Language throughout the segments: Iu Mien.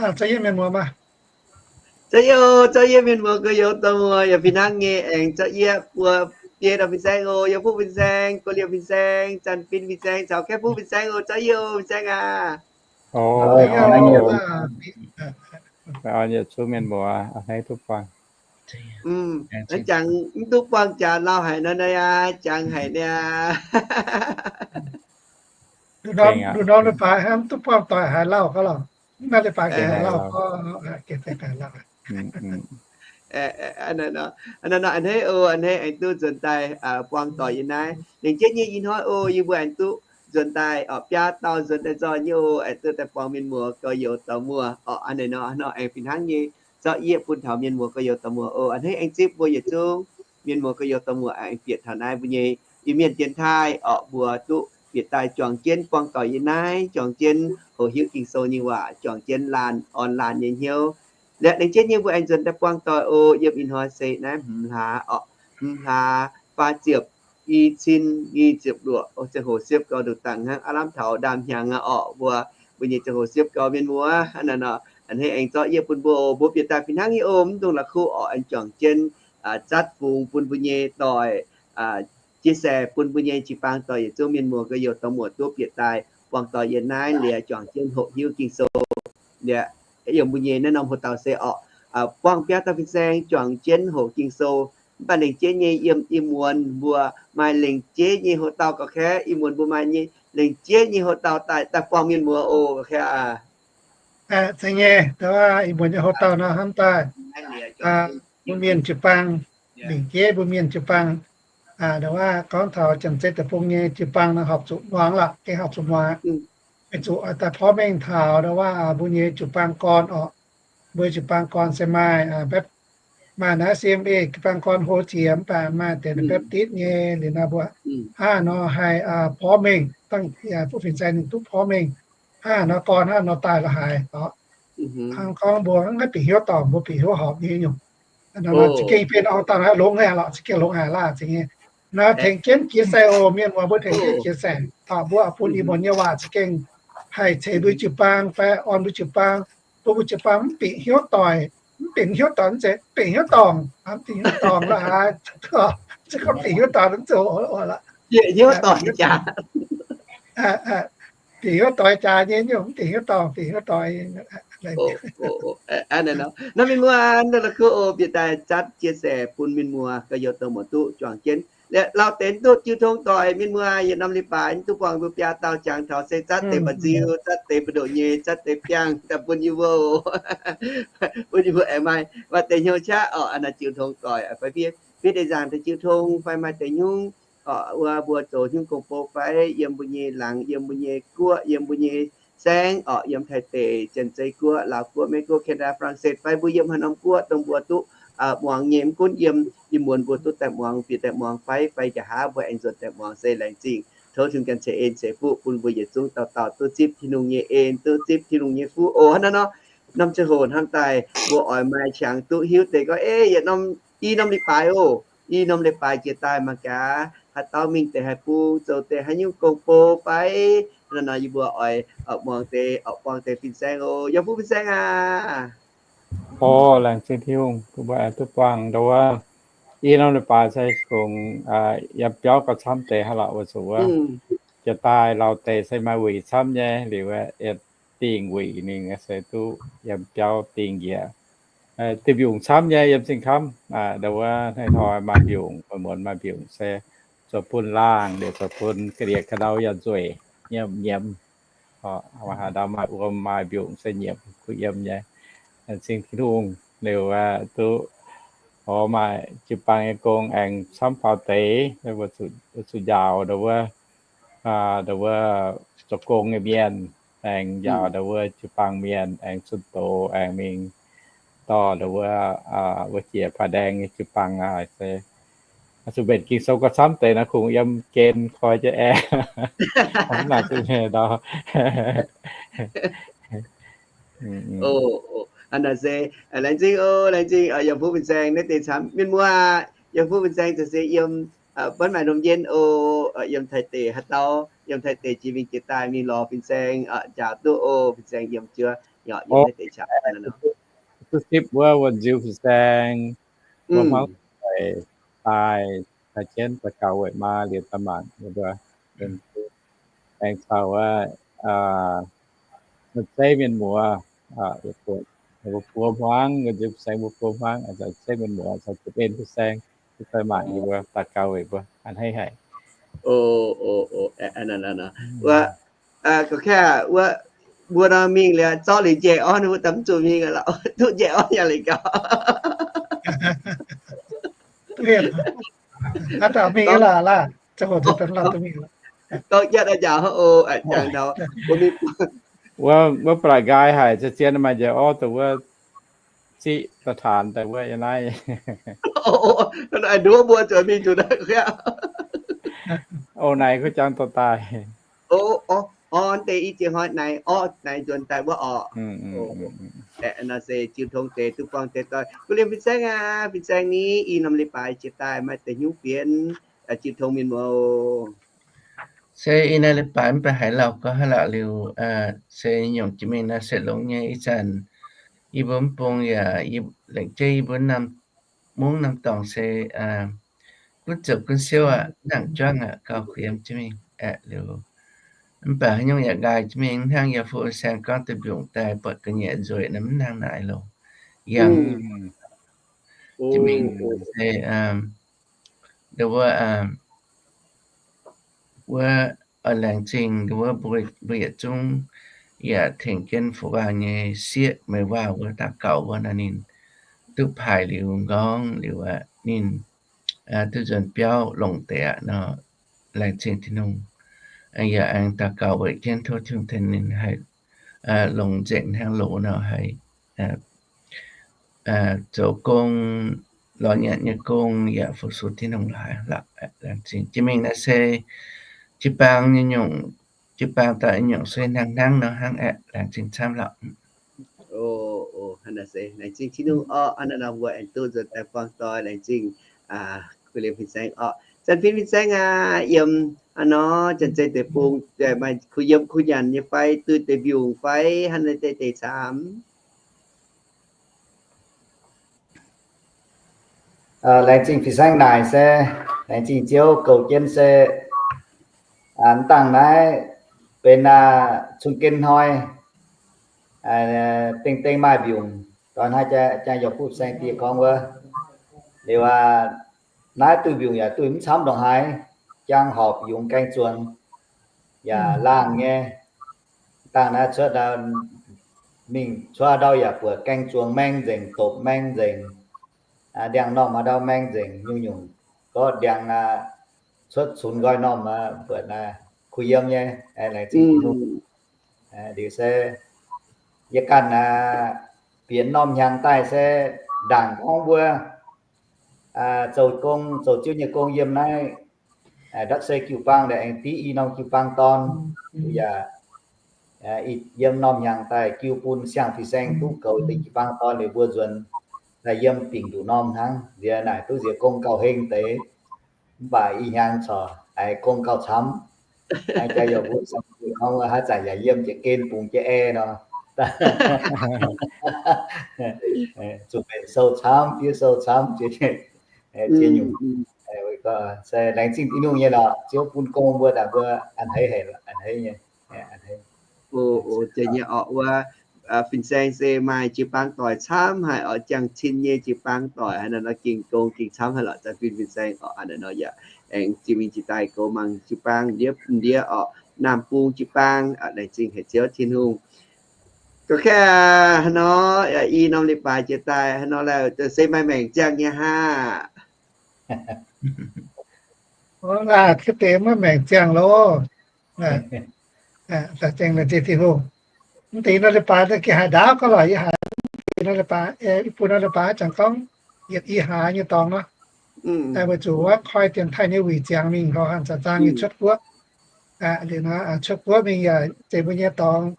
Aa, za'yietv mienh muoz maah. Za'yietv, za'yietv mienh muoz gorx-youz dorh muoz yaac fih hnangv nyei aengx za'yietv buo biei dauh fin-saeng oc. Yiem Fuqv fin-saeng, Guoqv Liouh fin-saeng, Zanh Fin fin-saeng caux Kaeqv Fuqv fin-saeng oc. Za'yietv oc fin-saeng aac. Yietc zungv mienh muoz a'hneiv duqv buangh. Jangx mv duqv buangh jaax lauh haic nor naaiv aqv, jangx haic niaa. Nduqc norm leiz-baaix hnangv mv duqv buangh doic haaix lauh gauh lorqc. Mv maaih leiz-baaix gengh haaix lauh gauh. A'hneiv oc, a'hneiv aengx duqv nzuonx daaih buangh doic yiem naaiv. Lengc jeiv nyei ih hnoi oc, yie mbuo aengx duqv nzuonx daaih orqc, biaa dauh nzuonx daaih nzoih nyei oc, aengx duqv daaih buangh mienh muoz gorx-youz dorh muoz orqc. A'hneiv nor, nor aengx fih hnangv nyei zorqv yieqv bun taux mienh muoz gorx-youz dorh muoz oc. A'hneiv aengx zipv mbuo yietc zungv mienh muoz gorx-youz dorh muoz aengx bieqc taux naaiv mbuo nyei Iu-Mienh dienx taaih orqc, mbuo duqv bieqc daaih juangc jienv buangh doic yiem naaiv, juangc jienv hoqc hiuv Ging-Sou nyei waac, juangc jienv laanh orn laanh nyei hnyouv. Liuz lengc jeiv nyei mbuo aengx nzuonx daaih buangh doic oc. Yiem ih hnoi se naaiv hmz hlaax orqc, hmz hlaax faah ziepc i cin nyic ziepc luoqc, ziangh hoc siepv gau nduqc dangh hnangv aav lamh taux ndaamv-hnyangx aqv orqc. Mbuo, mbuo nyei ziangh hoc siepv gau mienh muoz hnangv naaiv nor, a'hneiv aengx zorqv yieqv bun mbuo oc. Mbuo bieqc daaih fih hnangv nyei oc, mv dungx la'kuqv orqc, aengx juangc jienv zatv fungx bun mbuo nyei doic, chia sẻ bun mbuo nyei jiu-baang doic yietc zungv mienh muoz gorx-youz dorh muoz duqv bieqc daaih buangh doic yiem naaiv liuz juangc jienv hoqc hiuv Ging-Sou. Liuz yiem mbuo nyei naaiv norm hoc dauh se orqc, buangh biaa dauh fin-saeng juangc jienv hoqc Ging-Sou. Mv baac lengc jeiv nyei yiem ih muonz mbuo maaih lengc jeiv nyei hoc dauh gauh kaeqv. Ih muonz mbuo maaih nyei lengc jeiv nyei hoc dauh daaih, daaih buangh mienh muoz oc gauh kaeqv aac. Zeiz nyei, ih muonz nyei hoc dauh nor hnamv daaih mbuo mienh jiu-baang, lengc jeiv mbuo mienh jiu-baang, gorngv taux Janx-Zei Deic-Bung nyei jiu-baang nor horpc zuqc muangx lorqc, gengh horpc zuqc muangx. Weic zuqc oix daaih porv mengh taux mbuo nyei jiu-baang gorn orqc. Mbuo jiu-baang gorn se maaih, maaih naaiv C M A jiu-baang gorn hlo jiex, mv baac maaih deix Baptist nyei liuz nor mbuo hnangv nor haih porv mengh, dangh Fuqv fin-saeng ninh duqv porv mengh. Hnangv nor gorn hnangv nor daaih la'haaix orqc. Hnangv gorngv mbuo maiv bieqc hnyouv dorngc, mbuo bieqc hnyouv horpc nyei nyungc. Za'gengh benx oix dangh naaiv longx haic lorqc, za'gengh longx haic laah zingh nyei. Naaiv tengx jienv jiex saengc oc, mienh muoz mbuo tengx jienv jiex saengc orqc. Mbuo bun ih muonz nyei waac za'gengh haih ceix mbuo jiu-baang fai orn mbuo jiu-baang, bun mbuo jiu-baang mv bieqc hnyouv doic, mv bieqc hnyouv doic mv zeiz bieqc hnyouv dorngc, mv bieqc hnyouv dorngc la'haaix, se gorngv bieqc hnyouv doic mv zoux, bieqc hnyouv doic jaax, bieqc hnyouv doic jaax nyei nyungc, mv bieqc hnyouv dorngc, bieqc hnyouv doic. Naaiv mienh muoz, naaiv la'kuqv oc, bieqc daaih zatv chia sẻ bun mienh muoz gorx-youz dorh muoz duqv juangc jienv. Lauh deix duqv jiu tong doic, mienh muoz yietc norm leiz-baaix duqv buangh mbuo biaa dauh jangx taux se zatv deix mba'nziu, zatv deix mbu'ndongx nyei, zatv deix biangh daaih bun yie mbuo, bun yie mbuo aengx maaih, maaih deix hnyouv qaqv orqc. Aa, naaiv jiu tong doic fai fiev, fiev deix nzaangc deix jiu tong fai maaih deix nyungc orqc, wuov mbuo zoux nyungc gong-bou fai yiem mbuo nyei laangz, yiem mbuo nyei guoqv, yiem mbuo nyei saengv orqc, yiem Taiv deic, Janx-Zei guoqv, Laauv guoqv, Meiv guoqv, Canada, France fai mbuo yiem haaix norm guoqv dongh mbuo duqv muangx nyei. Mv gunv yiem ih muonz mbuo duqv daaih muangx, bieqc daaih muangx fai, fai nqa'haav mbuo aengx nzuonx daaih muangx se laengz zingh. Tov Tin-Hungh gan ceix en ceix fuqv bun mbuo yietc zungv dauh dauh duqv zipv Tin-Hungh nyei en, duqv zipv Tin-Hungh nyei fuqv oc. Hnangv naaiv nor, norm ziangh hoc hnamv daaih mbuo oix maaih qangx duqv hiuv deix gorngv, ei, yietc norm, i norm leiz-baaix oc, i norm leiz-baaix jiex daaih mangc gaax haaix dauh mingh deix haaix bung, zoux deix haaix nyungc gong-bou fai. Hnangv naaiv nor yie mbuo oix muangx deix, oix buangh deix fin-saeng oc. Yiem Fuqv fin-saeng aac. Orqc, laengz zingh Tin-Hungh bun mbuo aengx duqv buangh ndau wuov. I norm leiz-baaix se kungx yiem biauv gauh camv deix hnangv lorqc, weic zuqc wuov jiex daaih lauh deix se maaih wuic camv nyei liuz, dingh wuic ninh se duqv yiem biauv dingh njiec. Diuh mbiungc camv nyei yiem zingh kamv, ndau wuov hnoi-hnoi maaih mbiungc, muonz-muonz maaih mbiungc se zoux bun laangh, liuz zoux bun ga'ndiev ka'ndau yaac nzueic, nyiemc nyiemc. Haaix ndau maaih wuom maaih mbiungc se nyiemc kuh yiem nyei. Laengz zingh Tin-Hungh liuz duqv, orqc, maaih jiu-baang nyei gong aengx camv faaux deix, zuqc njaaux ndau wuov, ndau wuov zoux gong nyei mienh, aengx njaaux ndau wuov jiu-baang mienh aengx zunh doz aengx mingh dorh ndau wuov, wuov jiex Paa Ndaeng nyei jiu-baang aac se zuqc mbenc Ging-Sou gauh camv deix nor kungx yiem gen koi jienv aengx mv naaic duqv nyei ndau. Aa, naaic se, laengz zingh oc, laengz zingh yiem Fuqv fin-saeng naaiv deix camv mienh muoz. Yiem Fuqv fin-saeng za'gengh yiem Buonv maaih lomh njien oc. Yiem Taiv deic haaix dauh, yiem Taiv deic jiex mingh jiex daaih mingh lorz fin-saeng njaaux duqv oc. Fin-saeng yiem juov, yiem Taiv deic qaqv. Duqv sipv wuov wuonh nziu fin-saeng, mbuo hmuangv daaih, daaih jienv daux gaux weic maa liuz daaih mangc mbuo, aengx caux wuov zeiv mienh muoz, mbuo buo hmuangv, nziu fin-saeng mbuo buo hmuangv, zeiv mienh muoz caux jiu-baeng fin-saeng, daaih mangc yie mbuo daux gaux weic mbuo a'hneiv haic. Wuov, gorngv kaav wuov, mbuo nor mingh liuz zorqv liuz njaih orv, ninh mbuo daaih mv zuqc mingh lorqc, duqv njaih orv yaac leiz gaux. Gorngv jienv a'jangc wuov, wuov ba'laqc nqaai haic, zien maaih njaih orv dongh wuov ziqv da'taanx daaih wuov yiem naaiv. Nduov mbuo zuqc mingh zuqc naaiv. O, naaiv kuv jangx dorh daaih. Orv deix i ziex hnoi naaiv, orv naaiv nzuonx daaih wuov orqc. Nor se jiu tong deix duqv buangh deix doic. Kuv liemh fin-saeng aac, fin-saeng ni i norm leiz-baaix jiex daaih maaih deix hnyouv fienx jiu tong mienh muoz. Se i norm leiz-baaix mv baac haiz lauh gau haaix lorqc liuz, se nyungc jiex mingh naaiv se longx nyei. Ih zanc yie mbuo mv bung yaac lengc jeiv yie mbuo mungv norm dorngx se gunv ziepc gunv siouv aqv, nangc juangv aqv, gauh kuh yiem jiex mingh aeqv liuz. Mv baac haaix nyungc yaac nqaai jiex mingh, hnangv yaac fu saeng gorngv deix mbiungc daaih buatc ga'nyiec nzueic nor mv hnangv naaic longx. Yangh jiex mingh se wuov, wuov laengz zingh wuov mbuo yietc zungv yaac tengx jienv fu waac nyei sieqv meih waac wuov daux gaux wuov nor ninh duqv paaix liuz nqorngv liuz aqv, ninh duqv nzuonx biauv longc deix aqv nor, laengz zingh Tin-Hungh. Yaac aengx daux gaux weic jienv tov Tin-Hungh tengx ninh haih longx nzengc hnangv loz nor haih zoux gong, lorz nyanc nyei gong yaac fu-sux Tin-Hungh laaix lorqc. Laengz zingh. Jiex mingh naaiv se jiu-baang nyei nyungc, jiu-baang dauh nyungc sueih hnangv hnangv nor hnangv aeqv, laengz zingh camv lorqc. Laengz zingh Tin-Hungh orqc, hnangv naaiv nor mbuo aengx duqv nzuonx daaih buangh doic. Laengz zingh kuv liemh fin-saeng orqc. Zanc fin fin-saeng aac, yiem a'hnoi janx-zei deic-bung maaih kuh yiem kuh nyanc nyei fai, duih deix mbiungc fai, hnangv naaiv deix deix camv. Laengz zingh fin-saeng naaic se, laengz zingh Ziouv goux jienv se, mv dangh naaiv benx cun-gen hnoi, dengh dengh maaih mbiungc. Doix hnoi jangx yaac butv saeng-dieh gorngv wuov, liuz aac, naaiv duih mbiungc yaac duih mv camv ndongc haaix, jangx horpc yungz gaeng zuangx yaac laangh nyei. Dangh naaiv cuotv mingh cuotv ndau yaac buatc gaeng zuangx maeng nzengc, dopc maeng nzengc, ndiangx-normh haaix ndau maeng nzengc, nyungc-nyungc gorqv ndiangx cuotv cunx nqoi normh buatc kuh yiem nyei. Laengz zingh Tin-Hungh. Liuz se yie ganh bieqc norm hnyangx daaih se ndaangc gorngv mbuo zoux gong, zoux Ziouv nyei gong yiem naaiv ndortv se jiu-baang aengx div i norm jiu-baang dorn. Yaac yiem norm hnyangx daaih jiu bun siang-fin-saeng duqv goux deix jiu-baang dorn liuz mbuo nzuonx daaih yiem dingc nduqc norm hnangv. Nziex naaic duqv nziex gong gauh heng deix, mv baac ih hnyangx corc haiz gong gauh camv. Jaa youh mbuo gorngv haaix zanc yaac yiem jiex gen bungx jiex ae nor, zuqc mbenc sou camv, fiev sou camv, jiex nyungc. Se laengz zingh Tin-Hungh nyei lorqc, Ziouv bun gong mbuo daaih mbuo a'hneiv haic, a'hneiv nyei. Jiex nyei orqc, wuov fin-saeng se maaih jiu-baang doic camv haic orqc, jangx cin nyei jiu-baang doic haaix nor, ging gong ging camv haic lorqc. Zanc fin fin-saeng orqc, a'hneiv nor yaac aengx jiex mingh jiex daaih goux mangc jiu-baang ndiev ndiev orqc, Naamh Bung jiu-baang. Laengz zingh haic Ziouv Tin-Hungh. Gorngv kaav hnangv nor, i norm leiz-baaix jiex daaih hnangv nor, se maaih maengc ziangh nyei haah? Aav, deix maiv maengc ziangh loh. Mv deix norm leiz-baaix gengh haaix ndaauv gauh lorqc, yie haiz, i buo norm leiz-baaix jangx gorngv yietc i haaix nyei dorngx nor, weic zuqc wuov koi dienx taaih nyei wuic ziangx mingh, horpc hanh zanc-zanc nyei cuotv guoqv. Liuz nor cuotv guoqv mingh yaac zeiz mbuo nyei dorngx,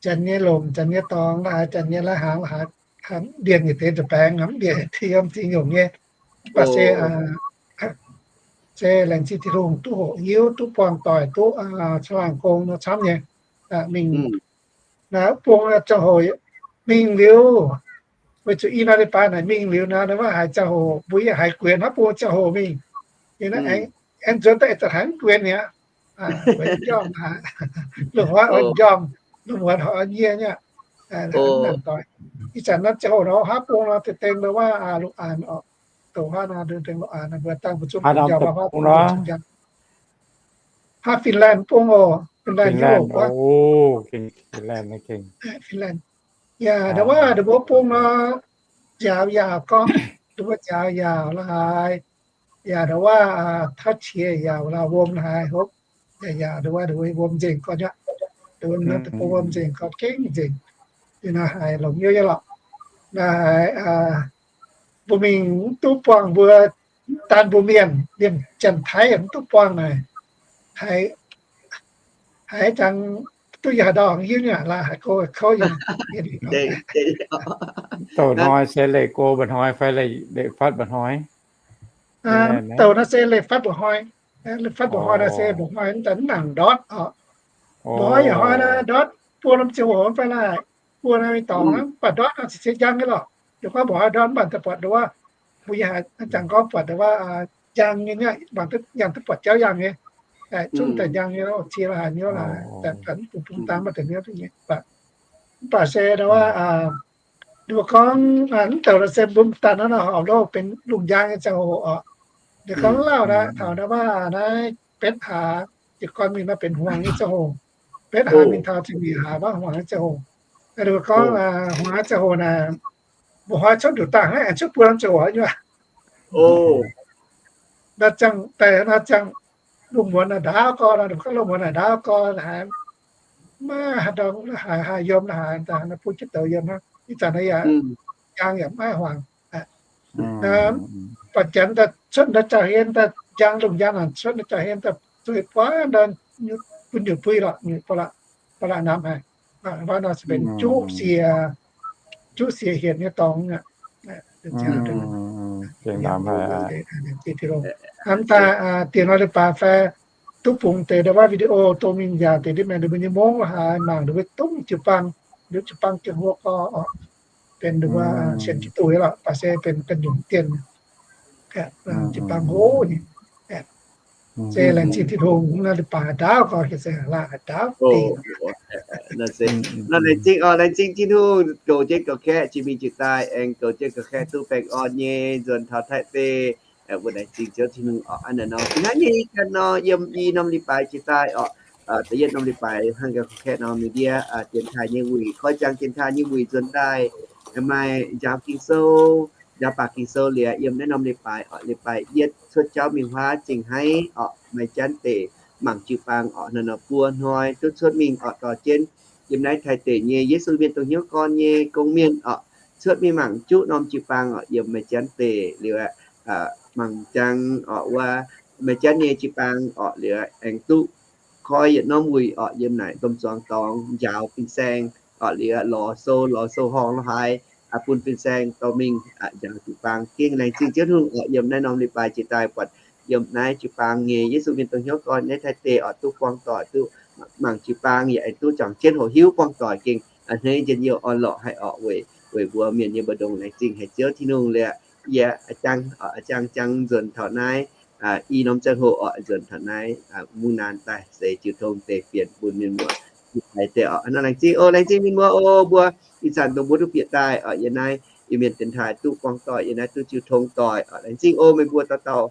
janx nyei lomc, janx nyei dorngx, la'haaix janx nyei la'hnaangx, la'haaix mbienc yietc deix nzuih baengx, mv bieqc yiem ziex nyungc nyei. Mv baac se, se laengz zingh Tin-Hungh duqv hoqc hiuv, duqv buangh doic, duqv caangh laangh gong nor camv nyei. Mingh naaiv bung ziangh hoc mingh liuz, weic zuqc i norm leiz-baaix naaic mingh liuz nor, wuov haiz ziangh hoc mbuo yaac haiz guenx hnangv bung ziangh hoc mingh. Aengx nzuonx daaih ih zanc haiz mv guenx mi'aqv. Guenx njormh haic, lungh muonz oix njormh, lungh muonz oix nyie nyei. Ih zanc naaiv ziangh hoc nor haav bung nor deix dengh wuov lungh aanx oc, douc haav nor deix dengh lungh aanx mbuo dangh mbuo zungv njormh haav bung, haav Finland bung oc, Finland, Europe wuov. Finland. Yaac ndau wuov ndau mbuo bung nor, nziaaux yaauc gorngv, ndau mbuo nziaaux yaauc la'haaix, yaac ndau wuov tauv qiex yaauc la'haaix, wuom la'haaix hopv, yaac yaac ndau wuov ndau mbuo wuom nzengc gorngv aqv. Ndau wuov wuom nzengc gorngv gengh nzengc. Ninh haiz longc hnyouv nyei lorqc. Naaiv haiz mbuo mingh mv duqv buangh mbuo, mv daan mbuo mienh, liemh Janx-Taiv yaac mv duqv buangh naaic. Haiz, haiz jangx duqv yaac haaix ndau hiuv nyei la'haaix, kouv kouv nyei. Douc hnoi se leih go mba'hnoi fai leih fatv mba'hnoi? Douc naaiv se leih fatv mba'hnoi. Leih fatv mba'hnoi naaiv se mba'hnoi mv daaih mv nangc ndortv oc. Mba'hnoi yaac hnoi naaiv ndortv buo norm ziangh hoc fai laaih, buo norm dorngx hnangv, mv baac ndortv nor ziouc njang nyei lorqc. Liuz gorngv mba'hnoi ndortv mv baac deix wuov, mbuo yaac jangx gorngv buatc deix wuov njang nyei, mangc duqv njang duqv buatc jauv yangh nyei. Zungv daaih njang nyei, cie la'haaix hnyouv la'haaix, mv bung bung daan maaih deix hnyouv duqv nyei. Mv baac se deix wuov, ninh mbuo gorngv mv douc nor se mbuo daan naaiv nor horpc loh benx lungh njang nyei ziangh hoc oc. Ninh gorngv lauh naaiv taux naaiv waac naaiv betv hlaax, jiez gorn mingh nor benx hmuangx nyei ziangh hoc. Betv hlaax mingh taux ziepc nyeic hlaax maiv hmuangx nyei ziangh hoc. Ninh mbuo gorngv hmuangx nyei ziangh hoc naaic, mba'hnoi cuotv nduqc dangh naaiv aengx cuotv buo norm ziangh hoc nyei. Naaiv ziangh daaih nor ziangh lungh muonz naaic ndaauv gorn, ninh mbuo gorngv lungh muonz naaic ndaauv gorn haiz maiv haaix ndorm la'haaix haih yiem la'haaix, daaih naaiv butv jienv douz yiem hnangv. Ih zanc naaiv yaac njang yaac maiv hmuangx. Baac janx daaih cuotv ndau jauv-hlen daaih njang lungh njang naaic, cuotv ndau jauv-hlen daaih zueiz buangv ndau bun nyutc bui lorqc, nyutc ba'laqc namx haic. Wuov nor se benx juqv siex, juqv siex hietc nyei dorngx aqv. Hnamv daaih diex nor leiz-baaix fai duqv bungx deix ndau wuov video dongh mingh yaac deix ndiev maengx ndau mbuo nyei mongv la'haaix mangc ndau wuov dongh jiu-baang, ndau jiu-baang jienv huov gorx oc, benx ndau wuov sienx Giduc nyei lorqc, baac se benx gu'nyungc dienh jiu-baang hlo nyei. Se laengz zingh Tin-Hungh, nor leiz-baaix ndaauv gorx hietc se la'haaix ndaauv deix. Nor laengz zingh oc, laengz zingh Tin-Hungh goux jienv goux kaeqv jiex mingh jiex daaih, aengx goux jienv goux kaeqv duqv baengh orn nyei nzuonx taux Taiv deic. Mbuo laengz zingh Ziouv Tin-Hungh oc. Hnangv naaiv nor, ih ganh nor yiem i norm leiz-baaix jiex daaih oc, da'yietv norm leiz-baaix hnangv ganh goux kaeqv norm media, dienx taaih nyei wuic, koi ziangx dienx taaih nyei wuic nzuonx daaih, maaih njaaux Ging-Sou, njaaux baac Ging-Sou liuz yiem naaiv norm leiz-baaix oc, leiz-baaix yietv cuotv jauv mingh huaav zingh haiv oc, maaih janx deic mangc jiu-baang oc, naaiv nor buo hnoi duqv cuotv mingh oc, dorh jienv yiem naaiv Taiv deic nyei Yesu mienh dongh hnyouv gorn nyei gong mienh oc, cuotv mingh mangc juqv norm jiu-baang oc, yiem maaih janx deic liuz mangc jangx oc, wuov maaih janx nyei jiu-baang oc, liuz aengx duqv koi yietc norm wuic oc, yiem naaic domh zuangx dorngx njaaux fin-saeng oc, liuz lorz sou, lorz sou-horngh la'haaix bun fin-saeng dorh mingh njaaux jiu-baang. Gengh laengz zingh Ziouv Tin-Hungh oc, yiem naaiv norm leiz-baaix jiex daaih buatc yiem naaiv jiu-baang nyei Yesu mienh dongh hnyouv gorn naaiv Taiv deic oc, duqv buangh doic, duqv mangc jiu-baang, yaac aengx duqv juangc jienv hoqc hiuv buangh doic gengh a'hneiv njien-youh orn-lorqc haic oc. Weic, weic mbuo mienh nyei mbu'ndongx laengz zingh haic Ziouv Tin-Hungh liuz, yie a'jang, a'jang jangx nzuonx taux naaiv i norm ziangh hoc oc, nzuonx taux naaiv mungv naanc daaih se jiu tong deix fienx bun mienh muoz haiz deix oc. Nor laengz zingh oc, laengz zingh mienh muoz oc, mbuo ih zanc dongh mbuo duqv bieqc daaih oc, yiem naaiv Iu-Mienh dienx taaih duqv buangh doic, yiem naaiv duqv jiu tong doic oc. Laengz zingh oc meih mbuo dauh dauh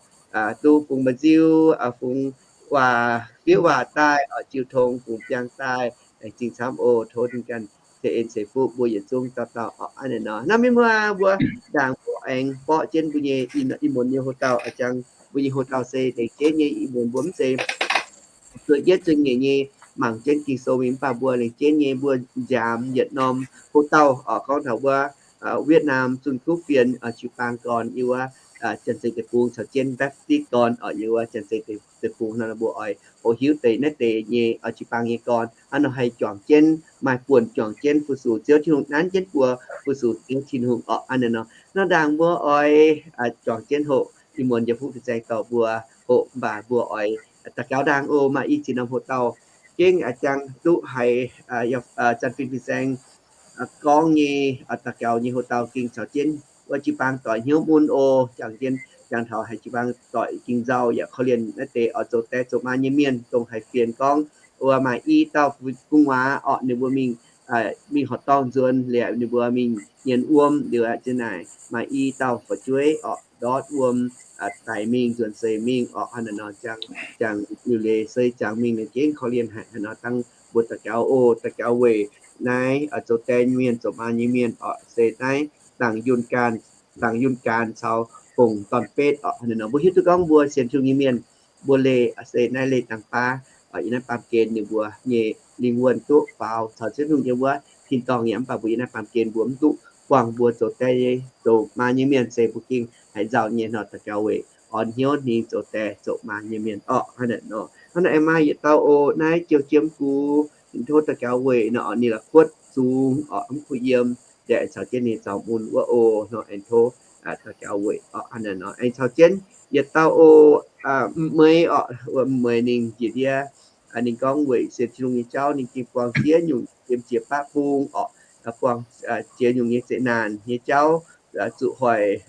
duqv bungx mba'nziu, fungx waac, fiev waac daaih oc, jiu tong fungx biangh daaih. Laengz zingh camv oc. Tov dinh ganh ceix en ceix fuqv mbuo yietc zungv dauh dauh oc. Hnangv naaiv nor, hnangv mienh muoz mbuo ndaangc mbuo aengx borqv jienv mbuo nyei ih muonz nyei houx-dauh, a'jang mbuo nyei houx-dauh se lengc jeiv nyei ih muonz mbuo mv zeiz zueih yietv zueih nyeic nyei mangc jienv Ging-Sou mingh, mv baac mbuo lengc jeiv nyei mbuo nziaamx yietc norm houx-dauh oc, gorngv taux wuov Vietnam, Zun Kuv Fienx, jiu-baang gorn yiem wuov Janx-Zei Deic-Bung caux jienv Baptist gorn oc, yiem wuov Janx-Zei Deic-Bung nor, mbuo oix hoqc hiuv deix naaiv deix nyei jiu-baang nyei gorn hnangv nor haih juangc jienv, maaih buonc juangc jienv fu-sux Ziouv Tin-Hungh, nanv jienv mbuo fu-sux Ziouv Tin-Hungh oc. Hnangv naaiv nor, nor ndaangc mbuo oix juangc jienv hoqc ih muonz yiem fuqv fin-saeng dorh mbuo oc. Mv baac mbuo oix daux gaux ndaang oc, maaih i ziex norm hoc dauh gengh jang duqv haiz Zanc Fin Fin-Saeng gorngv nyei daux gaux nyei hoc dauh gengh caux jienv wuov jiu-baang doic hnyouv mun oc. Jangx jienv, jangx taux haiz jiu-baang doic ging nzauh yaac korv-lienh naaiv deix oix zoux die zoux maa nyei mienh, dongh haiz fienx gorngv wuov maaih i dauh gu'nguaaz orqc, ninh mbuo mingh, mingh horqc dorngh nzuonx liuz, ninh mbuo mingh nyienz wuom liuz aqv, zinh naaic maaih i dauh fu'jueiv orqc, ndortv wuom daix mingh nzuonx seix mingh orqc. Hnangv naaiv nor jangx, jangx liuz leiz se jangx mingh ninh gengh korv-lienh haic. Hnangv naaiv nor dangh mbuo daux gaux oc, daux gaux weic naaiv zoux die nyei mienh, zoux maa nyei mienh orqc, se naaiv dangc yunh gaanh, dangc yunh gaanh caux fongc dorn-betv orqc. Hnangv naaiv nor mbuo hiuv duqv gorngv mbuo sienx Tin-Hungh nyei mienh, mbuo leih se naaiv leih dangh baav yiem naaiv baamh gen ninh mbuo nyei lingh wuonh duqv faaux caux Ziouv Tin-Hungh nyei wuov tin-dorngh yaac, mv baac mbuo yiem naaiv baamh gen mbuo mv duqv buangh mbuo zoux die, zoux maa nyei mienh, se mbuo gengh haiz nzauh nyei nor daux gaux weic orn hnyouv ninh zoux die zoux maa nyei mienh orqc. Hnangv naaiv nor, hnangv naaiv aengx maaih yietc dauh oc, naaiv Jiou Jiem Gux, tov daux gaux weic nor, ninh la'kuotv zungx orqc, mv kuh yiem, yaac caux jienv ninh zaux mun wuov oc. Nor aengx tov daux gaux weic orqc. Hnangv naaiv nor aengx caux jienv yietc dauh oc, M'Meix orqc, M'Meix ninh njiec ndiev, ninh gorngv weic sienx Tin-Hungh nyei jauv ninh gengh buangh ziex nyungc, yiem jiex baqv bung orqc, buangh ziex nyungc nyei zeqc naanc nyei jauv, zuqc hoic,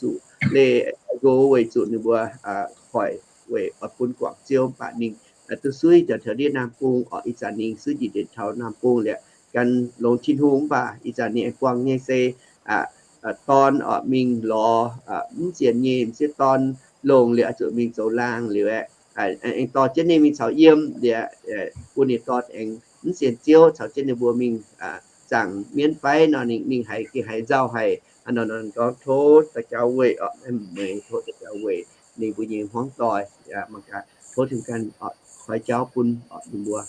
zuqc leih nqox weic zuqc ninh mbuo hoic weic oix bun guangc Ziouv. Mv baac ninh duqv suiv njoux taux ndiev Naamh Bung orqc. Ih zanc ninh suiv njiec njiec taux Naamh Bung liuz, gan longx Tin-Hungh, mv baac ih zanc ninh aengx buangh nyei se dorn orqc, mingh lorz mv sienx nyei m'sieqv dorn longc liuz, zuqc mingh zoux laangh liuz aeqv, aengx dorh jienv ninh mingh caux yiem liuz, bun ninh dorn aengx mv sienx Ziouv caux jienv ninh mbuo mingh zaangc mienv fai nor, ninh haiz gengh haiz nzauh haic. Hnangv nor nor gorngv tov daux gaux weic orqc, M'Meix tov daux gaux weic ninh mbuo nyei hmuangv doic, mangc gaax tov Tin-Hungh ganh oix jauv bun orqc ninh mbuo.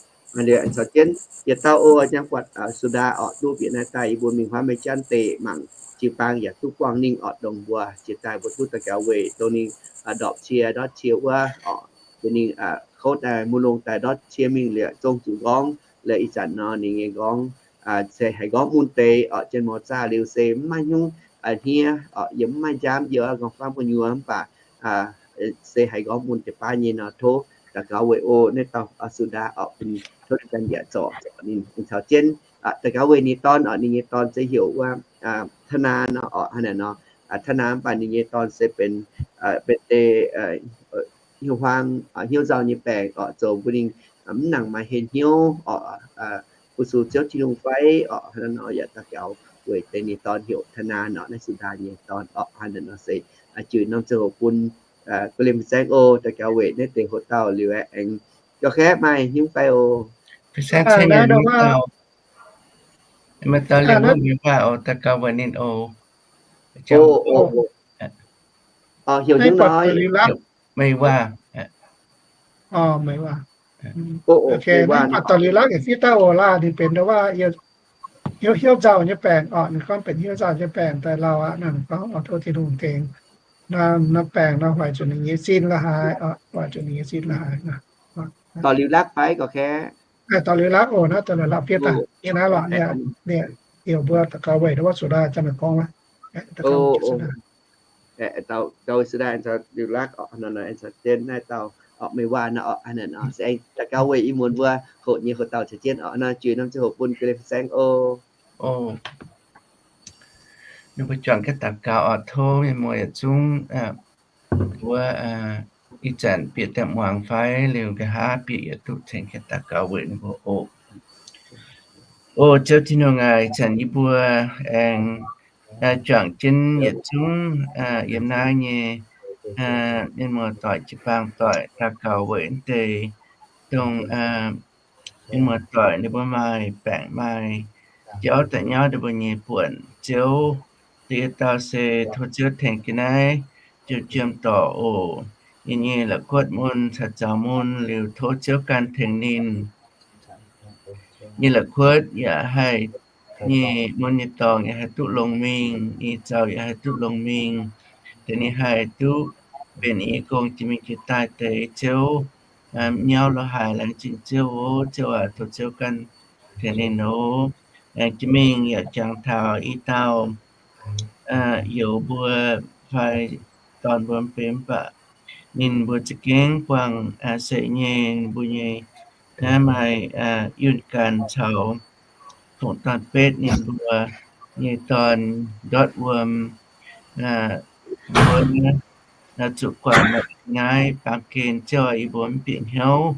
Liuz caux jienv yietc dauh oc, nyangv buatc Su^ndaa orqc, duqv bieqc naaiv daaih yie mbuo mingh huaav Meiv Janv deic mangc jiu-baang yaac duqv buangh ninh orqc, dongh mbuo jiex daaih mbuo duqv daux gaux weic dongh ninh ndorpc cie ndortv cie wuov orqc, ninh kouv daaih mun longx daaih ndortv cie mingh liuz zong zuqc nqorngv. Liuz ih zanc nor ninh nyei nqorngv se haiz nqorngv mun deix orqc, jienv mor zaah liuz se mv maaih hnyouv hniev orqc, yiem mv maaih njaamv yiem nqorngv-famv gu'nyuoz, mv baac se haiz nqorngv mun deix baav nyei nor tov daux gaux weic oc. Naaiv dauh Su^ndaa orqc, bun tov Tin-Hungh ganh yaac zorc ninh caux jienv daux gaux weic ninh dorn orqc. Ninh nyei dorn se heuc wuov Tana nor orqc, hnangv naaiv nor, Tana, mv baac ninh nyei dorn se benx, benx deix hnyouv huaang, hnyouv nzauh nyei baengc orqc, zoux bun ninh mv nangc maaih henh hnyouv orqc, fu-sux Ziouv Tin-Hungh fai orqc. Hnangv naaiv nor yaac daux gaux weic deix ninh dorn heuc Tana nor, naaiv Su^ndaa nyei dorn orqc. Hnangv naaiv nor se juix norm ziangh hoc bun guv liemh saengv oc. Daux gaux weic naaiv deix hoc dauh liuz aengx gauh kaeqv maaih hnyouv fai oc. Maaih dauh liemh wuov meih waac oc, daux gaux weic ninh oc. Heuc hnyouv nor, meih waac. Meih waac. Naaiv buatc daux liuz laqv yietc fiev dauh oc, laaih ninh benx ndau wuov hnyouv nzauh nyei baengc orqc. Ninh gorngv benx hnyouv nzauh nyei baengc daaih lauh aqv. Naaiv ninh gorngv oix tov Tin-Hungh tengx. Naaiv baengc nor hoic zuqc ninh nyei sin la'haaix, hoic zuqc ninh nyei sin la'haaix. Dorh liuz laqv fai gorqv kaeqv? Dorh liuz laqv oc. Naaiv dorh liuz laqv fiev daaih. Yie naaiv lorqc, heuc mbuo daux gaux weic ndau wuov Su^ndaa, jangx meih gorngv laqv. Daux gaux weic Su^ndaa, daux gaux weic Su^ndaa, liuz laqv orqc, nor nor aengx caux jienv naaiv dauh orqc, meih waac nor orqc, se aengx daux gaux weic ih muonz mbuo hoqc nyei hoc dauh caux jienv orqc. Nor juix norm ziangh hoc bun guv liemh saengv oc. Ninh mbuo juangc gaengh daux gaux orqc, tov mienh muoz yietc zungv wuov ih zanc bieqc daaih muangx fai liuz nqa'haav bieqc yietc duqv tengx gaengh daux gaux weic ninh mbuo oc. O Ziouv Tin-Hungh aac, ih zanc yie mbuo aengx juangc jienv yietc zungv yiem naaiv nyei mienh muoz-doic jiu-baang doic daux gaux weic naaiv deix dongh mienh muoz-doic ninh mbuo maaih baengc maaih jauv daaih nyauv ninh mbuo nyei buonc. Ziouv, da'yietv dauh se tov Ziouv tengx ga'naaiv Jiu Jiem Dorc oc. Ninh nyei la'kuotv mun caux zaux mun liuz tov Ziouv ganh tengx ninh. Nyei la'kuotv yaac haih, nyei mun nyei dorngx yaac haih duqv longx mingh, nyei zaux yaac haih duqv longx mingh. Deix ninh haih duqv benx yie gong jiex mingh jiex daaih deix Ziouv, nyauv lorz haic laengz zingh Ziouv oc. Ziouv aac, tov Ziouv ganh tengx ninh oc. Aengx jiex mingh yaac jangx taux i dauh youz mbuo fai dorn mbuo mv benx mv baac ninh mbuo za'gengh buangh seix nyei, ninh mbuo nyei naaiv maaih yunh ganh caux fongc dorn betv ninh mbuo nyei dorn ndortv wuom, mbuo zuqc guangc naaiv baamh gen. Ziouv, yie mbuo mv bieqc hnyouv,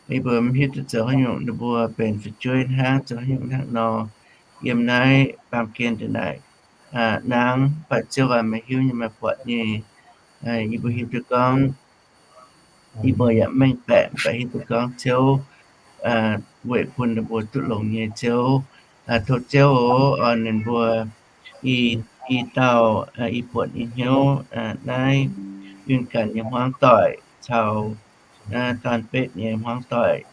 yie mbuo mv hiuv duqv zoux haaix nyungc, ninh mbuo benx fu'jueiv hnangv, zoux haaix nyungc hnangv nor, yiem naaiv baamh gen ndongc naaic nangv. Mv baac Ziouv aac, meih hiuv nyei, meih buatc nyei. Yie mbuo hiuv duqv gorngv yie mbuo yaac mv mengh baeqc, mv baac hiuv duqv gorngv Ziouv weic bun ninh mbuo duqv longx nyei. Ziouv, tov Ziouv oc, orn ninh mbuo i, i dauh i buonc nyei hnyouv, naaiv yunh ganh nyei hmuangv doic caux dorn betv nyei hmuangv doic,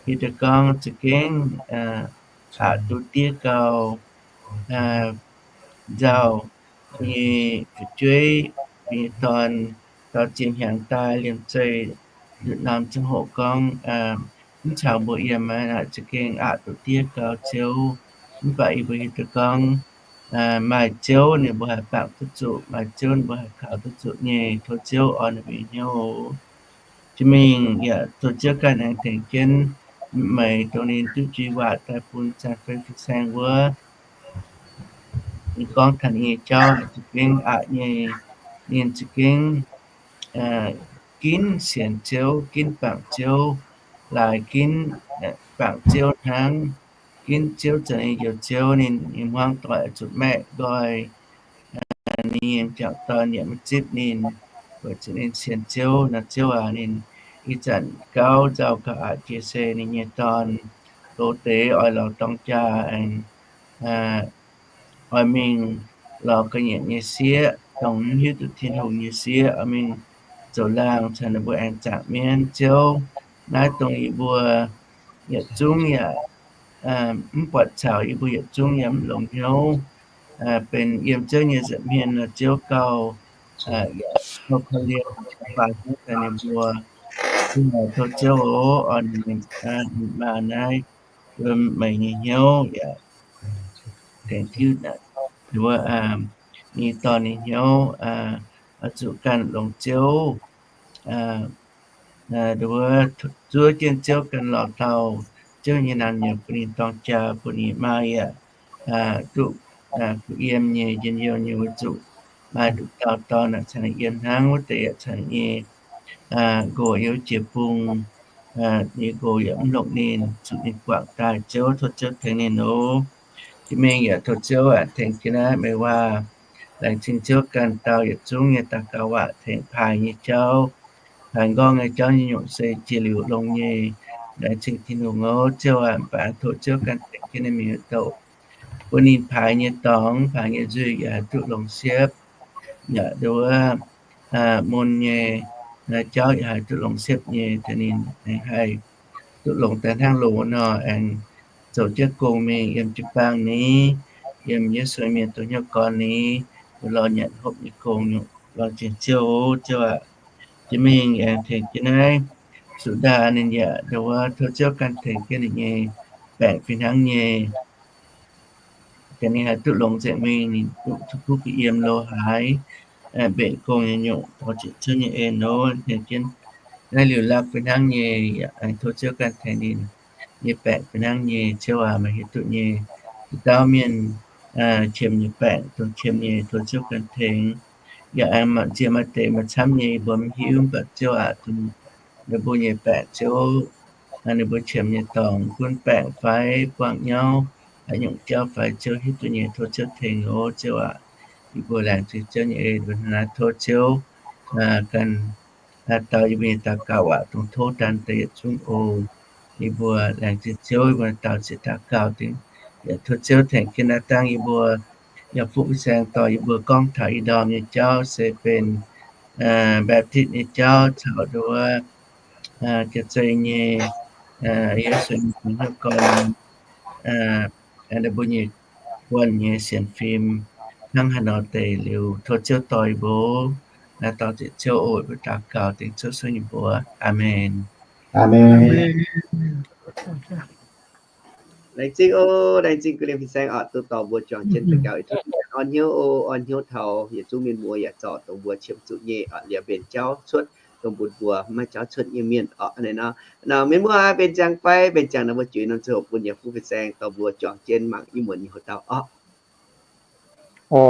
hiuv duqv gorngv za'gengh aqc duqv diev gau, nzauh nyei fu'jueiv, mbuo nyei dorn, dorh ziex hnyangx daaih liemh zeih nduqc norm ziangh hoc gorngv mv caux mbuo yiem, naaic za'gengh aqc duqv diev gau, Ziouv. Mv baac yie mbuo hiuv duqv gorngv maaih Ziouv ninh mbuo haih bangc duqv zuqc, maaih Ziouv ninh mbuo haih kaux duqv zuqc nyei. Tov Ziouv orn ninh mbuo nyei hnyouv oc. Jiex mingh yaac tov Ziouv ganh aengx tengx jienv meih, dongh ninh duqv jui waac daaih bun Zaangc Fei Fin-Saeng wuov, ninh gorngv taux ninh nyei jauv za'gengh aqc nyei. Ninh za'gengh ginv sienx Ziouv, ginv bangc Ziouv, laaix ginv bangc Ziouv hnangv, ginv Ziouv zoux ninh njoux Ziouv. Ninh nyei hmuangv doic zuqc maeqv nqoi, ninh nyei m'jangc dorn yaac maiv zipv ninh, weic zuqc ninh sienx Ziouv nor. Ziouv aac, ninh ih zanc gauh nzauh gauh aqc jiex se ninh nyei dorn, goux deix oix lorz dorng jaa aengx oix mingh lorz ga'nyiec nyei sieqv, dongh mv hiuv duqv Tin-Hungh nyei sieqv, oix mingh zoux laangh caux ninh mbuo aengx zaangc mienv. Ziouv, naaiv dongh yie mbuo yietc zungv yaac mv buatc caux, yie mbuo yietc zungv yaac mv longx hnyouv, benx yiem Ziouv nyei nza'hmien nor, Ziouv gauh, gauh korv-lienh, gauh faaux hnyouv daaih ninh mbuo. Tov Ziouv oc, orn ninh maa naaiv, meih nyei hnyouv yaac tengx jienv ninh nyei dorn nyei hnyouv, oix zuqc ganh longx Ziouv, nduov zuov jienv Ziouv ganh lorz dauh Ziouv nyei naamh nyouz bun ninh dorng jaa, bun ninh maa yaac duqv kuh yiem nyei, njien-youh nyei, weic zuqc maaih nduqc dauh dorn caux ninh yiem hnangv, wuov deix yaac caux ninh nyei nqox yiem jiex bung, ninh nqox yaac mv longc ninh, zuqc ninh guangc daaih. Ziouv, tov Ziouv tengx ninh oc. Jiex mingh yaac tov Ziouv aac, tengx jienv naaiv meih waac. Laengz zingh Ziouv ganh dau yietc zungv nyei daux gaux waac, tengx paaix nyei jauv, paaix nqorngv nyei jauv nyei nyungc se jiex liuz longx nyei. Laengz zingh Tin-Hungh oc. Ziouv aac, mv baac tov Ziouv ganh tengx jienv ninh mingh haaix douc, bun ninh paaix nyei dorngx, paaix nyei nzuih yaac haih duqv longx siepv, yaac nduov mun nyei jauv yaac haih duqv longx siepv nyei, tengx ninh haih duqv longx daaih hnangv loz nor, aengx zoux jienv gong mingh yiem jiu-baang ni, yiem Yesu mienh doh hnyouv gorn ni, lorz nyanc hopv nyei gong nyungc. Laengz zingh Ziouv oc. Ziouv aac, jiex mingh aengx tengx jienv naaiv Suqv Ndaa ninh yaac nduov, tov Ziouv ganh tengx jienv ninh nyei baengc fih hnangv nyei. Ganh ninh haih duqv longx nzengc mingh, ninh duqv kuv kuv yiem lo haaix, mbenc gong nyei nyungc, dorh ziepc Ziouv nyei en nor, tengx jienv naaiv liuz lakv fih hnangv nyei. Yaac aengx tov Ziouv ganh tengx ninh nyei baengc fih hnangv nyei. Ziouv aac, meih hiuv duqv nyei. Dauh dauh mienh qiemx nyei baengc, dongh qiemx nyei tov Ziouv ganh tengx. Yaac aengx maaih nziex maaih deix maaih camv nyei, yie mbuo mv hiuv, mv baac Ziouv aac, dongh ninh mbuo nyei baengc Ziouv, ninh mbuo qiemx nyei dorngx, gunv baengc fai buangh nyauv, haaix nyungc jauv fai Ziouv hiuv duqv nyei, tov Ziouv tengx oc. Ziouv aac, yie mbuo laengz zingh Ziouv nyei en, mbuo hnangv naaiv tov Ziouv ganh dau yie mbuo nyei daux gaux waac dongh tov daan deix yietc zungv oc. Yie mbuo laengz zingh Ziouv, yie mbuo daux ziex daux gaux dingc, yaac tov Ziouv tengx jienv naaiv dangh yie mbuo yaac fuqv saeng dorh yie mbuo gorngv taux ih ndorm nyei jauv se benx Baptist nyei jauv caux nduov jiex zei nyei Yesu nyei hnyouv gorn, ninh mbuo nyei buonc nyei sienx fim hnangv haaix nor deix liuz, tov Ziouv dorh yie mbuo. Naaiv daux ziex Ziouv oc, mbuo daux gaux dengv Ziouv Yesu nyei mbuox. Aamen. Aamen. Laengz zingh oc, laengz zingh ga'lien fin-saeng oc, duqv dorh mbuo juangc jienv daux gaux, orn hnyouv oc, orn hnyouv taux yietc zungv mienh muoz yaac zorc dongh mbuo qiemx zuqc nyei oc, liemh mbenc jauv cuotv dongh mbuo mbuo maiv jauv cuotv nyei mienh orqc. Hnangv naaiv nor, mienh muoz, benx ziangx fai benx ziangx nor, mbuo juix norm ziangh hoc bun yie Fuqv Fin-Saeng dorh mbuo juangc jienv mangc ih muonz nyei hoc dauh orqc. O,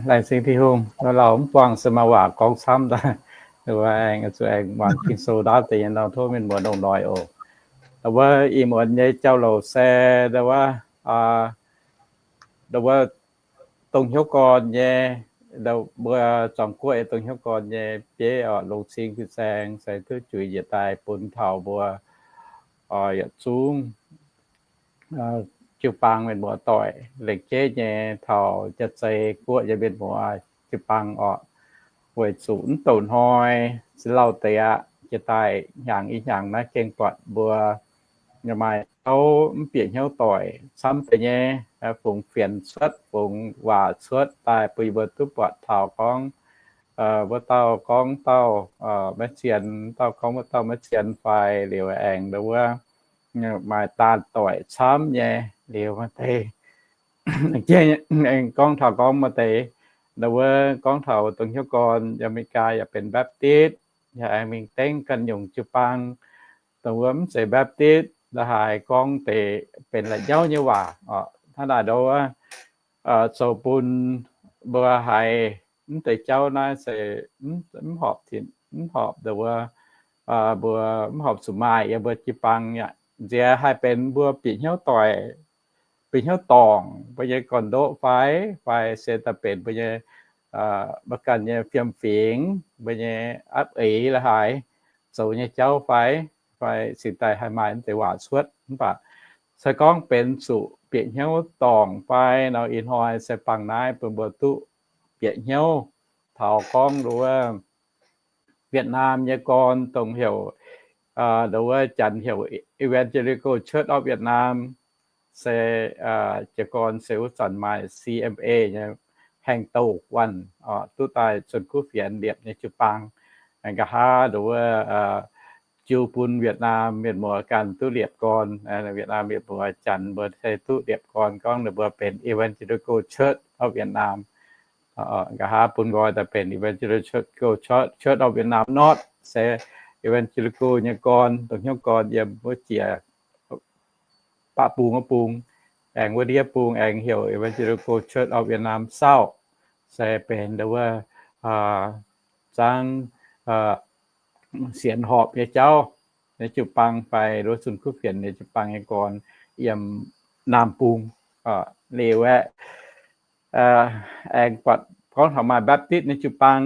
laengz zingh Tin-Hungh, lauh mv buangh se maaih waac gorngv camv daaih. Aengx zuqc aengx muangx Ging-Sou ndaauv deix nyei nor, tov mienh muoz ndongc noic oc. Wuov ih muonz nyei jauv-louc se, wuov, wuov dongh hnyouv gorn nyei, mbuo zuangx guoqv nyei dongh hnyouv gorn nyei bieiv orqc, Longc Cing Fin-Saeng se duqv juix njiec daaih bun taux mbuo yietc zungv jiu-baang mienh muoz doic lengc jeiv nyei taux jaav-zei guoqv nyei mienh muoz jiu-baang orqc. Weic zuqc mv douc hnoi se lauh deix aqv, jiex daaih hnyangx i hnyangx naaiv gengh buatc mbuo maaih jauv mv bieqc hnyouv doic camv deix nyei, fungx fienx cuotv, fungx waac cuotv daaih bun yie mbuo duqv buatc taux gorngv, wuov dauh gorngv dauh maiv zien, dauh gorngv wuov dauh maiv zien fai liuz aengx wuov maaih daanh doic camv nyei liuz maaih deix, aengx gorngv taux gorngv maaih deix, wuov gorngv taux dongh hnyouv gorn yiem America yaac benx Baptist, yaac aengx mingh dengv ganh nyungc jiu-baang dongh wuov mv zeiz Baptist, la'haaix gorngv deix benx la'nyauv nyei waac orqc. Hnangv naaic nor wuov zoux bun mbuo haiz mv deix jauv naaiv se mv horpc, mv horpc dongh wuov mbuo mv horpc zuqc maaih yiem mbuo jiu-baang aqv. Nziex haih benx mbuo bieqc hnyouv doic, bieqc hnyouv dorngc mbuo nyei gorn-ndoqv fai, fai se daaih benx mbuo nyei, mbuo ganh nyei fiem-fingx, mbuo nyei apv eix la'haaix zoux nyei jauv fai, fai cingx daaih haih maaih mv deix waac cuotv. Mv baac se gorngv benx zuqc bieqc hnyouv dorngc fai nor, ih hnoi se bangc naaiv bun mbuo duqv bieqc hnyouv taux gorngv nduov Việt Nam nyei gorn dongh heuc, nduov wuov Janx heuc Evangelical Church of Vietnam, se jiez gorn se wuov zanc maaih C M A nyei haengh douh wuonh duqv daaih zunh kuv fienx liepc nyei jiu-baang. Nqa'haav nduov wuov jiu bun Việt Nam mienh muoz ganh duqv liepc gorn. Việt Nam mienh muoz Janx mbuo se duqv liepc gorn gorngv ninh mbuo benx Evangelical Church of Vietnam. Nqa'haav bun nqoi daaih benx Evangelical Church of Vietnam North, se Evangelical nyei gorn, dongh hnyouv gorn yiem wuov jiex baqv bung wuov bung, aengx wuov ndiev bung aengx heuc Evangelical Church of Vietnam South, se benx nduov wuov zangv sienx horpc nyei jauv nyei jiu-baang fai nduov zunh kuv fienx nyei jiu-baang nyei gorn yiem Naamh Bung. Liuz aeqv, aengx buatc gorngv taux maaih Baptist nyei jiu-baang,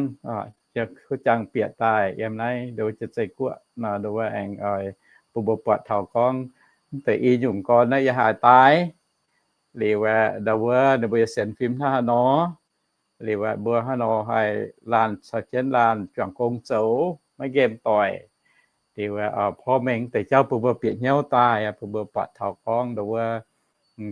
kuv jangx bieqc daaih yiem naaiv nduov wuov jaav-zei guoqv nor, nduov wuov aengx oix bun mbuo buatc taux gorngv mv deix i nyungc gorn naaiv yaac haaix daaih. Liuz aeqv, nduov wuov ninh mbuo yaac sienx fim hnangv haaix nor. Liuz aeqv, mbuo hnangv nor haih laanh caux jienv laanh juangc gong zoux maiv nqemh doic. Liuz aeqv, porv mengh deix jauv bun mbuo bieqc hnyouv daaih, bun mbuo buatc taux gorngv nduov wuov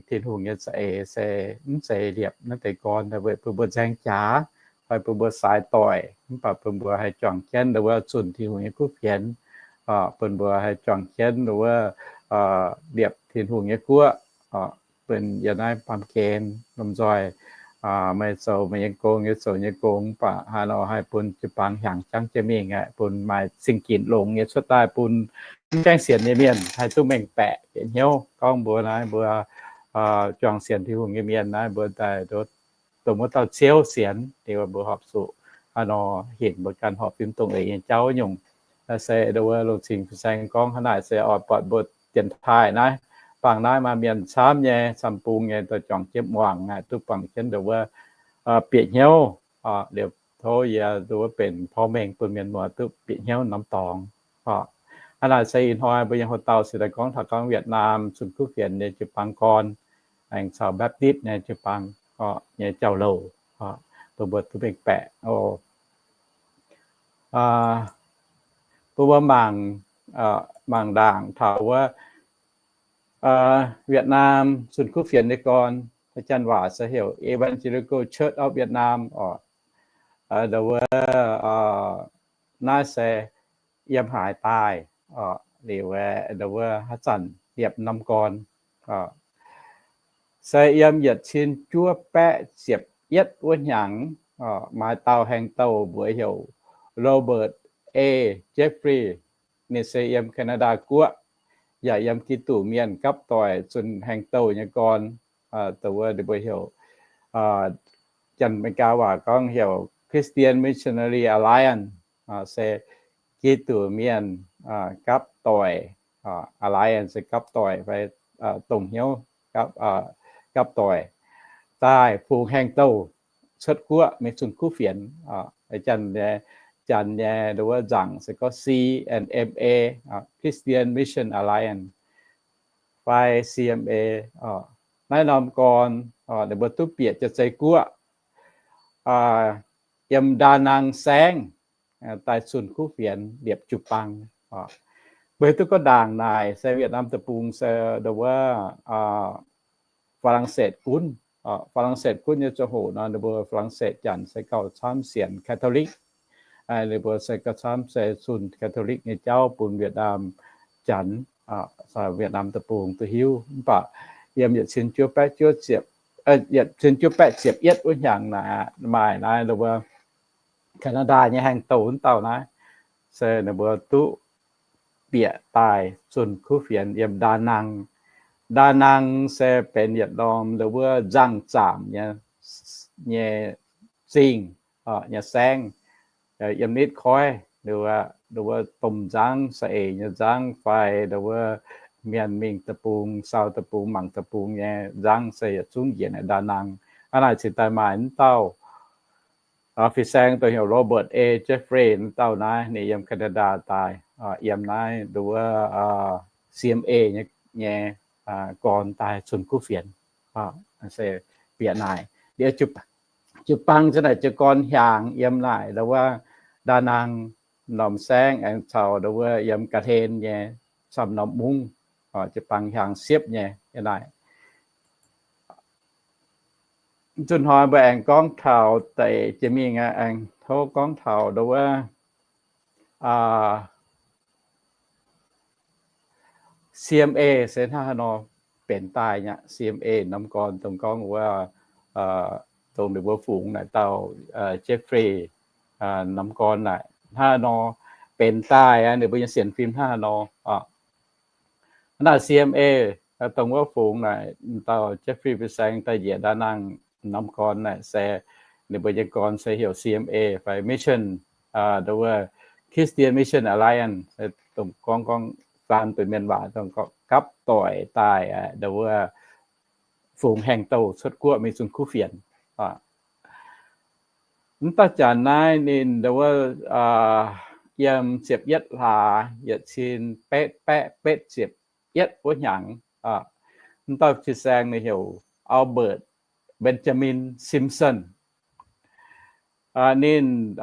Tin-Hungh nyei za'eix se mv zeiz liepc naaiv deix gorn weic bun mbuo nzaeng jaax fai bun mbuo saaix doic, mv baac bun mbuo haih juangc jienv nduov wuov zunh Tin-Hungh nyei kuv fienx, bun mbuo haih juangc jienv nduov wuov liepc Tin-Hungh nyei guoqv. Bun yiem naaiv baamh gen lomh nzoih meih zoux meih nyei gong, yie zoux yie nyei gong, mv baac haaix nor haih bun jiu-baang hiaangx jangv jienv mingh aqv, bun maaih zingh ginx longx nyei cuotv daaih bun mv gaengh sienx nyei mienh haih duqv mengh baeqc bieqc hnyouv gorngv mbuo naaiv mbuo juangc sienx Tin-Hungh nyei mienh naaiv mbuo daaih dongh wuov dauh Ziouv sienx, liuz mbuo horpc zuqc haaix nor hinc mbuo ganh horpc fim dongh eix nyei jauv nyungc. Se nduov wuov Longc Cing Fin-Saeng gorngv hnangv naaic se oix buatc mbuo dienx taaih naaiv, bangc naaiv maaih mienh camv nyei, camv bung nyei, dorh juangc jienv muangx aqv, duqv bangc jienv nduov wuov bieqc hnyouv. Liuz tov yie nduov wuov benx porv mengh bun mienh muoz duqv bieqc hnyouv norm dorngx. Hnangv naaic se ih hnoi mbuo nyei hoc-dauh se daaih gorngv taux gorngv Việt Nam zunh kuv fienx nyei jiu-baang gorn, aengx caux Baptist nyei jiu-baang nyei jauv-louc, dongh mbuo duqv mengh baeqc oc. Bun mbuo mangc, mangc ndaangc taux wuov Việt Nam zunh kuv fienx nyei gorn, janx waac se heuc Evangelical Church of Vietnam oc. Nduov wuov naaiv se yiem haaix daaih, liuz aeqv, nduov wuov haaix zanc liepc norm gorn. Se yiem yietc cin juov baeqv ziepc yietv wuov hnyangx, maaih dauh haengh douh mbuox heuc Robert A. Jeffrey, ninh se yiem Canada guoqv, yaac yiem Giduc Mienh gapv doic zunh haengh douh nyei gorn, dongh wuov ninh mbuo heuc, Janx-Meigaa waac gorngv heuc Christian Missionary Alliance, se Giduc Mienh gapv doic, Alliance se gapv doic fai dongh hnyouv gapv doic daaih fungx haengh douh cuotv guoqv mingh zunh kuv fienx. Janx, Janx nyei dongh wuov nzangc se gorngv C and M A, Christian Mission Alliance fai C M A. Naaiv norm gorn ninh mbuo duqv bieqc jaav-zei guoqv, yiem Đà Nẵng saengv, daaih zunh kuv fienx liepc jiu-baang. Mbuo duqv gorngv ndaangc naaic se Việt Nam deic-bung se dongh wuov Faa^lang^setv gunv. Faa^lang^setv gunv nyei ziangh hoc nor, ninh mbuo Faa^lang^setv Janx se gauh camv sienx Catholic. Ninh mbuo se gauh camv se zunh Catholic nyei jauv bun Việt Nam Janx, Việt Nam deic-bung duqv hiuv. Mv baac yiem yietc cin juov baeqv juov ziepc, yietc cin juov baeqv ziepc yietv wuov hnyangx naaic, maaih naaiv dongh wuov Canada nyei haengh douh wuov dauh naaiv, se ninh mbuo duqv bieqc daaih zunh kuv fienx yiem Đà Nẵng. Đà Nẵng se benx yietc norm dongh wuov nzangc zaamc nyei, nyei zingh, nyei saengv, yiem nitv koiv, dongh wuov domh nzangv, saeng-eix nyei nzangv fai dongh wuov mienh mingh deic-bung, sau deic-bung, mangc deic-bung nyei nzangv se yietc zungv njiec naaic Đà Nẵng. Hnangv naaic cingx daaih maaih wuov dauh Fin-saeng dongh heuc Robert A. Jeffrey wuov dauh naaiv, ninh yiem Canada daaih, yiem naaiv dongh wuov C M A nyei gorn daaih zunh kuv fienx. Se bieqc naaic, jiu-baang za'naaic jiez gorn hiaangx yiem naaic dongh wuov Đà Nẵng norm saengv aengx caux dongh wuov yiem ga'hlen nyei camv norm mungv, jiu-baang hiaangx siepv nyei naaic. Zunh hnoi mbuo aengx gorngv taux deix jiex mingh aengx tov gorngv taux dongh wuov C M A se hnangv haaix nor benx daaih nyei. C M A norm gorn dongh gorngv wuov, dongh ninh mbuo fungx naaic dauh Jeffrey norm gorn naaic hnangv haaix nor benx daaih, ninh mbuo nyei sienx fim hnangv haaix nor. Hnangv naaic C M A dongh wuov fungx naaic dauh Jeffrey Fin-saeng daaih njiec Đà Nẵng norm gorn naaic se, ninh mbuo nyei gorn se heuc C M A fai mission, dongh wuov Christian Mission Alliance, dongh gorngv, gorngv faan benx mienh waac dongh gorngv gapv doic daaih dongh wuov fungx haengh douh cuotv guoqv mingh zunh kuv fienx. Mv dauh janx naaiv ninh dongh wuov yiem ziepc yietv hlaax yietc cin betv baeqv betv ziepc yietv wuov hnyangx, mv dauh fin-saeng ninh heuc Albert Benjamin Simpson. Ninh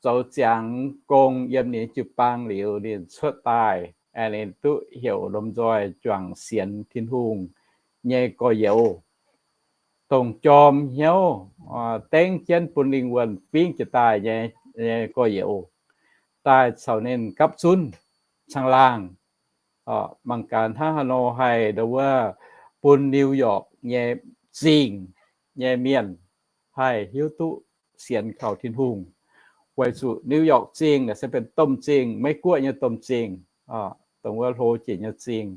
zoux ziangx gong yiem ninh jiu-baang liuz, ninh cuotv daaih, ninh duqv heuc lomh nzoih juangc sienx Tin-Hungh nyei gorx-youz, dongh jorm hnyouv, dengv jienv bun lingh wuonh fingv jiex daaih nyei, nyei gorx-youz, daaih caux ninh gapv zunv caangh laangh, mangc gaax hnangv haaix nor haih dongh wuov bun New York nyei zingh nyei mienh haih hiuv duqv sienx kaux Tin-Hungh. Weic zuqc New York zingh naaic se benx domh zingh, Meiv-Guoqv nyei domh zingh, dongh wuov hlo jiex nyei zingh.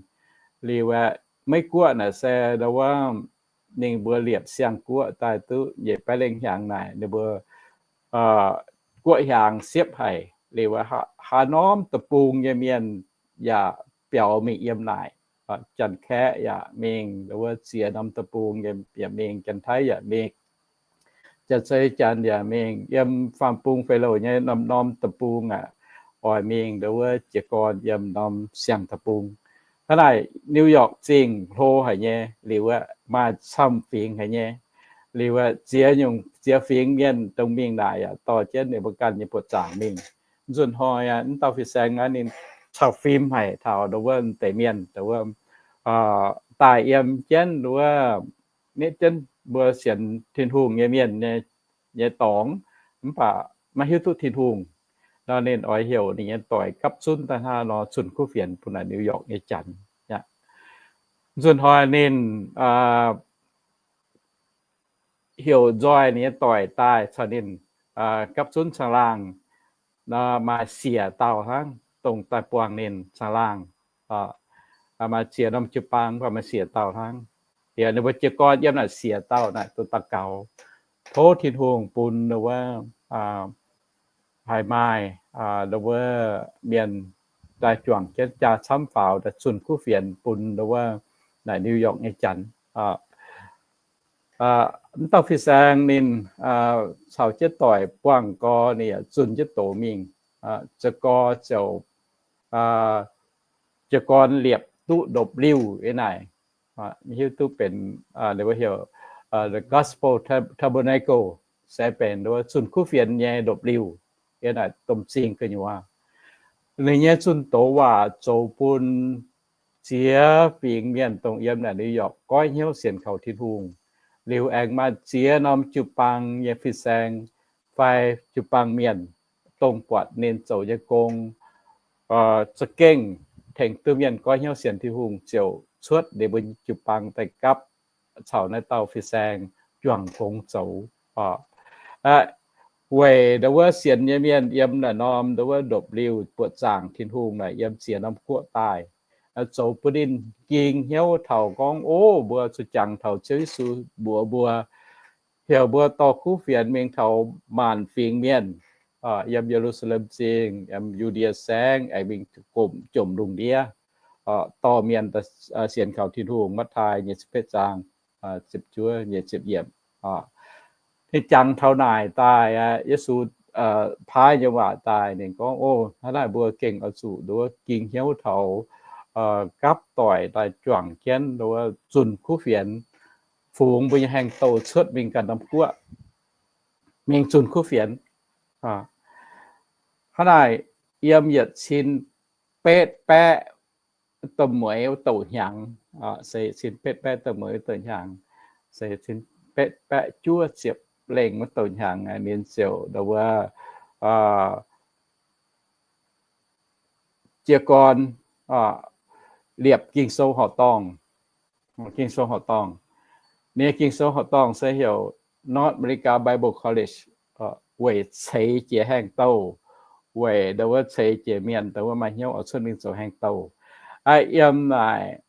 Liuz aeqv, Meiv-Guoqv naaic se dongh wuov ninh mbuo liepc siang-guoqv daaih duqv nyic baeqv lengh hnyangx naaic, ninh mbuo guoqv hiaangx siepv haic. Liuz aeqv, haaix norm deic-bung nyei mienh yaac biaux mingh yiem naaic. Janx-Kaeqv yaac mingh, dongh wuov ziex norm deic-bung yaac mingh, Janx-Taiv yaac mingh, Janx-Sei Janx yaac mingh, yiem faam-bung fei louh nyei norm-norm deic-bung aqv, oix mingh dongh wuov jiez gorn yiem norm siang deic-bung. Hnangv naaic New York zingh hlo haic nyei, liuz aeqv, maaih camv fingx haic nyei. Liuz aeqv, ziex nyungc, ziex fingx mienh dongh mingh naaic yaac dorh jienv ninh mbuo ganh nyei buoqc zaangc mingh. Nzunc hnoi aqv, mv dauh fin-saeng naaiv ninh caux fim haic taux dongh wuov deix mienh, dongh wuov daaih yiem jienv wuov nitv jienv mbuo sienx Tin-Hungh nyei mienh nyei dorngx, mv baac maiv hiuv duqv Tin-Hungh. Nor ninh oix heuc ninh nyei doic gapv zunv daaih hnangv nor zunh kuv fienx bun naaic New York nyei janx. Nzunc hnoi ninh heuc nzoih ninh nyei doic daaih caux ninh gapv zunv caangh laangh maaih siec dauh hnangv, dongh daaih buangh ninh caangh laangh. Maaih ziex norm jiu-baang, mv baac maaih siec dauh hnangv. Liuz ninh mbuo jiez gorn yiem naaic siec dauh naaic duqv daux gaux, tov Tin-Hungh bun wuov, haih maaih wuov mienh daaih juangc jienv jaa camv faaux daaih zunh kuv fienx bun wuov naaic New York nyei janx. Mv dauh fin-saeng ninh caux jienv doic buangh gau, ninh yaac zunh jienv doz mingh. Za'gengh ziouc jiez gorn liepc duqv ndopv-liuh yiem naaic, hiuv duqv benx, heuc The Gospel Tabernacle, se benx wuov zunh kuv fienx nyei ndopv-liuh yiem naaic domh zingh gu'nyuoz. Ninh nyei zunh doz waac zoux bun ziex fingx mienh dongh yiem naaic New York goiv hnyouv sienx kaux Tin-Hungh. Liuz aengx maaih ziex norm jiu-baang nyei fin-saeng fai jiu-baang mienh dongh buatc ninh zoux nyei gong za'gengh tengx duqv mienh goiv hnyouv sienx Tin-Hungh ziouc cuotv ninh mbuo jiu-baang daaih gapv caux naaiv dauh fin-saeng juangc gong zoux. Weic ndau wuov sienx nyei mienh yiem naaic norm ndau wuov ndopv-liuh buoqc zaangc Tin-Hungh naaic yiem ziex norm guoqv daaih, zoux bun ninh ging hnyouv taux gorngv, o, mbuo zuqc jangx taux Ziouv Yesu mbuox mbuo, heuc mbuo dorh kuv fienx mingh taux maanc fingx mienh, yiem Ye^lu^saa^lem Zingh, yiem Yu^ndie Saengv, aengx mingh gomh jomc lungh ndiev, dorh mienh sienx kaux Tin-Hungh. Matv^taai nyei ziepc betv zaang, ziepc juov nyei ziepc yiemc. Ninh jangx taux naaic daaih, Yesu paaiv nyei waac daaih, ninh gorngv, o, hnangv naaic mbuo gengh oix zuqc nduov ging hnyouv taux gapv doic daaih juangc jienv nduov zunh kuv fienx, fungx mbuo nyei haengh douh cuotv mingh ganh norm guoqv, mingh zunh kuv fienx. Hnangv naaic, yiem yietc cin betv baeqv da'mueiz wuov douc hnyangx, se cin betv baeqv da'mueiz wuov douc hnyangx, se cin betv baeqv juov ziepc lengh wuov douc hnyangx, ninh ziouc ndau wuov jiez gorn liepc Ging-Sou horqc dorngh. Ging-Sou horqc dorngh. Ninh nyei Ging-Sou horqc dorngh se heuc North America Bible College, weic ceix jiez haengh douh, weic ndau wuov ceix jiez mienh ndau wuov maaih hnyouv oix cuotv mingh zoux haengh douh. Yiem naaic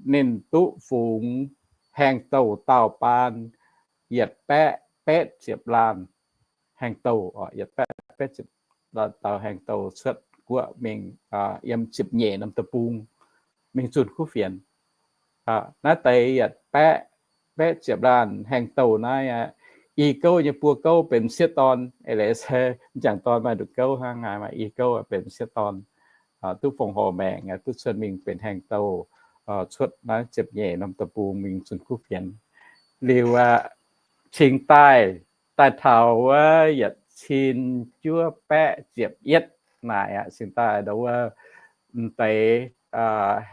ninh duqv fungx haengh douh daauh baan yietc baeqv betv ziepc laanh haengh douh, yietc baeqv betv ziepc laanh dauh haengh douh cuotv guoqv mingh yiem ziepc nyeic norm deic-bung mingh zunh kuv fienx. Naaiv deix yietc baeqv betv ziepc laanh haengh douh naaiv aqv, i gouv nyei buo gouv benx m'sieqv dorn, eix leiz se m'jangc dorn maaih nduqc gouv hnangv, maaih i gouv benx m'sieqv dorn, duqv fongc horc maengc, duqv cuotv mingh benx haengh douh, cuotv naaiv ziepc nyeic norm deic-bung mingh zunh kuv fienx. Liuz aqv, cingx daaih, daaih taux wuov yietc cin juov baeqv ziepc yietv naaic aqv, cingx daaih ndau wuov m'deix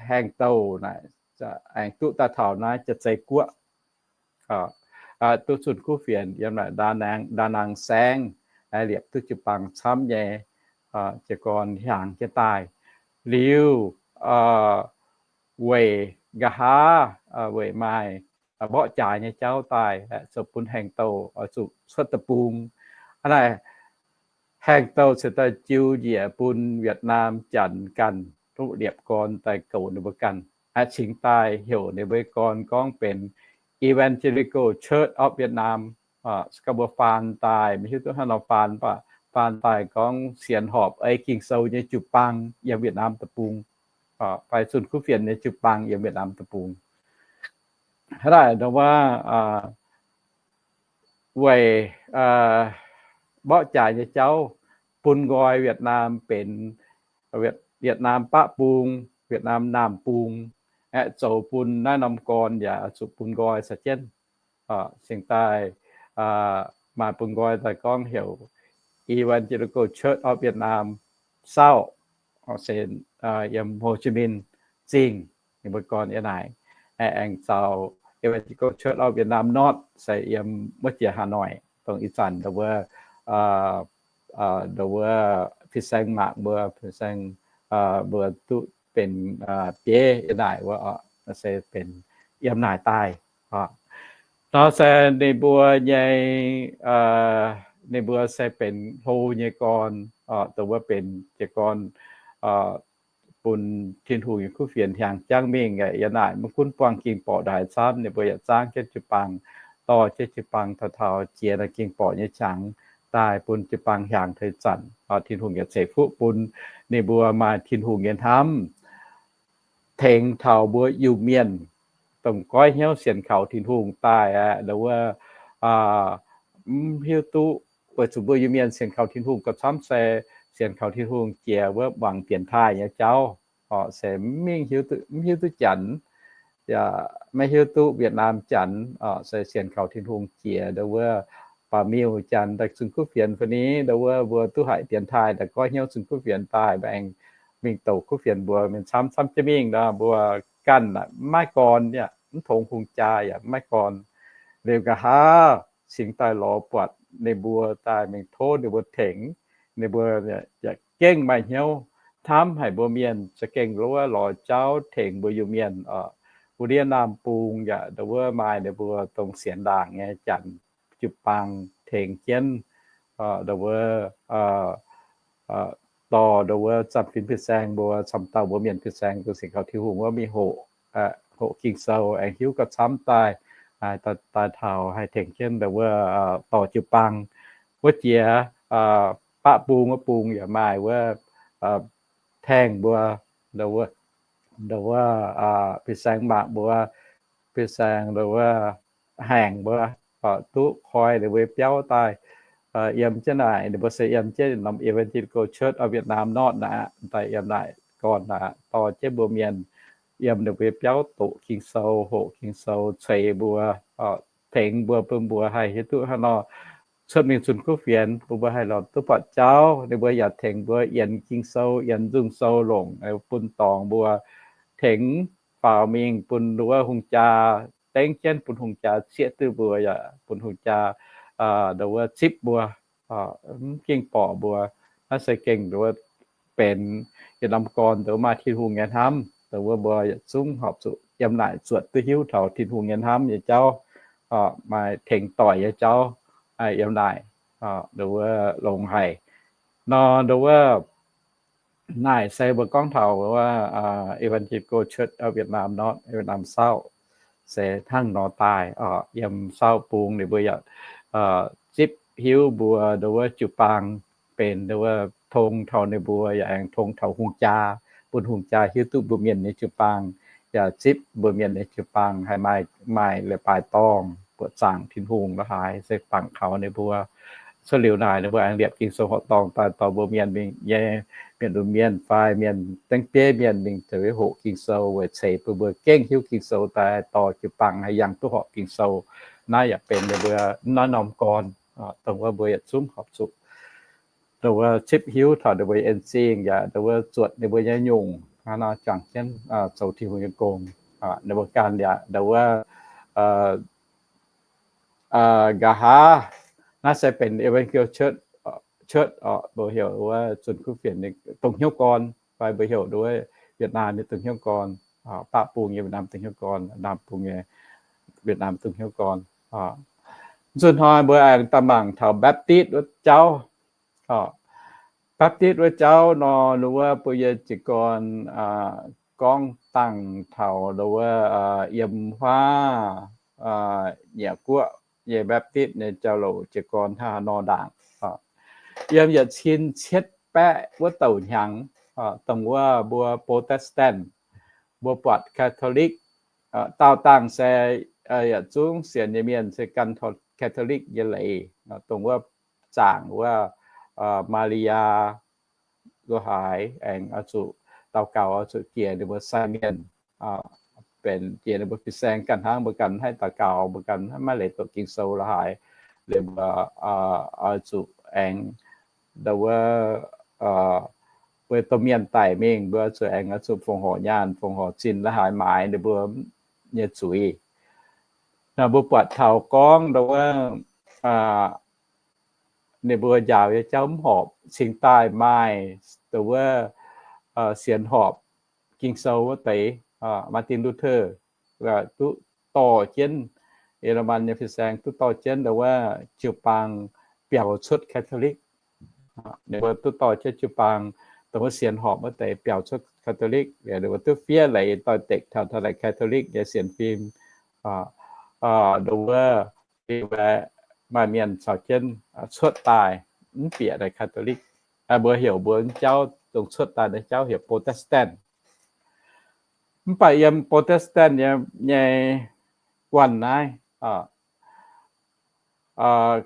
haengh douh naaic aengx duqv daaih taux naaiv Jaav-Zei Guoqv, duqv zunh kuv fienx yiem naaic Da Nang, Da Nang Saengv, liepc duqv jiu-baang camv nyei, jiez gorn hiaangx jienv daaih. Liuz weic nqa'haav, weic maaih mborqv jaaix nyei jauv daaih, zoux bun haengh douh oix zuqc cuotv deic-bung. Hnangv naaic, haengh douh cingx daaih jiu njiec bun Wietc Naam Janx ganh duqv liepc gorn daaih goux ninh mbuo ganh. Aqv, cingx daaih heuc ninh mbuo gorn gorngv benx Evangelical Church of Vietnam. Se gorngv mbuo faan daaih, maiv hiuv duqv hnangv nor faan, mv baac faan daaih gorngv sienx horpc ei Ging-Sou nyei jiu-baang yiem Wietc Naam deic-bung, fai zunh kuv fienx nyei jiu-baang yiem Wietc Naam deic-bung. Hnangv naaic ndongc wuov, weic mborqv jaaix nyei jauv bun nqoi Wietc Naam benx Wietc Naam Baqv Bung, Wietc Naam Naamh Bung, aeqv, zoux bun naaiv norm gorn yaac zuqc bun nqoi caux jienv. Cingx daaih maaih bun nqoi daaih gorngv heuc Evangelical Church of Vietnam South, se yiem Hồ Chí Minh Zingh, ninh mbuo gorn yiem naaic. Aengx caux Evangelical Church of Vietnam North se yiem wuov jiex Hà Nội, dongh ih zanc ndau wuov, ndau wuov fin-saeng mangc mbuo, fin-saeng mbuo duqv benx bieiv yiem naaic wuov, se benx yiem naaic daaih. Nor se ninh mbuo nyei, ninh mbuo se benx hlo nyei gorn, dongh wuov benx jiez gorn bun Tin-Hungh nyei kuv fienx hiaangx jangv mingh. Yiem naaic maiv gunv buangh ging-borqc ndaaih camv, ninh mbuo yaac zaangv jienv jiu-baang, dorh jienv jiu-baang taux taux jiex naaiv ging-borqc nyei qangx daaih bun jiu-baang hiaangx taux zanc, Tin-Hungh yaac ceix fuqv bun ninh mbuo maaih Tin-Hungh nyei hnamv tengx taux mbuo Iu-Mienh, dongh goiv hnyouv sienx kaux Tin-Hungh daaih aqv, ndau wuov mv hiuv duqv, weic zuqc mbuo Iu-Mienh sienx kaux Tin-Hungh gauh camv se sienx kaux Tin-Hungh jiex wuov muangx dienx taaih nyei jauv, se mv hiuv duqv Janx, yaac maiv hiuv duqv Wietc^naam Janx, se sienx kaux Tin-Hungh jiex ndau wuov baaux miuh Janx daaih zunh kuv fienx fai ni, ndau wuov mbuo duqv haiz dienx taaih daaih goiv hnyouv zunh kuv fienx daaih, mbuo aengx mingh douc kuv fienx mbuo mienh camv camv jienv mingh nor, mbuo ganh maiv gorn, mv tongx hungh jaa yaac maiv gorn. Liuz nqa'haav cingx daaih lorz buatc ninh mbuo daaih mingh tov ninh mbuo tengx, ninh mbuo yaac gengh maaih hnyouv hnamv haic mbuo mienh za'gengh lorz jauv tengx mbuo Iu-Mienh. Wuov ndiev Naamh Bung yaac ndau wuov maaih ninh mbuo dongh sienx ndaangc nyei Janx jiu-baang tengx jienv, ndau wuov dorh ndau wuov zanc-fin fin-saeng mbuo, camv dauh mbuo mienh fin-saeng dongh sienx kaux Tin-Hungh wuov mingh hoqc, hoqc Ging-Sou aengx hiuv gauh camv daaih, daaih taux haih tengx jienv ndau wuov dorh jiu-baang. Wuov jiex baqv bung wuov bung yaac maaih wuov taengh mbuo, ndau wuov fin-saeng mangc mbuo, fin-saeng ndau wuov haengh mbuo, duqv koi ninh mbuo biauv daaih. Yiem jienv naaic ninh mbuo se yiem jienv norm Evangelical Church of Vietnam North naaic, daaih yiem naaic gorn naaic dorh jienv mbuo mienh yiem ninh mbuo biauv doqc Ging-Sou, hoqc Ging-Sou, ceix mbuo, tengx mbuo, bun mbuo haih hiuv duqv hnangv nor cuotv mingh zunh kuv fienx, bun mbuo haih lorz duqv buatc jauv. Ninh mbuo yaac tengx mbuo yienx Ging-Sou, yienx nzung sou longc bun dorngx mbuo, tengx faaux mingh bun ndau wuov hungh jaa dengv jienv, bun hungh jaa zieqv duqv mbuo, yaac bun hungh jaa ndau wuov zipv mbuo, mv ging-borqc mbuo. Naaiv se gengh ndau wuov benx yietc norm gorn ndau wuov maaih Tin-Hungh nyei hnamv, ndau wuov mbuo yietc zungv horpc zuqc yiem naaic zuotc duqv hiuv taux Tin-Hungh nyei hnamv nyei jauv, maaih tengx doic nyei jauv yiem naaic ndau wuov longx haic. Nor ndau wuov naaic se mbuo gorngv taux wuov Evangelical Church of Vietnam North, Vietnam South, se hnangv nor daaih. Yiem South Bung ninh mbuo yaac zipv hiuv mbuo ndau wuov jiu-baang benx ndau wuov tong taux ninh mbuo, yaac aengx tong taux hungh jaa, bun hungh jaa hiuv duqv mbuo mienh nyei jiu-baang, yaac zipv mbuo mienh nyei jiu-baang haih maaih, maaih leiz-baaix dorngh buoqc zaangc Tin-Hungh la'haaix, se bangc kaux ninh mbuo cuotv liuz naaic ninh mbuo aengx liepc Ging-Sou horqc dorngh daaih dorh mbuo mienh mingh nyei, mienh lunx mienh fai mienh dengv bieiv mienh mingh taux hoqc Ging-Sou weic ceix bun mbuo gengh hiuv Ging-Sou daaih dorh jiu-baang haih yangh duqv horpc Ging-Sou. Naaiv yaac benx ninh mbuo naaiv norm gorn, dongh wuov mbuo yietc zungv horpc zuqc ndau wuov zipv hiuv taux ninh mbuo en zingh, yaac ndau wuov zuotc ninh mbuo nyei nyungc, hnangv nor juangc jienv zoux Tin-Hungh nyei gong. Ninh mbuo ganh yaac ndau wuov nqa'haav, naaiv se benx Evangelical Church, mbuo heuc wuov zunh kuv fienx dongh hnyouv gorn, fai mbuo heuc ndau wuov Vietnam nyei dongh hnyouv gorn, baqv bung nyei Vietnam dongh hnyouv gorn, Nam bung nyei Vietnam dongh hnyouv gorn. Zunh hnoi mbuo aengx daaih mangc taux Baptist wuov jauv. Baptist wuov jauv nor, ndau wuov mbuo nyei jiez gorn gorngv dangh taux ndau wuov yiem huaav Nyiec Guoqv nyei Baptist nyei jauv-louc jiez gorn hnangv haaix nor ndaangc. Yiem yietc cin cietv baeqv wuov douc hnyangx, dongh wuov mbuo Protestant, mbuo buatc Catholic, daauh dangh se yietc zungv sienx nyei mienh se gan Catholic nyei leiz, dongh wuov zaangc wuov Maa^li^yaa lo haaix aengx oix zuqc daux gaux, oix zuqc jiex ninh mbuo sai mienh, benx jiex ninh mbuo fin-saeng ganh hnangv, mbuo ganh mv haih daux gaux, mbuo ganh mv haih maaih leiz doqc Ging-Sou lo haaix, liuz mbuo oix zuqc aengx ndau wuov mbuo domh mienh daic mingh, mbuo zuqc aengx oix zuqc fongc horc nyaanh, fongc horc zinh lo haaix maaiz ninh mbuo nyei zuiz. Naaiv mbuo buatc taux gorngv ndau wuov ninh mbuo njaaux nyei jauv mv horpc, cingx daaih maaih ndau wuov sienx horpc Ging-Sou wuov deix, Martin Luther duqv dorh jienv, Yereman nyei fin-saeng duqv dorh jienv ndau wuov jiu-baang biaux cuotv Catholic. Ninh mbuo duqv dorh jienv jiu-baang dongh wuov sienx horpc wuov deix biaux cuotv Catholic, liuz ninh mbuo duqv fiev leiz doix-dekc taux taux naaic Catholic nyei sienx fim. Dongh wuov maaih mienh caux jienv cuotv daaih mv bieqc naaic Catholic. Mbuo heuc mbuo jauv dongh cuotv daaih nyei jauv heuc Protestant. Mv baac yiem Protestant nyei guanh naaiv,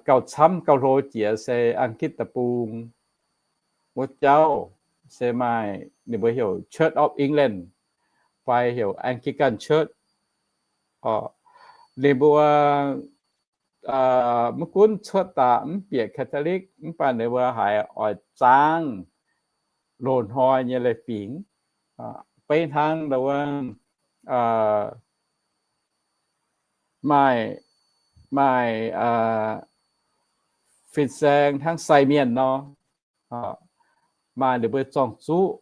gauh camv gauh hlo jiex se Ang^gitc Deic-Bung wuov jauv, se maaih ninh mbuo heuc Church of England fai heuc Anglican Church. Ninh mbuo mv gunv cuotv daaih mv bieqc Catholic mv baac ninh mbuo haiz oix zaangv loz-hnoi nyei leiz-fingx, beiv hnangv wuov maaih, maaih fin-saeng hnangv sai mienh nor, maaih ninh mbuo zorng-zuqv,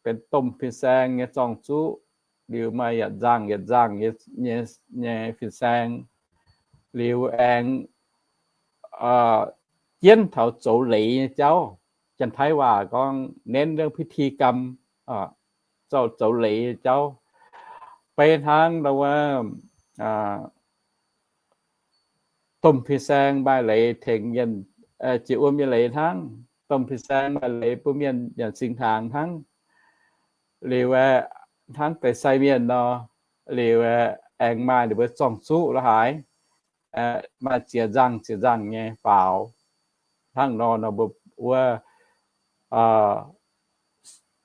benx domh fin-saeng nyei zorng-zuqv, liuz maaih yietc nzangh yietc nzangh nyei fin-saeng, liuz aengx jienv taux zoux leiz nyei jauv. Janx-Taiv waac gorngv เน้นเรื่องพิธีกรรม, zoux, zoux leiz nyei jauv. Beiv hnangv wuov domh fin-saeng maaih leiz tengx mienh, jiex wuom nyei leiz hnangv. Domh fin-saeng maaih leiz bun mienh nyanc singx hnaangx hnangv. Liuz aeqv, hnangv deix sai mienh nor, liuz aeqv, aengx maaih ninh mbuo zorng-zuqv la'haaix, maaih ziex nzangh ziex nzangh nyei faaux. Hnangv nor nor mbuo wuov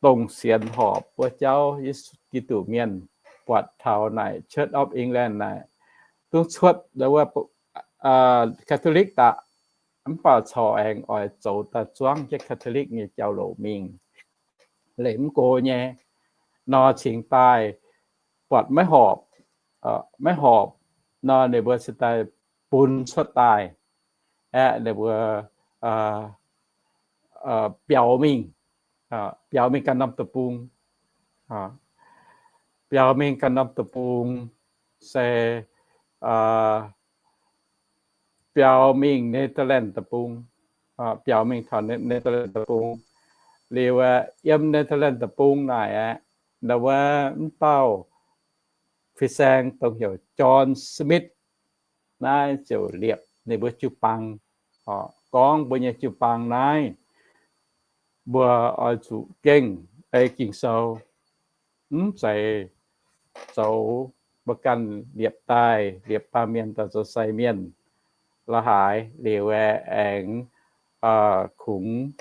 dongh sienx horpc wuov jauv Yesu Giduc mienh buatc taux naaic Church of England naaic, dungx cuotv wuov Catholic daaih, mv baac corc aengx oix zoux daaih zuangv jienv Catholic nyei jauv-louc mingh. Leiz mv go nyei nor cingx daaih buatc maiv horpc, maiv horpc nor ninh mbuo cingx daaih bun cuotv daaih, aeqv, ninh mbuo biaux mingh, biaux mingh ganh norm deic-bung, biaux mingh ganh norm deic-bung, se biaux mingh Netherlands deic-bung, biaux mingh taux Netherlands deic-bung. Liuz aeqv, yiem Netherlands deic-bung naaic aeqv, ndau wuov mv dauh fin-saeng dongh heuc John Smith naaiv ziouc liepc ninh mbuo jiu-baang, gorngv mbuo nyei jiu-baang naaiv, mbuo oix zuqc gengh ei Ging-Sou, mv zeiz zoux mbuo ganh liepc daaih, liepc baamh mienh daaih zoux sai mienh la'haaix. Liuz aeqv, aengx kungx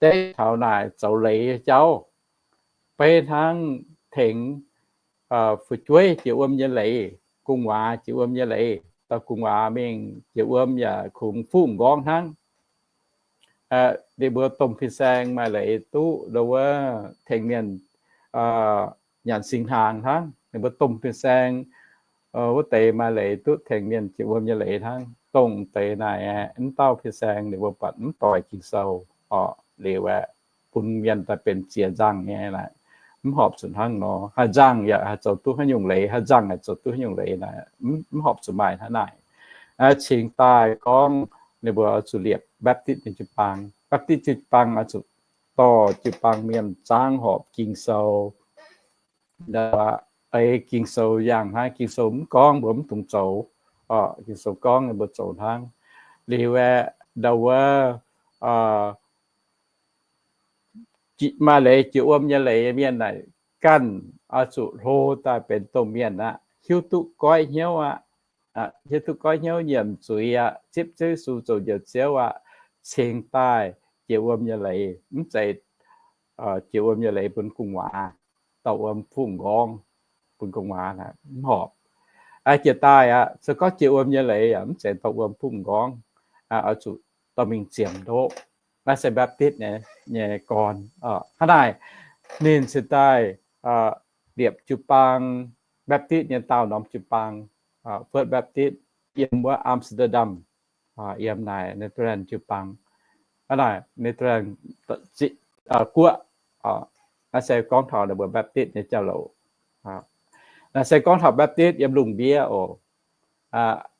deiv taux naaic zoux leiz nyei jauv, beiv hnangv tengx fu'jueiv jiex wuom nyei leiz, gu'nguaaz jiex wuom nyei leiz, dauh gu'nguaaz mingh jiex wuom yaac kungx fuqv m'nqorngv hnangv. Ninh mbuo domh fin-saeng maaih leiz duqv ndau wuov tengx mienh nyanc singx hnaangx hnangv. Ninh mbuo domh fin-saeng wuov deix maaih leiz duqv tengx mienh jiex wuom nyei leiz hnangv. Dongh deix naaic aeqv, mv dauh fin-saeng ninh mbuo buatc mv doix Ging-Sou orqc. Liuz aeqv, bun mienh daaih benx ziex nzangh nyei naaic, mv horpc zuqc hnangv nor. Haih nzangh yaac haih zoux duqv haaix nyungc leiz, haih nzangh yaac zoux duqv haaix nyungc leiz naaic, mv horpc zuqc maaih hnangv naaic. Cingx daaih gorngv ninh mbuo oix zuqc liepc Baptist nyei jiu-baang. Baptist jiu-baang oix zuqc dorh jiu-baang mienh zaangv horpc Ging-Sou. Ei Ging-Sou yangh hnangv. Ging-Sou mv gorngv mbuo mv dungx zoux orqc. Ging-Sou gorngv mbuo zoux hnangv. Liuz aeqv, ndau wuov maaih leiz jiex wuom nyei leiz nyei mienh naaic, ganh oix zuqc hlo daaih benx domh mienh aqv, hiuv duqv goiv hnyouv aqv, hiuv duqv goiv hnyouv nyiemc zuiz aqv, zipv Ziouv Yesu zoux njoux Ziouv aqv, cingx daaih jiex wuom nyei leiz. Mv zeiz jiex wuom nyei leiz bun gu'nguaaz, dorh wuom fuqv m'nqorngv bun gu'nguaaz, mv horpc. Jiex daaih aqv, se gorngv jiex wuom nyei leiz yaac mv zeiz dorh wuom fuqv m'nqorngv, oix zuqc dorh mingh ziemx ndoqv. Naaiv se Baptist nyei gorn. Hnangv naaic, ninh cingx daaih liepc jiu-baang, Baptist nyei daauh norm jiu-baang, First Baptist, yiem wuov Amsterdam, yiem naaic Netherlands jiu-baang. Hnangv naaic Netherlands guoqv, naaiv se gorngv taux ninh mbuo Baptist nyei jauv-louc. Naaiv se gorngv taux Baptist yiem lungh ndiev oc.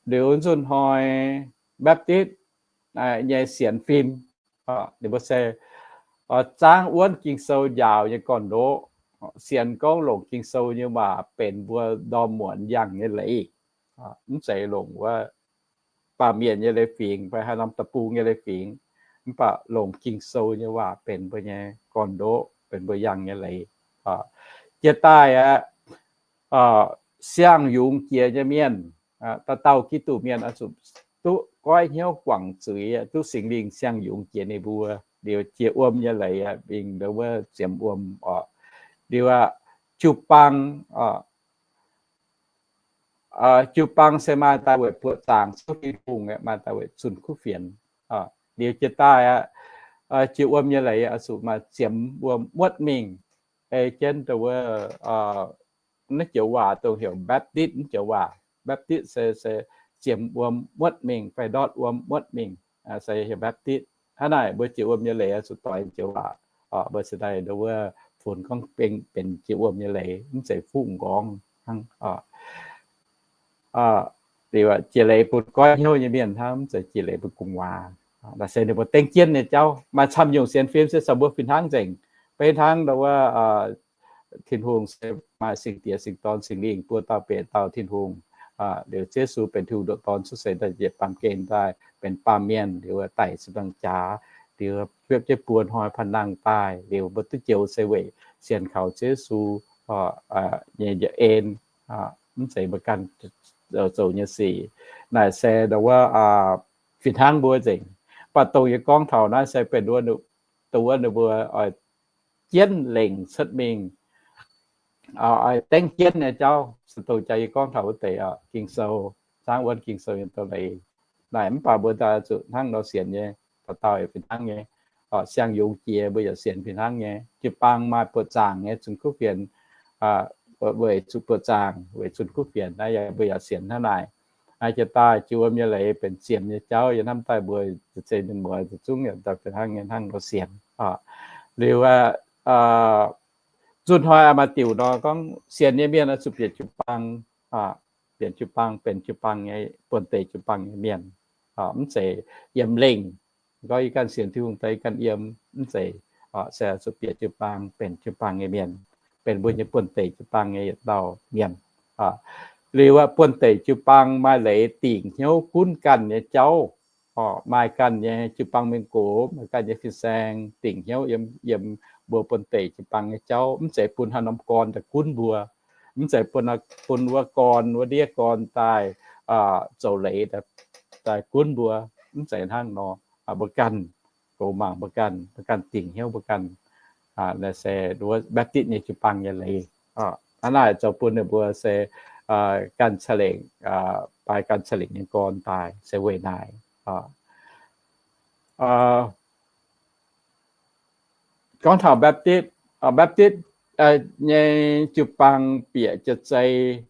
Liuz nzunc hnoi Baptist nyei sienx fim. Ninh mbuo se zaangv wuonv Ging-Sou njaaux nyei gorn-ndoqv. Sienx gorngv longc Ging-Sou nyei waac benx mbuo ndorm muonz yangh nyei leiz. Mv zeiz longc wuov baamh mienh nyei leiz-fingx fai haaix norm deic-bung nyei leiz-fingx, mv baac longc Ging-Sou nyei waac benx mbuo nyei gorn-ndoqv, benx mbuo yangh nyei leiz. Jiex daaih aqv, siang-yungz jiex nyei mienh, dauh dauh Giduc mienh oix zuqc duqv goiv hnyouv guangc zuiz, duqv Singx Lingh siang-yungz jiex ninh mbuo liuz, jiex wuom nyei leiz mingh ndongc wuov ziemx wuom oc. Liuz aqv, jiu-baang, jiu-baang se maaih daaih weic buoqc zaangc souv Tin-Hungh, maaih daaih weic zunh kuv fienx. Liuz jiex daaih aqv, jiex wuom nyei leiz oix zuqc maaih ziemx wuom muotv mingh. Ei jienv ndongc wuov naaiv joux waac dongh heuc Baptist naaiv joux waac. Baptist se, se ziemx wuom muotv mingh fai ndortv wuom muotv mingh, se heuc Baptist. Hnangv naaic mbuo jiex wuom nyei leiz oix zuqc doix joux waac. Mbuo se daaih ndongc wuov funx gorngv benx jiex wuom nyei leiz, mv zeiz fuqv m'nqorngv hnangv. Liuz jiex leiz bun goiv hnyouv nyei mienh hnangv, mv zeiz jiex leiz bun gu'nguaaz. Naaiv se ninh mbuo dengv jienv nyei jauv. Maaih camv nyungc sienx fim se caux mbuo fih hnangv nzengc. Beiv hnangv ndongc wuov Tin-Hungh se maaih Singx Diex, Singx Dorn, Singx Lingh buo dauh bieqc dauh Tin-Hungh. Liuz Yesu benx Tin-Hungh ndoqc Dorn cuotv seix daaih njiec baamh gen daaih benx baamh mienh, liuz daic ziepc nzaangc jaax, liuz biopv jienv buo hnoi panh nangh daaih, liuz mbuo duqv joux se weic sienx kaux Yesu nyei njaaux en, mv zeiz mbuo ganh zoux nyei sic. Naaic se ndongc wuov fih hnangv mbuo nzengc. Mv baac dongh yie gorngv taux naaiv se benx dongh wuov ninh mbuo oix jienv lengc cuotv mingh, oix dengv jienv nyei jauv, se dongh jaax yie gorngv taux wuov deix Ging-Sou, zaangv wuonv Ging-Sou nyei doz-leiz. Naaic mv baac mbuo daaih zuqc hnangv nor sienx nyei, dauh dauh yaac fih hnangv nyei. Siang-yungz jiex mbuo yaac sienx fih hnangv nyei. Jiu-baang maaih buoqc zaangc nyei zunh kuv fienx, weic zuqc buoqc zaangc, weic zunh kuv fienx, naaiv yaac mbuo yaac sienx hnangv naaic. Naaiv jiex daaih jiex wuom nyei leiz benx ziemx nyei jauv, yie hnamv daaih mbuo zeiv mienh muoz zungv yaac daaih fih hnangv nyei hnangv nor sienx. Liuz aqv, nzunc hnoi maaih diuc nor gorngv sienx nyei mienh oix zuqc bieqc jiu-baang, bieqc jiu-baang benx jiu-baang nyei, buonv-deic jiu-baang nyei mienh. Mv zeiz yiem lengh, gorngv yie ganh sienx Tin-Hungh daaih yie ganh yiem, mv zeiz. Se zuqc bieqc jiu-baang benx jiu-baang nyei mienh, benx mbuo nyei buonv-deic jiu-baang nyei yietc dauh mienh. Liuz aqv, buonv-deic jiu-baang maaih leiz dingc hnyouv gunv ganh nyei jauv. Maaih ganh nyei jiu-baang mienh gox, maaih ganh nyei fin-saeng dingc hnyouv yiem, yiem mbuo buonv-deic jiu-baang nyei jauv. Mv zeiz bun haaix norm gorn daaih gunv mbuo. Mv zeiz bun, bun wuov gorn, wuov ndiev gorn daaih zoux leiz daaih gunv mbuo. Mv zeiz hnangv nor. Mbuo ganh goux mangc mbuo ganh, mbuo ganh dingc hnyouv mbuo ganh. Naaiv se wuov Baptist nyei jiu-baang nyei leiz. Hnangv naaic zoux bun ninh mbuo se ganh ca'lengc, baaix ganh ca'lengc nyei gorn daaih se weic naaic. Gorngv taux Baptist, Baptist nyei jiu-baang bieqc jiex zei,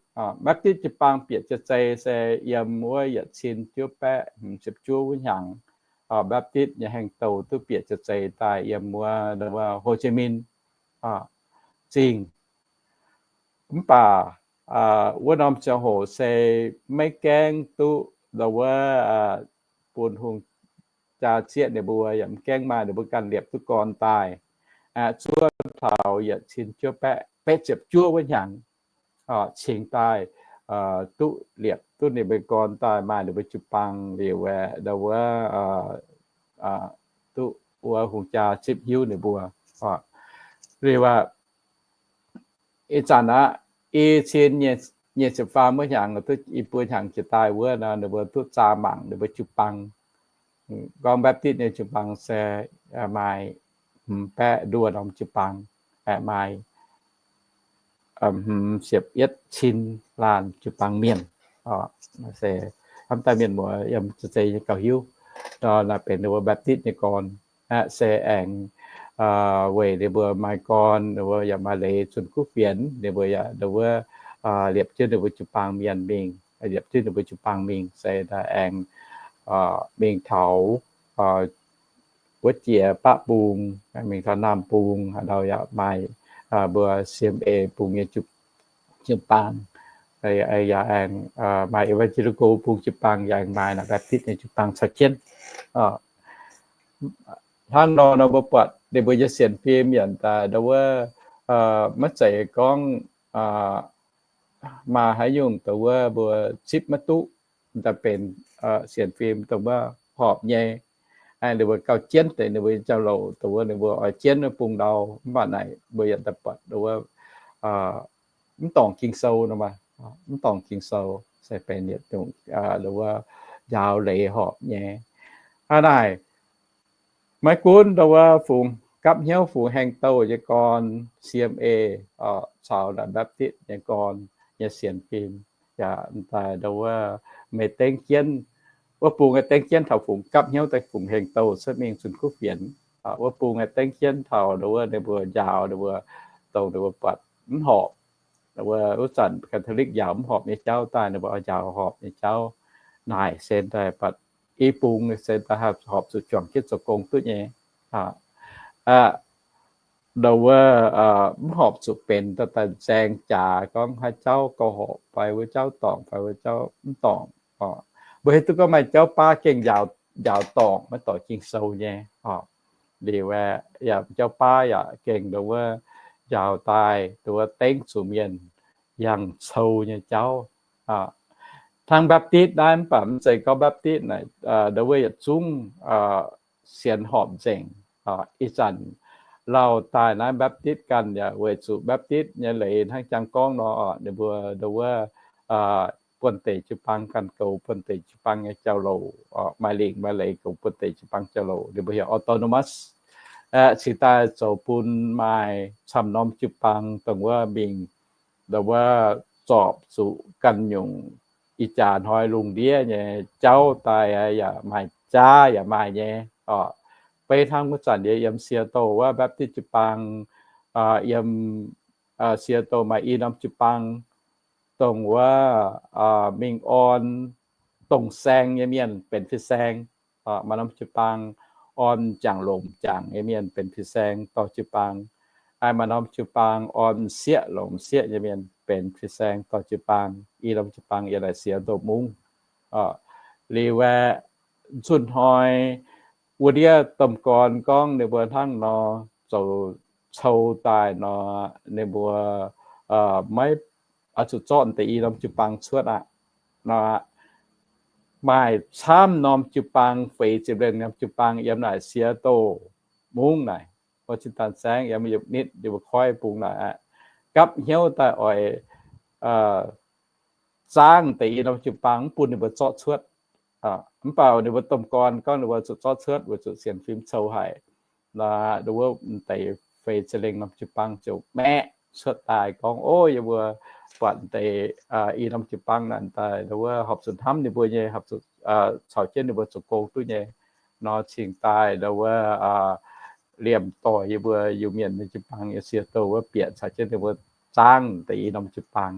Baptist jiu-baang bieqc jiex zei se yiem wuov yietc cin juov baeqv hmz ziepc juov wuov hnyangx. Baptist nyei hengx douc duqv bieqc jiex zei daaih yiem wuov Hồ Chí Minh Zingh. Mv baac wuov norm ziangh hoc se maiv gaengh duqv ndau wuov bun hungh jaa zieqv ninh mbuo, yaac mv gaengh maaih ninh mbuo ganh liepc duqv gorn daaih. Zuov taux yietc cin juov baeqv betv ziepc juov wuov hnyangx, cingx daaih duqv liepc duqv ninh mbuo gorn daaih maaih ninh mbuo jiu-baang liuz aeqv, ndau wuov, duqv wuov hungh jaa zipv hiuv ninh mbuo. Liuz aqv, ih zanc aqv, i cin nyic ziepc faam wuov hnyangx, duqv i buo hnyangx jiex daaih wuov nor, ninh mbuo duqv zaah mangc ninh mbuo jiu-baang. Gorngv Baptist nyei jiu-baang se maaih hmz baeqv nduoh norm jiu-baang, maaih hmz ziepc yietv cin laanh jiu-baang mienh. Se hnamv daaih mienh muoz yiem za'eix nyei gauh hiuv nor, naaiv benx ninh mbuo Baptist nyei gorn. Aqv, se aengx weic ninh mbuo maaih gorn, ninh mbuo yaac maaih leiz zunh kuv fienx, ninh mbuo yaac ndau wuov liepc jienv ninh mbuo jiu-baang mienh mingh, liepc jienv ninh mbuo jiu-baang mingh, se aengx mingh taux wuov jiex Baqv Bung, mingh taux Naamh Bung, haaix ndau yaac maaih mbuo C M A Bung nyei jiu-baang. yaac aengx maaih evangelical bung jiu-baang, yaac aengx maaih naaic Baptist nyei jiu-baang caux jienv. Hnangv nor nor mbuo buatc ninh mbuo nyei sienx fim yaac daaih ndau wuov, maiv zeiz gorngv maaih haaix nyungc dongh wuov mbuo zipv maiv duqv, daaih benx sienx fim dongh wuov horpc nyei. Ninh mbuo gauh jienv deix ninh mbuo nyei jauv-louc dongh wuov ninh mbuo oix jienv wuov bung ndau. Mv baac naaic mbuo yaac daaih buatc dongh wuov mv dorngc Ging-Sou nor maah, mv dorngc Ging-Sou, se benx yietc nyungc dongh wuov njaaux leiz horpc nyei. Hnangv naaic, maiv gunv dongh wuov fungx gapv hnyouv fungx haengh douh nyei gorn, C M A, caux naaic Baptist nyei gorn nyei sienx fim, yaac daaih dongh wuov meih dengv jienv, wuov bung aengx dengv jienv taux fungx gapv hnyouv daaih fungx haengh douh cuotv mingh zunh kuv fienx. Wuov bung aengx dengv jienv taux dongh wuov ninh mbuo njaaux ninh mbuo, dongh ninh mbuo buatc mv horpc. Wuov zanc Catholic njaaux mv horpc nyei jauv daaih ninh mbuo oix njaaux horpc nyei jauv. Naaic se daaih buatc i bung se daaih horpc zuqc juangc jienv zoux gong duqv nyei. Dongh wuov mv horpc zuqc benx daaih nzaeng jaax gorngv haaix jauv gauh horpc fai wuov jauv dorngc fai wuov jauv mv dorngc. Mbuo hiuv duqv gorngv maaih jauv baav gengh njaaux dorngc maiv dorngc Ging-Sou nyei. Liuz aeqv, yaac jauv baav yaac gengh dongh wuov njaaux daaih dongh wuov dengv zuqc mienh yangh cou nyei jauv. Hnangv Baptist naaiv, mv baac mv zeiz gorngv Baptist naaic, dongh wuov yietc zungv sienx horpc nzengc. Ih zanc lauh daaih naaiv Baptist ganh yaac weic zuqc Baptist nyei leiz hnangv jangx gorngv nor, ninh mbuo dongh wuov buonv-deic jiu-baang ganh goux buonv-deic jiu-baang nyei jauv-louc, maaih lingc maaih leiz goux buonv-deic jiu-baang jauv-louc, ninh mbuo heuc autonomous. Cingx daaih zoux bun maaih camv norm jiu-baang dongh wuov mingh, dongh wuov zorpc zuqc ganh nyungc ih jaax hnoi lungh ndiev nyei jauv daaih yaac maaih jaav yaac maaih nyei. Beiv hnangv wuov zanc yie yiem Seattle wuov Baptist jiu-baang, yiem Seattle maaih i norm jiu-baang, dongh wuov mingh orn dongh saeng nyei mienh benx fin-saeng. Maaih norm jiu-baang orn m'jangc longc m'jangc nyei mienh benx fin-saeng dorh jiu-baang. Maaih norm jiu-baang orn m'sieqv longc m'sieqv nyei mienh benx fin-saeng dorh jiu-baang. I norm jiu-baang yiem naaic Seattle mungv. Liuz aeqv, zunh hnoi wuov ndiev domh gorn gorngv ninh mbuo hnangv nor zoux cou daaih nor, ninh mbuo maiv oix zuqc zorqv deix i norm jiu-baang cuotv aqv. Nor, maaih camv norm jiu-baang, feix ziepc lengh norm jiu-baang yiem naaic Seattle mungv naaic, Washington saengv, yiem yietc nitv yie mbuo koiv bung naaic aqv, gapv hnyouv daaih oix zaangv deix i norm jiu-baang mv bun ninh mbuo zorqv cuotv. Mv baac ninh mbuo domh gorn gorngv ninh mbuo zuqc zorqv cuotv weic zuqc sienx fim cou haic. Nor, wuov deix feix ziepc lengh norm jiu-baang ziouc maeqv cuotv daaih gorngv, o, yie mbuo buatc deix i norm jiu-baang naaic daaih wuov horpc zuqc hnamv ninh mbuo nyei, horpc zuqc caux jienv ninh mbuo zoux gong duqv nyei. Nor cingx daaih wuov liemh doic yie mbuo Iu-Mienh nyei jiu-baang yiem Seattle wuov bieqc caux jienv ninh mbuo zaangv deix i norm jiu-baang.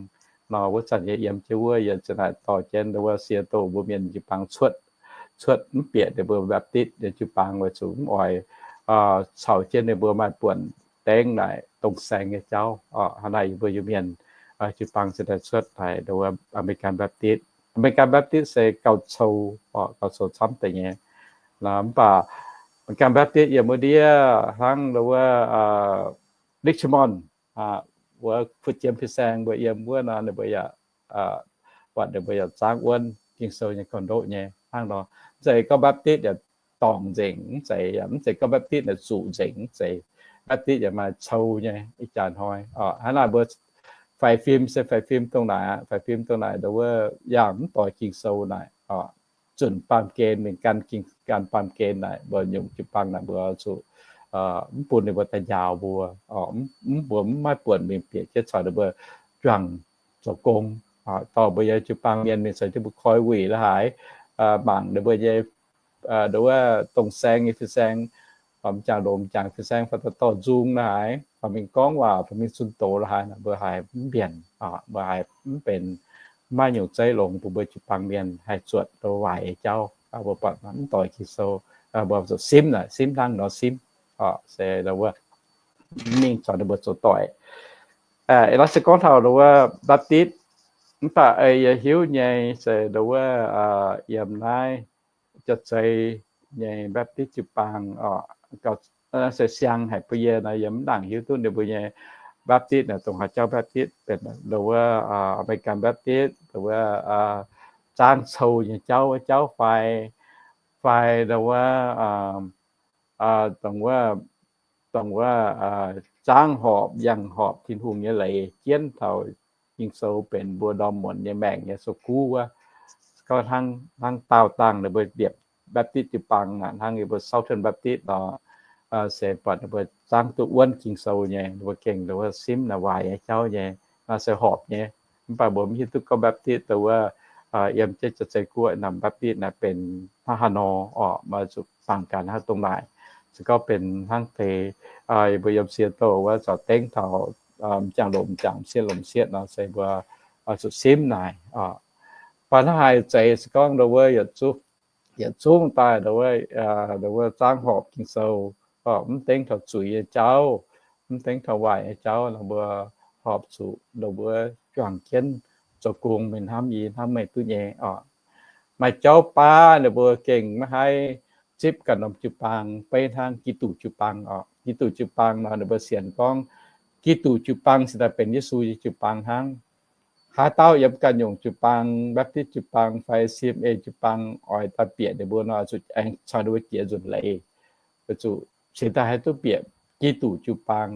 Nor wuov zanc yie yiem jienv wuov, yie ziouc naaic dorh jienv wuov Seattle mbuo Mienh jiu-baang cuotv, cuotv mv bieqc ninh mbuo Baptist nyei jiu-baang weic zuqc mv oix caux jienv ninh mbuo maaih buonc dengv naaic dongh saeng nyei jauv. Hnangv naaic yie mbuo Iu-Mienh jiu-baang ziouc daaih cuotv naaic American Baptist. American Baptist se gauh cou, gauh cou camv deix nyei. Mv baac American Baptist yiem wuov ndiev hnangv wuov Richmond, wuov kuv jiem fin-saeng mbuo yiem wuov nor, ninh mbuo yaac buatc ninh mbuo yaac zaangv wuonv Ging-Sou nyei gauh ndoqv nyei hnangv nor. Mv zeiz gorngv Baptist yaac dorngc nzengc, mv zeiz, yaac mv zeiz gorngv Baptist naaic zuqc nzengc, mv zeiz. Baptist yaac maaih cou nyei ih jaax hnoi. Hnangv naaic mbuo faix fim se faix fim dongh naaic aqv. Faix fim dongh naaic ndau wuov yangh mv doix Ging-Sou naaic, zunc baamh gen mingh gan, gan baamh gen naaic mbuo nyungc jiu-baang naaic mbuo zuqc mv bun ninh mbuo daaih njaaux mbuo, mv, mbuo mv maaih buonc mingh bieqc jienv caux ninh mbuo juangc zoux gong. Dorh mbuo nyei jiu-baang mienh mingh caux jienv mbuo koi wuic la'haaix, mangc ninh mbuo nyei ndau wuov dongh saeng nyei fin-saeng, m'jangc longc m'jangc fin-saeng fai dorh nzung la'haaix, fai mingh gorngv waac, fai mingh zunh doz la'haaix, mbuo haiz mv mbienc, mbuo haiz mv benx, mv maaih nyungc zeiv longx bun mbuo jiu-baang mienh haih zuotc ndau waaic nyei jauv. Mbuo buatc mv doix Ging-Sou, mbuo zuqc simv naaic, simv hnangv nor simv, se ndau wuov mingh caux ninh mbuo zoux doic. Ih hnoi se gorngv taux ndau wuov Baptist Mv baac ei yie hiuv nyei se ndo wuov yiem naaiv jaav-zei nyei Baptist jiu-baang oc, se siang haic bun yie nor, yie mv nangc hiuv duqv ninh mbuo nyei Baptist naaic dongh haaix jauv Baptist, benx ndo wuov American Baptist, ndo wuov zaangv cou nyei jauv, jauv fai, fai ndo wuov, dongh wuov, dongh wuov zaangv horpc, yangh horpc Tin-Hungh nyei leiz jienv taux Ging-Sou benx mbuo ndorm muonz nyei maengc nyei sou guv wuov. Gorngv hnangv daauh dangh ninh mbuo liepc Baptist jiu-baang aac, hnangv yie mbuo Southern Baptist nor, se buatc ninh mbuo zaangv duqv wuonv Ging-Sou nyei, ninh mbuo gengh ndo wuov simv naaic waaic nyei jauv nyei, naaiv se horpc nyei. Mv baac mbuo mv hiuv duqv gorngv Baptist ndo wuov yiem jienv jaav-zei guoqv naaic Baptist naaic benx hnangv haaix nor oc, maaih zuqc fangx gaax hnangv dongh naaic. Se gorngv benx hnangv deix yie mbuo yiem Seattle wuov zaux dengv taux m'jangc lomc m'jangc, m'sieqv lomc m'sieqv nor se mbuo zuqc simv naaic oc. Mv baac hnangv haaix zeiz se gorngv ndo wuov yietc zungv, yietc zungv daaih ndo wuov, ndo wuov zaangv horpc Ging-Sou, mv dengv taux zuiz nyei jauv, mv dengv taux waaic nyei jauv nor, mbuo horpc zuqc ndo wuov juangc jienv zoux gong mingh hnamv yie hnamv meih duqv nyei oc. Maaih jauv baav ninh mbuo gengh maiv haih zipv ganh norm jiu-baang beiv hnangv Giduc jiu-baang oc. Giduc jiu-baang nor ninh mbuo sienx gorngv Giduc jiu-baang cingx daaih benx Yesu nyei jiu-baang hnangv. Haaix dauh yiem ganh nyungc jiu-baang, Baptist jiu-baang fai C M A jiu-baang oix daaih bieqc ninh mbuo nor, zuqc aengx caux ninh mbuo jiex nzunc leiz, weic zuqc cingx daaih haih duqv bieqc Giduc jiu-baang.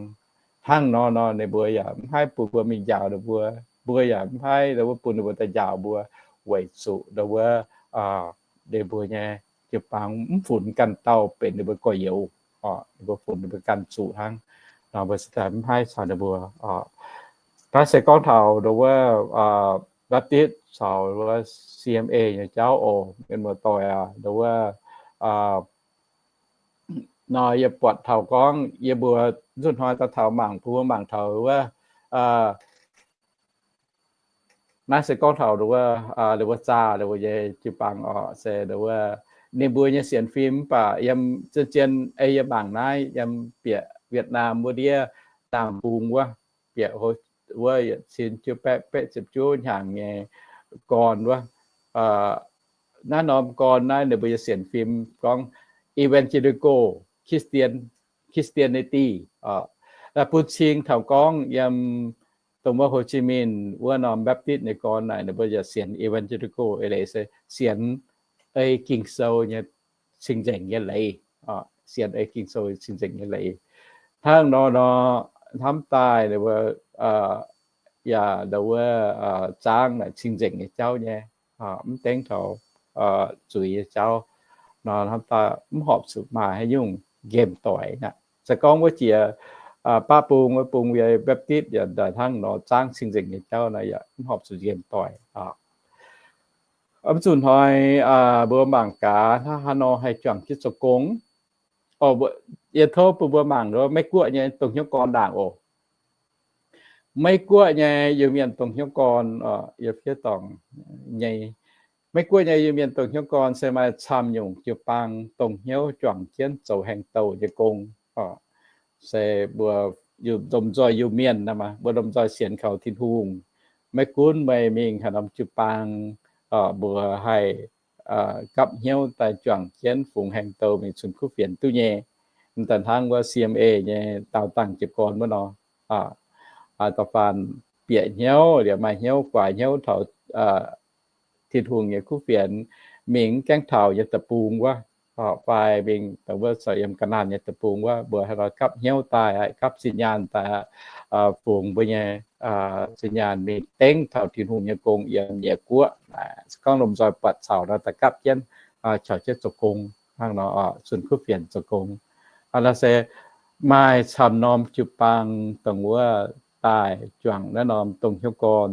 Hnangv nor nor ninh mbuo yaac mv haih bun mbuo mingh njaaux ninh mbuo, mbuo yaac mv haih ndo wuov bun ninh mbuo daaih njaaux mbuo, weic zuqc ndo wuov ninh mbuo nyei jiu-baang mv funx ganh dauh benx ninh mbuo gorx-youz oc, ninh mbuo funx ninh mbuo ganh zuqc hnangv. Nor mbuo cingx daaih mv haih caux ninh mbuo oc. Naaiv se gorngv taux ndo wuov Baptist caux wuov C M A nyei jauv oc, mienh muoz-doic aac. Ndo wuov nor yie buatc taux gorngv yie mbuo nzunc hnoi daaih taux mangc, bun mbuo mangc taux wuov, naaiv se gorngv taux ndo wuov, ndo wuov zaah ndo wuov nyei jiu-baang oc, se ndo wuov ninh mbuo nyei sienx fim. Mv baac yiem zien-zien ei yie mangc naaiv yiem bieqc Vietnam wuov ndiev, Nam Bung wuov, bieqc wuov yietc cin juov baeqv betv ziepc juov hnyangx nyei gorn wuov, naaiv norm gorn naaiv ninh mbuo nyei sienx fim gorngv Evangelical Christian, Christianity. Bun cing taux gorngv yiem dongh wuov Hồ Chí Minh wuov norm Baptist nyei gorn naaic ninh mbuo yaac sienx Evangelical, eix leiz se sienx ei Ging-Sou nyei cing-nzengc nyei leiz, sienx ei Ging-Sou cing-nzengc nyei leiz. Hnangv nor nor, hnamv daaih ninh mbuo yaac ndo wuov zaangv naaic cing-nzengc nyei jauv nyei, mv dengv taux zuiz nyei jauv nor, hnamv daaih mv horpc zuqc maaih haaix nyungc nqemh doic aqv. Se gorngv wuov jiex baqv bung, wuov bung yie Baptist yaac daaih hnangv nor zaangv cing-nzengc nyei jauv nor, yaac mv horpc zuqc nqemh doic. Mv zuqc hnoi mbuo mangc gaax hnangv haaix nor haih juangc jienv zoux gong. Yie tov bun mbuo mangc Meiv Guoqv nyei dongh hnyouv gorn ndaangc oc. Meiv Guoqv nyei Iu-Mienh dongh hnyouv gorn, yie fiev dorngc nyei. Meiv Guoqv nyei Iu-Mienh dongh hnyouv gorn se maaih camv nyungc jiu-baang dongh hnyouv juangc jienv zoux haengh douh nyei gong. Se mbuo lomh nzoih Iu-Mienh, mbuo lomh nzoih sienx kaux Tin-Hungh. Maiv gunv meih mingh haaix norm jiu-baang, mbuo haih gapv hnyouv daaih juangc jienv fungx haengh douh mingh cun kuv fienx duqv nyei. Mv daaih hnangv wuov C M A nyei daauh dangh jiu-gorn wuov nor, da'faanh bieqc hnyouv liuz maaih hnyouv guaax hnyouv taux Tin-Hungh nyei kuv fienx, mingh mv gaengh taux nyei deic-bung wuov, fai mingh dongh wuov corc yiem ga'naanh nyei deic-bung wuov, mbuo haaix nor gapv hnyouv daaih, gapv zinh nyaanh daaih, fungx mbuo nyei zinh nyaanh mingh dengv taux Tin-Hungh nyei gong yiem nyeic guoqv. Se gorngv lomh nzoih buatc caux nor, daaih gapv jienv, caux jienv zoux gong hnangv nor, cun kuv fienx zoux gong. Naaiv se maaih camv norm jiu-baang dongh wuov daaih juangc naaiv norm dongh hnyouv gorn,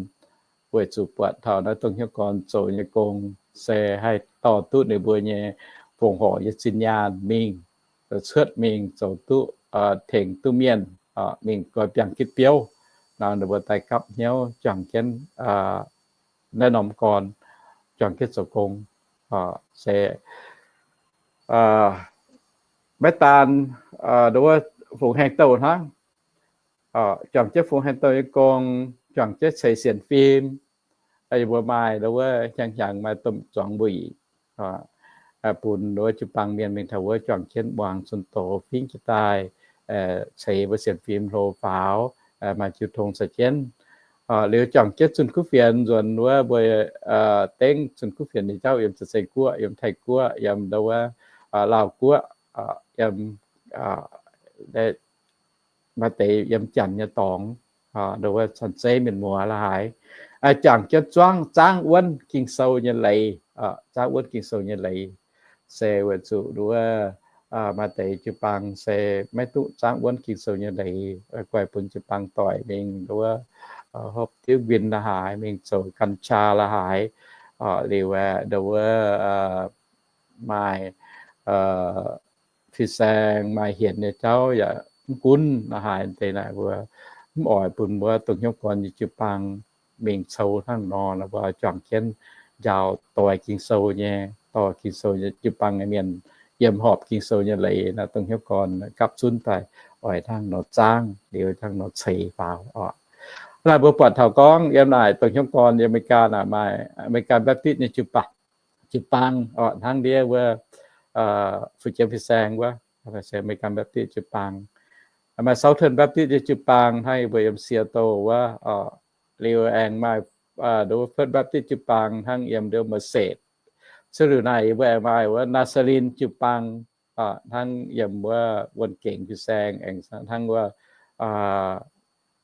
weic zuqc buatc taux naaiv dongh hnyouv gorn zoux nyei gong se haih dorh duqv ninh mbuo nyei fongc horc nyei zinh nyaanh mingh, cuotv mingh zoux duqv, tengx duqv mienh, mingh goix biangh gitv biouv. Nor ninh mbuo daaih gapv hnyouv juangc jienv naaiv norm gorn, juangc jienv zoux gong. Se maiv daan ndo wuov fungx haengh douh hnangv, juangc jienv fungx haengh douh nyei gong, juangc jienv ceix sienx fim, yie mbuo maaih nduov wuov hnyangx-hnyangx maaih domh zuangx mbuo yic bun nduov jiu-baang mienh mingh taux wuov juangc jienv muangx zunh doz fingx jiez daaih, ceix mbuo sienx fim hlo faaux, maaih jiu tong caux jienv. Liuz juangc jienv zunh kuv fienx nzuonx wuov mbuo dengv zunh kuv fienx nyei jauv yiem Za'ceng Guoqv, yiem Taiv Guoqv, yiem nduov wuov Laauh Guoqv, yiem maaih deix yiem Janx nyei dorngx, nduov wuov Caan Zeiv mienh muoz la'haaix, juangc jienv zuangv zaangv wuonv Ging-Sou nyei leiz, zaangv wuonv Ging-Sou nyei leiz, se weic zuqc nduov maaih deix jiu-baang se maiv duqv zaangv wuonv Ging-Sou nyei leiz, guaix bun jiu-baang doic mingh nduov wuov hopv diuv nquin la'haaix, mingh zoux gan qaa la'haaix, liuz aeqv, nduov wuov maaih fin-saeng, maaih hienx nyei jauv yaac mv gunv la'haaix deix naaic mbuo mv oix bun mbuo dongh hnyouv gorn nyei jiu-baang mingh cou hnangv nor, mbuo juangc jienv njaaux doix Ging-Sou nyei, dorh Ging-Sou nyei jiu-baang nyei mienh yiem horpc Ging-Sou nyei leiz naaic, dongh hnyouv gorn gapv zunv daaih oix hnangv nor zaangv liuz hnangv nor ceix faaux oc. Naaic mbuo buatc taux gorngv yiem naaic dongh hnyouv gorn yiem America naaic maaih American Baptist nyei jiu-baang, jiu-baang oc, hnangv ndiev wuov fu jiem fin-saeng wuov, se American Baptist jiu-baang. Maaih Southern Baptist nyei jiu-baang hnangv yie mbuo yiem Seattle wuov, liuz aengx maaih nduov First Baptist jiu-baang hnangv yiem nduov Merced. Cuotv liuz naaic yie mbuo aengx maaih wuov Nazarene jiu-baang hnangv yiem wuov Wuonh Gengx fin-saeng, aengx hnangv wuov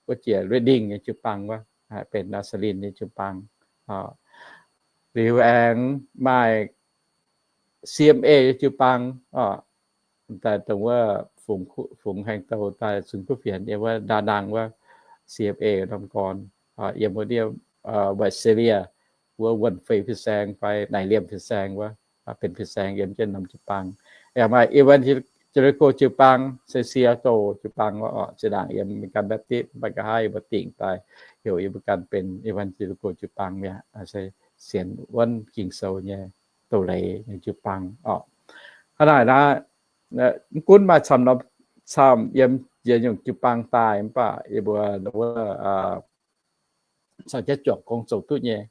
wuov jiex Redding nyei jiu-baang wuov, benx Nazarene nyei jiu-baang. Liuz aengx maaih C M A nyei jiu-baang, daaih dongh wuov fungx haengh douh daaih zunh kuv fienx yiem wuov Đà Nẵng wuov, C M A norm gorn, yiem wuov ndiev Visalia, wuov Wuonh Fei fin-saeng fai Naaic Liemh fin-saeng wuov, benx fin-saeng yiem jienv norm jiu-baang. Yaac maaih Evangelical jiu-baang, se Seattle jiu-baang wuov oc, zinh ndaangc yiem American Baptist mv baac nqa'haav yie mbuo dingc daaih heuc yie mbuo ganh benx Evangelical jiu-baang mi'aqv, se sienx wuonv Ging-Sou nyei doz-leiz nyei jiu-baang oc. Hnangv naaic naaiv, mv gunv maaih camv, camv yiem ziex nyungc jiu-baang daaih mv baac yie mbuo wuov caux jaiv juangc gong zoux duqv nyei.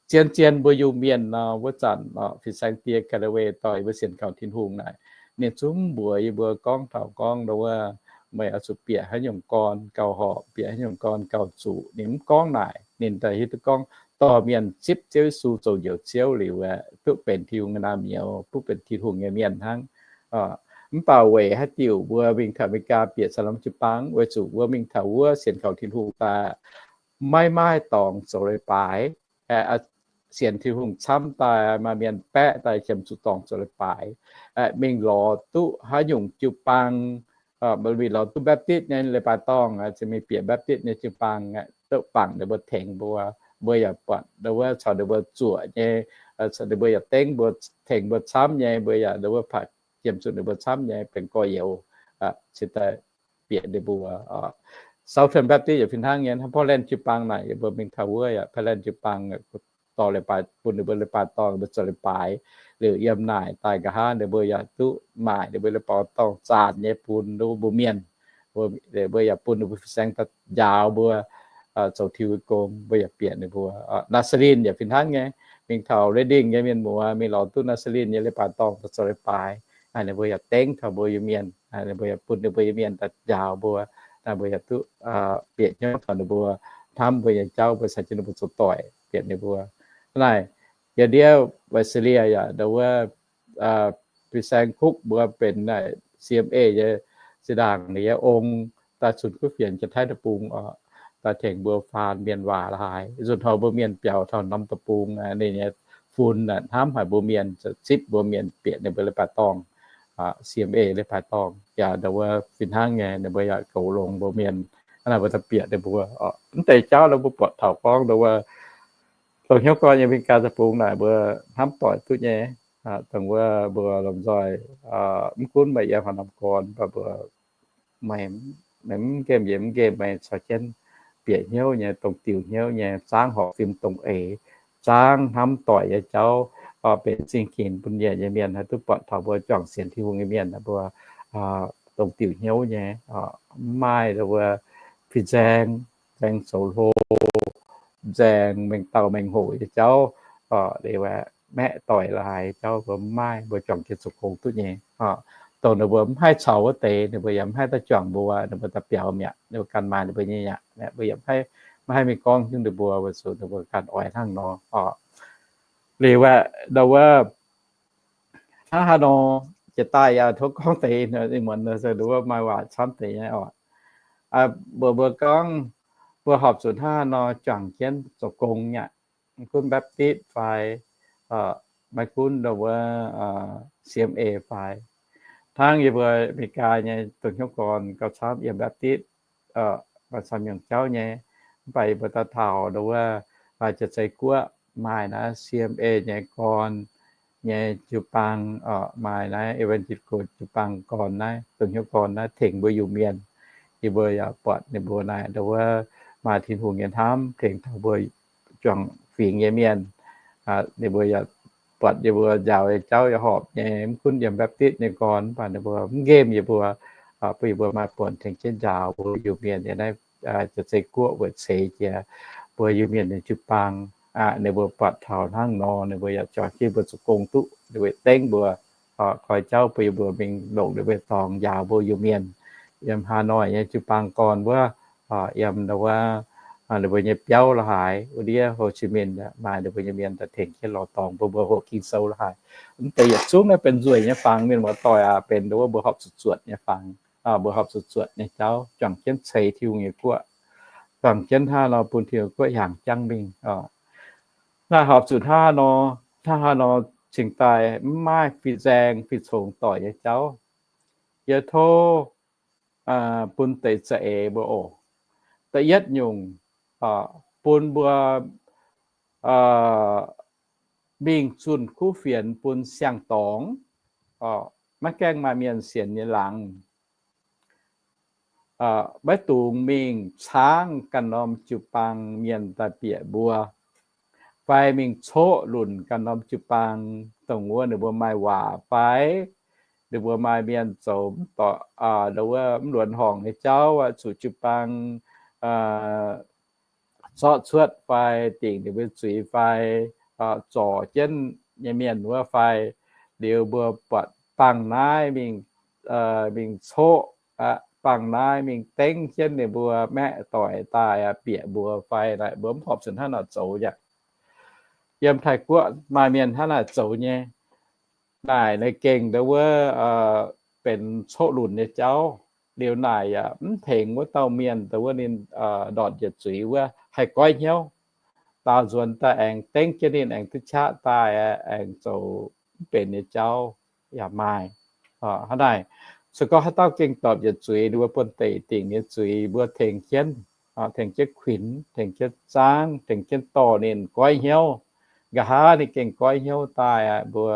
Zien-zien mbuo Iu-Mienh nor, wuov zanc fin-saeng die Galloway dorh yie mbuo sienx kaux Tin-Hungh naaic, ninh zungv mbuox yie mbuo gorngv taux gorngv nduov wuov, meih oix zuqc bieqc haaix nyungc gorn gauh horpc, bieqc haaix nyungc gorn gauh zuqc. Ninh mv gorngv naaic, ninh daaih hiuv duqv gorngv dorh mienh zipv Ziouv Yesu zoux Njoux Ziouv liuz aeqv, duqv benx Tin-Hungh nyei naamh nyouz, duqv benx Tin-Hungh nyei mienh hnangv. Mv baac weic haaix diuc mbuo mingh taux America bieqc caux norm jiu-baang, weic zuqc mbuo mingh taux wuov sienx kaux Tin-Hungh daaih maiv maaih dorngx zoux leiz-baaix, sienx Tin-Hungh camv daaih maaih mienh baeqv daaih qiemx zuqc dorngx zoux leiz-baaix, mingh lorz duqv haaix nyungc jiu-baang, mingh lorz duqv Baptist nyei leiz-baaix dorngh, se mingh bieqc Baptist nyei jiu-baang, duqv bangc ninh mbuo tengx mbuo. Mbuo yaac buatc ninh mbuo caux ninh mbuo zuoqc nyei, ninh mbuo yaac dengv mbuo, tengx mbuo camv nyei, mbuo yaac ninh mbuo qiemx zuqc ninh mbuo camv nyei benx gorx-youz, cingx daaih bieqc ninh mbuo. Southern Baptist yaac fih hnangv nyei, hnangv Portland jiu-baang naaic, yie mbuo mingh taux wuov yaac Portland jiu-baang dorh leiz-baaix bun ninh mbuo leiz-baaix dorngh, ninh mbuo zoux leiz-baaix. Liuz yiem naaic daaih nqa'haav ninh mbuo yaac duqv maaic ninh mbuo leiz-baaix dorngh zaanc nyei bun mbuo mienh. Mbuo yaac bun ninh mbuo fin-saeng daaih njaaux mbuo zoux Tin-Hungh gong, mbuo yaac bieqc ninh mbuo. Nazarene yaac fih hnangv nyei, mingh taux Redding nyei mienh muoz mingh lorz duqv Nazarene nyei leiz-baaix dorngh daaih zoux leiz-baaix. Ninh mbuo yaac dengv taux mbuo Iu-Mienh, ninh mbuo yaac bun ninh mbuo Iu-Mienh daaih njaaux mbuo. Naaiv mbuo yaac duqv bieqc hnyouv taux ninh mbuo, hnamv mbuo nyei jauv, mbuo caux jienv ninh mbuo zoux doic, bieqc ninh mbuo. Naaiv yie ndiev Visalia yaac nduov wuov fin-saeng Kukv mbuo benx naaic C M A nyei zinh ndaangc ninh nyei ong daaih zunh kuv fienx Janx-Taiv deic-bung oc, daaih tengx mbuo faan mienh waac la'haaix. Nzunc hnoi mbuo mienh biaux taux norm deic-bung, ninh nyei fun hnamv haic mbuo mienh, zipv mbuo mienh bieqc ninh mbuo leiz-baaix dorngh, C M A leiz-baaix dorngh. Yaac nduov wuov fih hnangv nyei, ninh mbuo yaac goux longx mbuo mienh. Hnangv naaic mbuo daaih bieqc ninh mbuo. Mv deix jauv nor mbuo buatc taux gorngv nduov wuov dongh hnyouv gorn nyei America deic-bung naaic mbuo hnamv doic duqv nyei. Dongh wuov mbuo lomh nzoih, mv gunv meih yiem haaix norm gorn, mv baac mbuo, meih, meih mv nqemh yie mv nqemh, meih caux jienv bieqc hnyouv nyei, dongh diuh hnyouv nyei, zaangv horpc fim dongh eix, zaangv hnamv doic nyei jauv, benx zingh ginx bun nyiec nyei mienh haih duqv buatc taux mbuo juangc sienx Tin-Hungh nyei mienh mbuo dongh diuh hnyouv nyei, mv maaih nduov wuov fin-saeng, fin-saeng zoux hlo, nzaeng mengh dauh mengh hoc nyei jauv, liuz maeqv doic la'haaix jauv mbuo mv maaih, mbuo juangc jienv zoux gong duqv nyei. Dongh ninh mbuo mv haih caux wuov deix, ninh mbuo yaac mv haih daaih juangc mbuo, ninh mbuo daaih biaux mi'aqv, ninh mbuo ganh maaih ninh mbuo nyei aqv. Mbuo yaac mv haih mingh gorngv jienv ninh mbuo, weic zuqc ninh mbuo ganh oix hnangv nor. Liuz aeqv, ndau wuov, hnangv haaix nor, jiex daaih yaac tov gorngv deix, ih muonz nor se ndau wuov maaih waac camv deix nyei oc. Mbuox mbuo gorngv, mbuo horpc zuqc hnangv haaix nor juangc jienv zoux gong aqv. Maiv gunv Baptist fai maiv gunv ndau wuov C M A fai, hnangv yie mbuo America nyei dongh hnyouv gorn gauh camv yiem Baptist, maaih camv nyungc jauv nyei. Mv baac yie mbuo daaih taux ndau wuov jiex zeiv guoqv maaih naaiv C M A nyei gorn nyei jiu-baang, maaih naaiv evangelical jiu-baang gorn naaiv, dongh hnyouv gorn naaiv tengx mbuo Iu-Mienh. Yie mbuo yaac buatc ninh mbuo naaic ndau wuov maaih Tin-Hungh nyei hnamv tengx taux mbuo juangc fingx nyei mienh. Ninh mbuo yaac buatc yie mbuo njaaux nyei jauv yaac horpc nyei, mv gunv yiem Baptist nyei gorn, mv baac ninh mbuo mv nqemh yie mbuo, bun yie mbuo maaih buonc tengx jienv njaaux mbuo Iu-Mienh nyei naaiv jiex zeiv guoqv weic ceix jiez mbuo Iu-Mienh nyei jiu-baang. Ninh mbuo buatc taux hnangv nor, ninh mbuo yaac juangc jienv mbuo zoux gong duqv, ninh mbuo dengv mbuo koi jauv bun yie mbuo mingh longc ninh mbuo dorngx njaaux mbuo Iu-Mienh yiem Hà Nội nyei jiu-baang gorn wuov, yiem ndau wuov ninh mbuo nyei biauv la'haaix, wuov ndiev Hồ Chí Minh maaih ninh mbuo nyei mienh daaih tengx jienv lorz dorngx bun mbuo hoqc Ging-Sou la'haaix. Mv deix yietc zungv naaiv benx nzueic nyei fangx, mienh muoz-doic aac, benx ndau wuov mbuo horpc zuqc zuotc nyei fangx. Mbuo horpc zuqc zuotc nyei jauv juangc jienv ceix Tin-Hungh nyei guoqv, juangc jienv hnangv nor bun Tin-Hungh guoqv hiaangx jangv mingh. Naaiv horpc zuqc hnangv nor, hnangv haaix nor cingx daaih mv maaih fih nzaeng fih congx doic nyei jauv. Yie tov bun deix za'eix mbuo oc. Da'yietv nyungc, bun mbuo mingh zunh kuv fienx bun siang-dorngx. Maiv gaengh maaih mienh sienx nyei laangz, maiv dungx mingh caangv ganh norm jiu-baang mienh daaih bieqc mbuo, fai mingh coqv lunc ganh norm jiu-baang, dongh wuov ninh mbuo maaih waac fai ninh mbuo maaih mienh zoux mv luonx horngc nyei jauv, zuqc jiu-baang zorqv cuotv fai dingc ninh mbuo zuiz fai zorc jienv nyei mienh wuov fai, liuz mbuo buatc bangh naaiv mingh, mingh coqv, bangh naaiv mingh dengv jienv ninh mbuo maeqv doic daaih bieqc mbuo fai, naaic mbuo mv horpc zuqc hnangv naaic zoux aqv. Yiem Taiv-Guoqv maaih mienh hnangv naaic zoux nyei. Naaic ninh gengh ndau wuov benx coqv lunc nyei jauv. Liuz naaic yaac mv tengx wuov dauh mienh ndau wuov ninh ndortc njiec zuiz wuov haih goiv hnyouv. Daaux nzuonx daaih aengx dengv jienv ninh aengx duqv qaqv daaih aengx zoux mv benx nyei jauv yaac maaih. Hnangv naaic, se gorngv haaix dauh gengh ndortc njiec zuiz, ninh mbuo buonv-deic dingc nyei zuiz mbuo tengx jienv, tengx jienv kuinx, tengx jienv zaangv, tengx jienv dorh ninh goiv hnyouv. Nqa'haav ninh gengh goiv hnyouv daaih, mbuo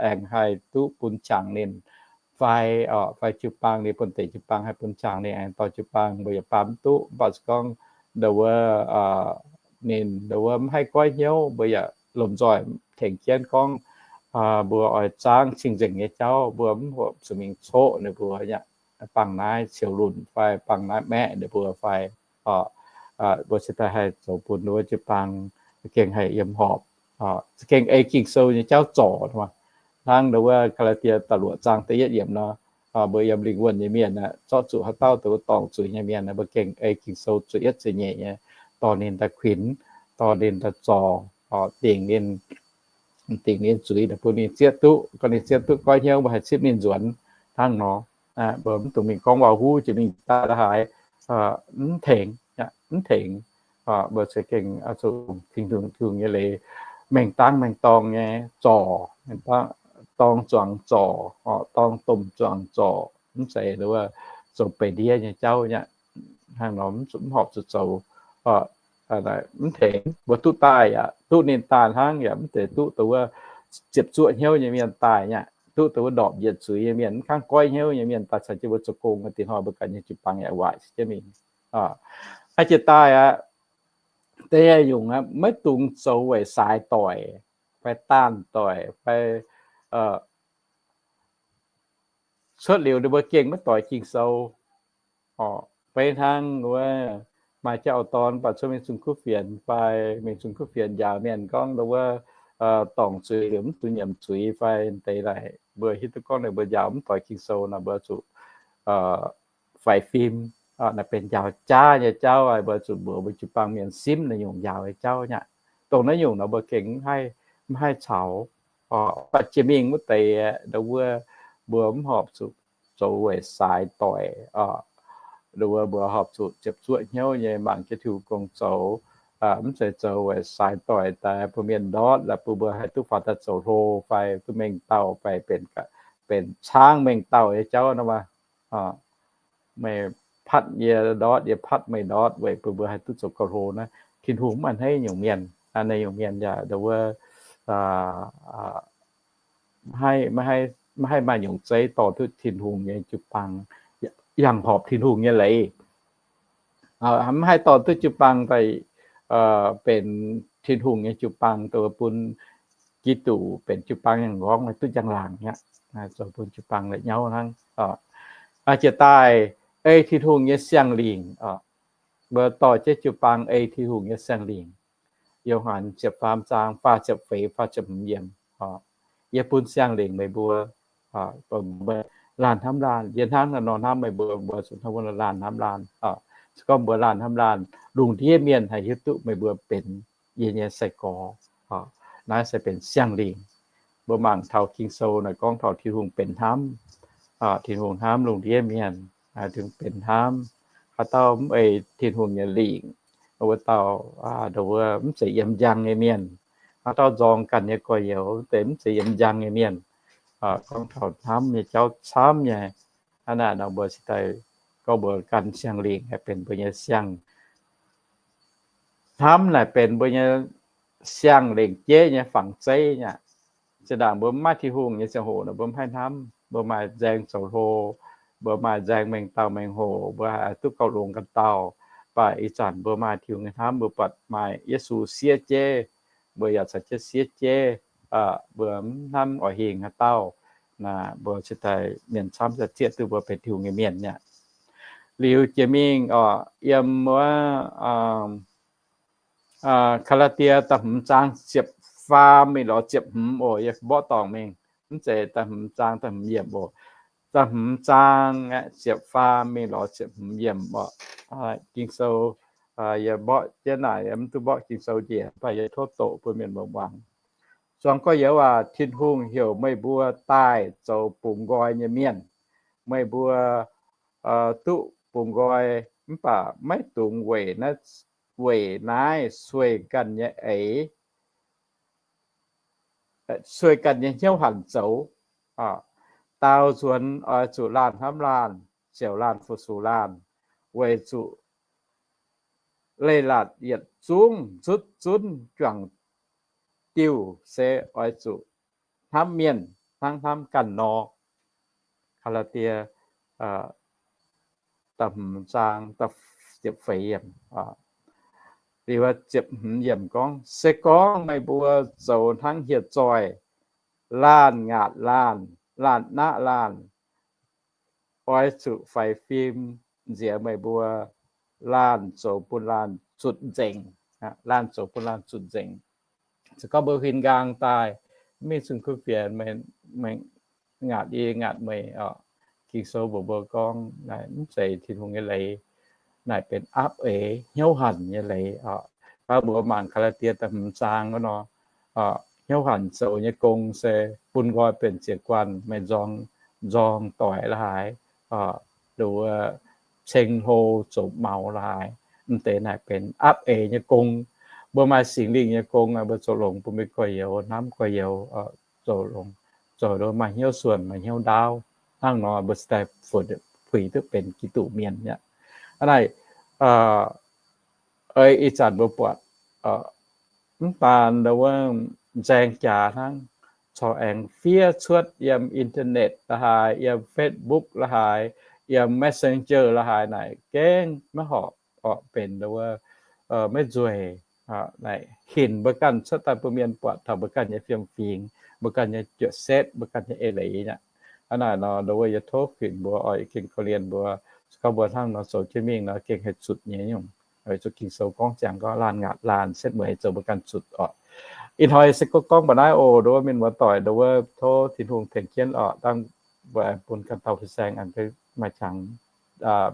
aengx haih duqv bun qangx ninh fai, fai jiu-baang ninh, buonv-deic jiu-baang haih bun qangx ninh aengx dorh jiu-baang, mbuo yaac baamz mv duqv. Mv baac se gorngv ndau wuov ninh ndau wuov mv haih goiv hnyouv, mbuo yaac lomh nzoih tengx jienv gorngv mbuo oix zaangv cing-nzengc nyei jauv, mbuo mv horpc zuqc mingh coqv ninh mbuo aqv. Bangh naaiv ceux lunc fai bangh naaiv maeqv ninh mbuo fai, mbuo se daaih haih zoux bun ndau wuov jiu-baang za'gengh haih yiem horpc, za'gengh ei Ging-Sou nyei jauv zorc. Hnangv ndau wuov Gaa^laa^tie da'luoqc zaang da'yietv yiemc nor, mbuo yiem lingh wuonh nyei mienh aeqv, zorqv zuqc haaix dauh dongh wuov dorngc zuiz nyei mienh aeqv, mbuo gengh ei Ging-Sou zuqc yietv zuqc nyeic nyei dorh ninh daaih kuinx, dorh ninh daaih zorc, dingc ninh, dingc ninh zuiz bun ninh zieqv duqv. Gorngv ninh zieqv duqv goiv hnyouv, mbuo haih zipv ninh nzuonx hnangv nor. Mbuo mv dungx mingh gorngv waac huv jiex mingh daaih la'haaix, mv tengx, mv tengx. Mbuo se gengh zuqc Tin-Hungh, Tin-Hungh nyei leiz mengh dangv mengh dorng nyei zorc, dorng zuangx zorc, dorng domh zuangx zorc, mv zeiz zoux beic ndiev nyei jauv aqv. Hnangv nor mv horpc zuqc zoux. Mv tengx, mbuo duqv daaih yaac duqv ninh daaih hnangv, yaac mv zeiz duqv dongh wuov ziepc zuoqv hnyouv nyei mienh daaih aqv. Duqv dongh wuov ndorpc njiec zuiz nyei mienh, mv kangv goiv hnyouv nyei mienh daaih caux jienv mbuo zoux gong, dingc hnoi mbuo ganh nyei jiu-baang yaac waaic se jienv mingh. Aa, jiex daaih aqv, da'nyeic nyungc aqv, maiv dungx zoux weic saaix doic fai daanh doic fai cuotv liuz ninh mbuo gengh maiv doix Ging-Sou. Fai hnangv wuov maaih jauv-dorn baac cuotv mingh zunh kuv fienx fai mingh zunh kuv fienx njaaux mienh gorngv ndau wuov dorngc zuiz liuz mv zuqc nyiemc zuiz fai deix naaic, mbuo hiuv duqv gorngv ninh mbuo njaaux mv doix Ging-Sou nor, mbuo zuqc faix fim. Naaiv benx njaaux jaav nyei jauv, mbuo zuqc mbuox mbuo jiu-baang mienh simv naaiv nyungc njaaux nyei jauv nyei aqv. Dongh naaiv nyungc nor mbuo gengh mv haih caux. Baac jiex mingh wuov deix ndau wuov mbuo mv horpc zuqc zoux weic saaix doic. Ndau wuov mbuo horpc zuqc ziepc zuoqv hnyouv nyei mangc jienv Tin-Hungh gong zoux, mv zeiz zoux weic saaix doic daaih bun mienh ndortv, laaix bun mbuo haih duqv faaux daaih zoux hlo fai duqv mengh dauh fai benx caangv mengh dauh nyei jauv nor maah. Meih patv yie ndortv, yie patv meih ndortv weic bun mbuo haih duqv zoux gauh hlo naaiv. Tin-Hungh mv maaih naaiv nyungc mienh. Naaiv nyungc mienh yaac ndau wuov maiv haih maaih nyungc zeiv dorh duqv Tin-Hungh nyei jiu-baang, yangh horpc Tin-Hungh nyei leiz. Mv haih dorh duqv jiu-baang daaih benx Tin-Hungh nyei jiu-baang, dongh bun Giduc benx jiu-baang nyei m'nqorngv, duqv njang-laangc aqv. Zoux bun jiu-baang la'nyauv hnangv. Jiex daaih ei Tin-Hungh nyei siang-lingc. Mbuo dorh jienv jiu-baang ei Tin-Hungh nyei siang-lingc. Yo^han ziepc faam zaang faah ziepc feix, faah ziepc hmz yiemc. Yie bun siang-lingc meih mbuo, laanh hnamv laanh. Yie hnangv nor hnamv meih mbuo, mbuo zuqc hnangv wuov laanh hnamv laanh. Se gorngv mbuo laanh hnamv laanh, lungh ndiev mienh haih hiuv duqv meih mbuo benx yie nyei sai-gorx. Naaiv se benx siang-lingc. Mbuo mangc taux Ging-Sou naaic gorngv taux Tin-Hungh benx hnamv. Tin-Hungh hnamv lungh ndiev mienh, Tin-Hungh benx hnamv. Haaix dauh mv ei Tin-Hungh nyei lingc, wuov dauh ndau wuov mv zeiz yiem njang nyei mienh. Haaix dauh nzorng ganh nyei gorx-youz deix mv zeiz yiem njang nyei mienh. Gorngv taux hnamv nyei jauv camv nyei. Hnangv naaic nor mbuo cingx daaih gorngv mbuo gan siang-lingc haih benx mbuo nyei siang. Hnamv naaic benx mbuo nyei siang-lengc jeiv nyei fangx zeiv nyei aqv. Zinh ndaangc mbuo mv maaih Tin-Hungh nyei ziangh hoc nor, mbuo mv haih hnamv. Mbuo maaih nzaeng zoux hlo, mbuo maaih nzaeng mengh dauh mengh hoc, mbuo haih duqv gauh longx ganh dauh. Mv baac ih zanc mbuo maaih Tin-Hungh nyei hnamv, mbuo buatc maaih Yesu siev jeiv, mbuo yaac caux jienv siev jeiv. Mbuo mv hnamv oix hingh haaix dauh. Naaic mbuo cingx daaih mienh camv daaih zieqv duqv mbuo benx Tin-Hungh nyei mienh nyei aqv. Liuz jiex mingh oc, yiem wuov Gaa^laa^tie da'hmz zaang ziepc faam mingh lorz ziepc hmz oc. Yie mborqv dorngc mingh, mv zeiz da'hmz zaang da'hmz yiemc oc. Da'hmz zaang ziepc faam mingh lorz ziepc hmz yiemc oc. Ging-Sou, yie mborqv jienv naaic, yie mv duqv mborqv Ging-Sou njiec, mv baac yie tov doqc bun mienh muangx. Zuangx gorx-youz aac, Tin-Hungh heuc meih mbuo daaih zoux bungx nqoi nyei mienh. Meih mbuo duqv bungx nqoi, mv baac maiv dungx weic naaiv, weic naaiv sueih ganh nyei eix, sueih ganh nyei hnyouv hanc zoux. Daaux nzuonx oix zuqc laanh hnamv laanh, ziouc laanh fu-sux laanh, weic zuqc leiz-latc yietc zungv nzutv zunv juangc diuh se oix zuqc hnamv mienh hnangv hnamv ganh nor. Gaa^laa^tie da'hmz zaang ziepc feix yiemc, liuz ziepc hmz yiemc gorngv, se gorngv meih mbuo zoux hnangv hieh zoih, laanh ngaatc laanh, laanh naqv laanh, oix zuqc faix fim nziex meih mbuo, laanh zoux bun laanh zutc nzengc. Laanh zoux bun laanh zutc nzengc. Se gorngv mbuo huin nqaang daaih, mv mingh zunh kuv fienx, ngaatc yie ngaatc meih oc, Ging-Sou mbuox mbuo gorngv naaic mv zeiz Tin-Hungh nyei leiz. Naaic benx aapv eix hnyouv hanc nyei leiz oc. Mbuo mangc Gaa^laa^tie da'hmz zaang wuov nor, hnyouv hanc zoux nyei gong se bun nqoi benx ziex guanh, meih nzorng, nzorng doic la'haaix, nduov ceng hlo zoux maux la'haaix, mv deix naaic benx aapv eix nyei gong. Mbuo maaih Singx Lingh nyei gong, mbuo zoux longx bun mbuo gorx-youz, hnamv gorx-youz, zoux longx, zoux nduov maaih hnyouv suonc, maaih hnyouv ndaauv. Hnangv nor mbuo cingx daaih puix duqv benx Giduc mienh aqv. Aa naaic, ih zanc mbuo buatc mv baac wuov nzaeng jaax hnangv, corc aengx fiev cuotv yiem internet la'haaix, yiem Facebook la'haaix, yiem Messenger la'haaix naaic gengh maiv horpc, orqc benx wuov maiv nzueic. Naaic hinc mbuo ganh cuotv daaih bun mienh buatc taux mbuo ganh nyei fiem-fingx, mbuo ganh nyei juoqc setv, mbuo ganh nyei eix leiz aqv. Aa naaic nor, wuov yie tov hinc mbuo oix gengh korv-lienh mbuo, se gorngv mbuo hnangv nor zoux jienv mingh nor gengh haih zutc nyei nyungc. Weic zuqc Ging-Sou gorngv ziangx gorngv laanh ngaatc laanh setv mueiz zoux mbuo ganh zutc orqc. Ih hnoi se gorngv mbuo naaiv oc, nduov mienh muoz doic, nduov tov Tin-Hungh tengx jienv orqc, dangh mbuo bun ganh taux fin-saeng aengx maaih qangx,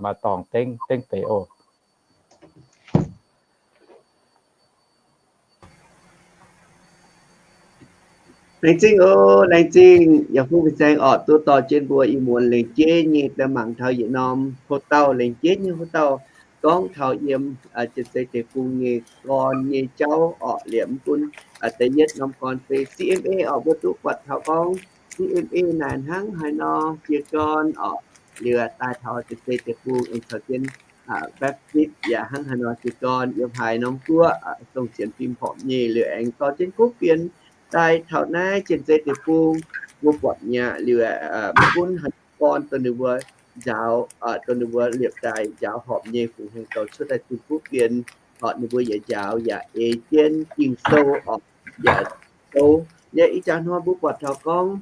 maaih dorngx dengv dengv deix oc. Laengz zingh oc, laengz zingh yaac fuqv fin-saeng orqc, duqv dorh jienv mbuo ih muonz lengc jeiv nyei daaih mangc taux yietc norm houv dauh, lengc jeiv nyei houv dauh, gorngv taux yiem Janx-Zei Deic-Bung nyei gorn nyei jauv orqc. Liemh mv gunv da'yietv norm gorn se C M A orqc, mbuo duqv buatc taux gorngv C M A naaic hnangv haaix nor jiez gorn orqc. Liuz daaih taux Janx-Zei Deic-Bung aengx caux jienv Baptist yaac hnangv haaix nor jiez gorn yiem haaix norm guoqv, dongh sienx fim horpc nyei. Liuz aengx dorh jienv kuv fienx daaih taux naaiv Janx-Zei Deic-Bung, mbuo buatc mi'aqv. Liuz mv gunv haaix norm gorn dongh ninh mbuo njaaux, dongh ninh mbuo liepc daaih njaaux horpc nyei, fungx hengx dorh cuotv daaih zunh kuv fienx orqc, ninh mbuo yaac njaaux yaac eix jienv Ging-Sou orqc, yaac sou. Yaac ih jaax hnoi mbuo buatc taux gorngv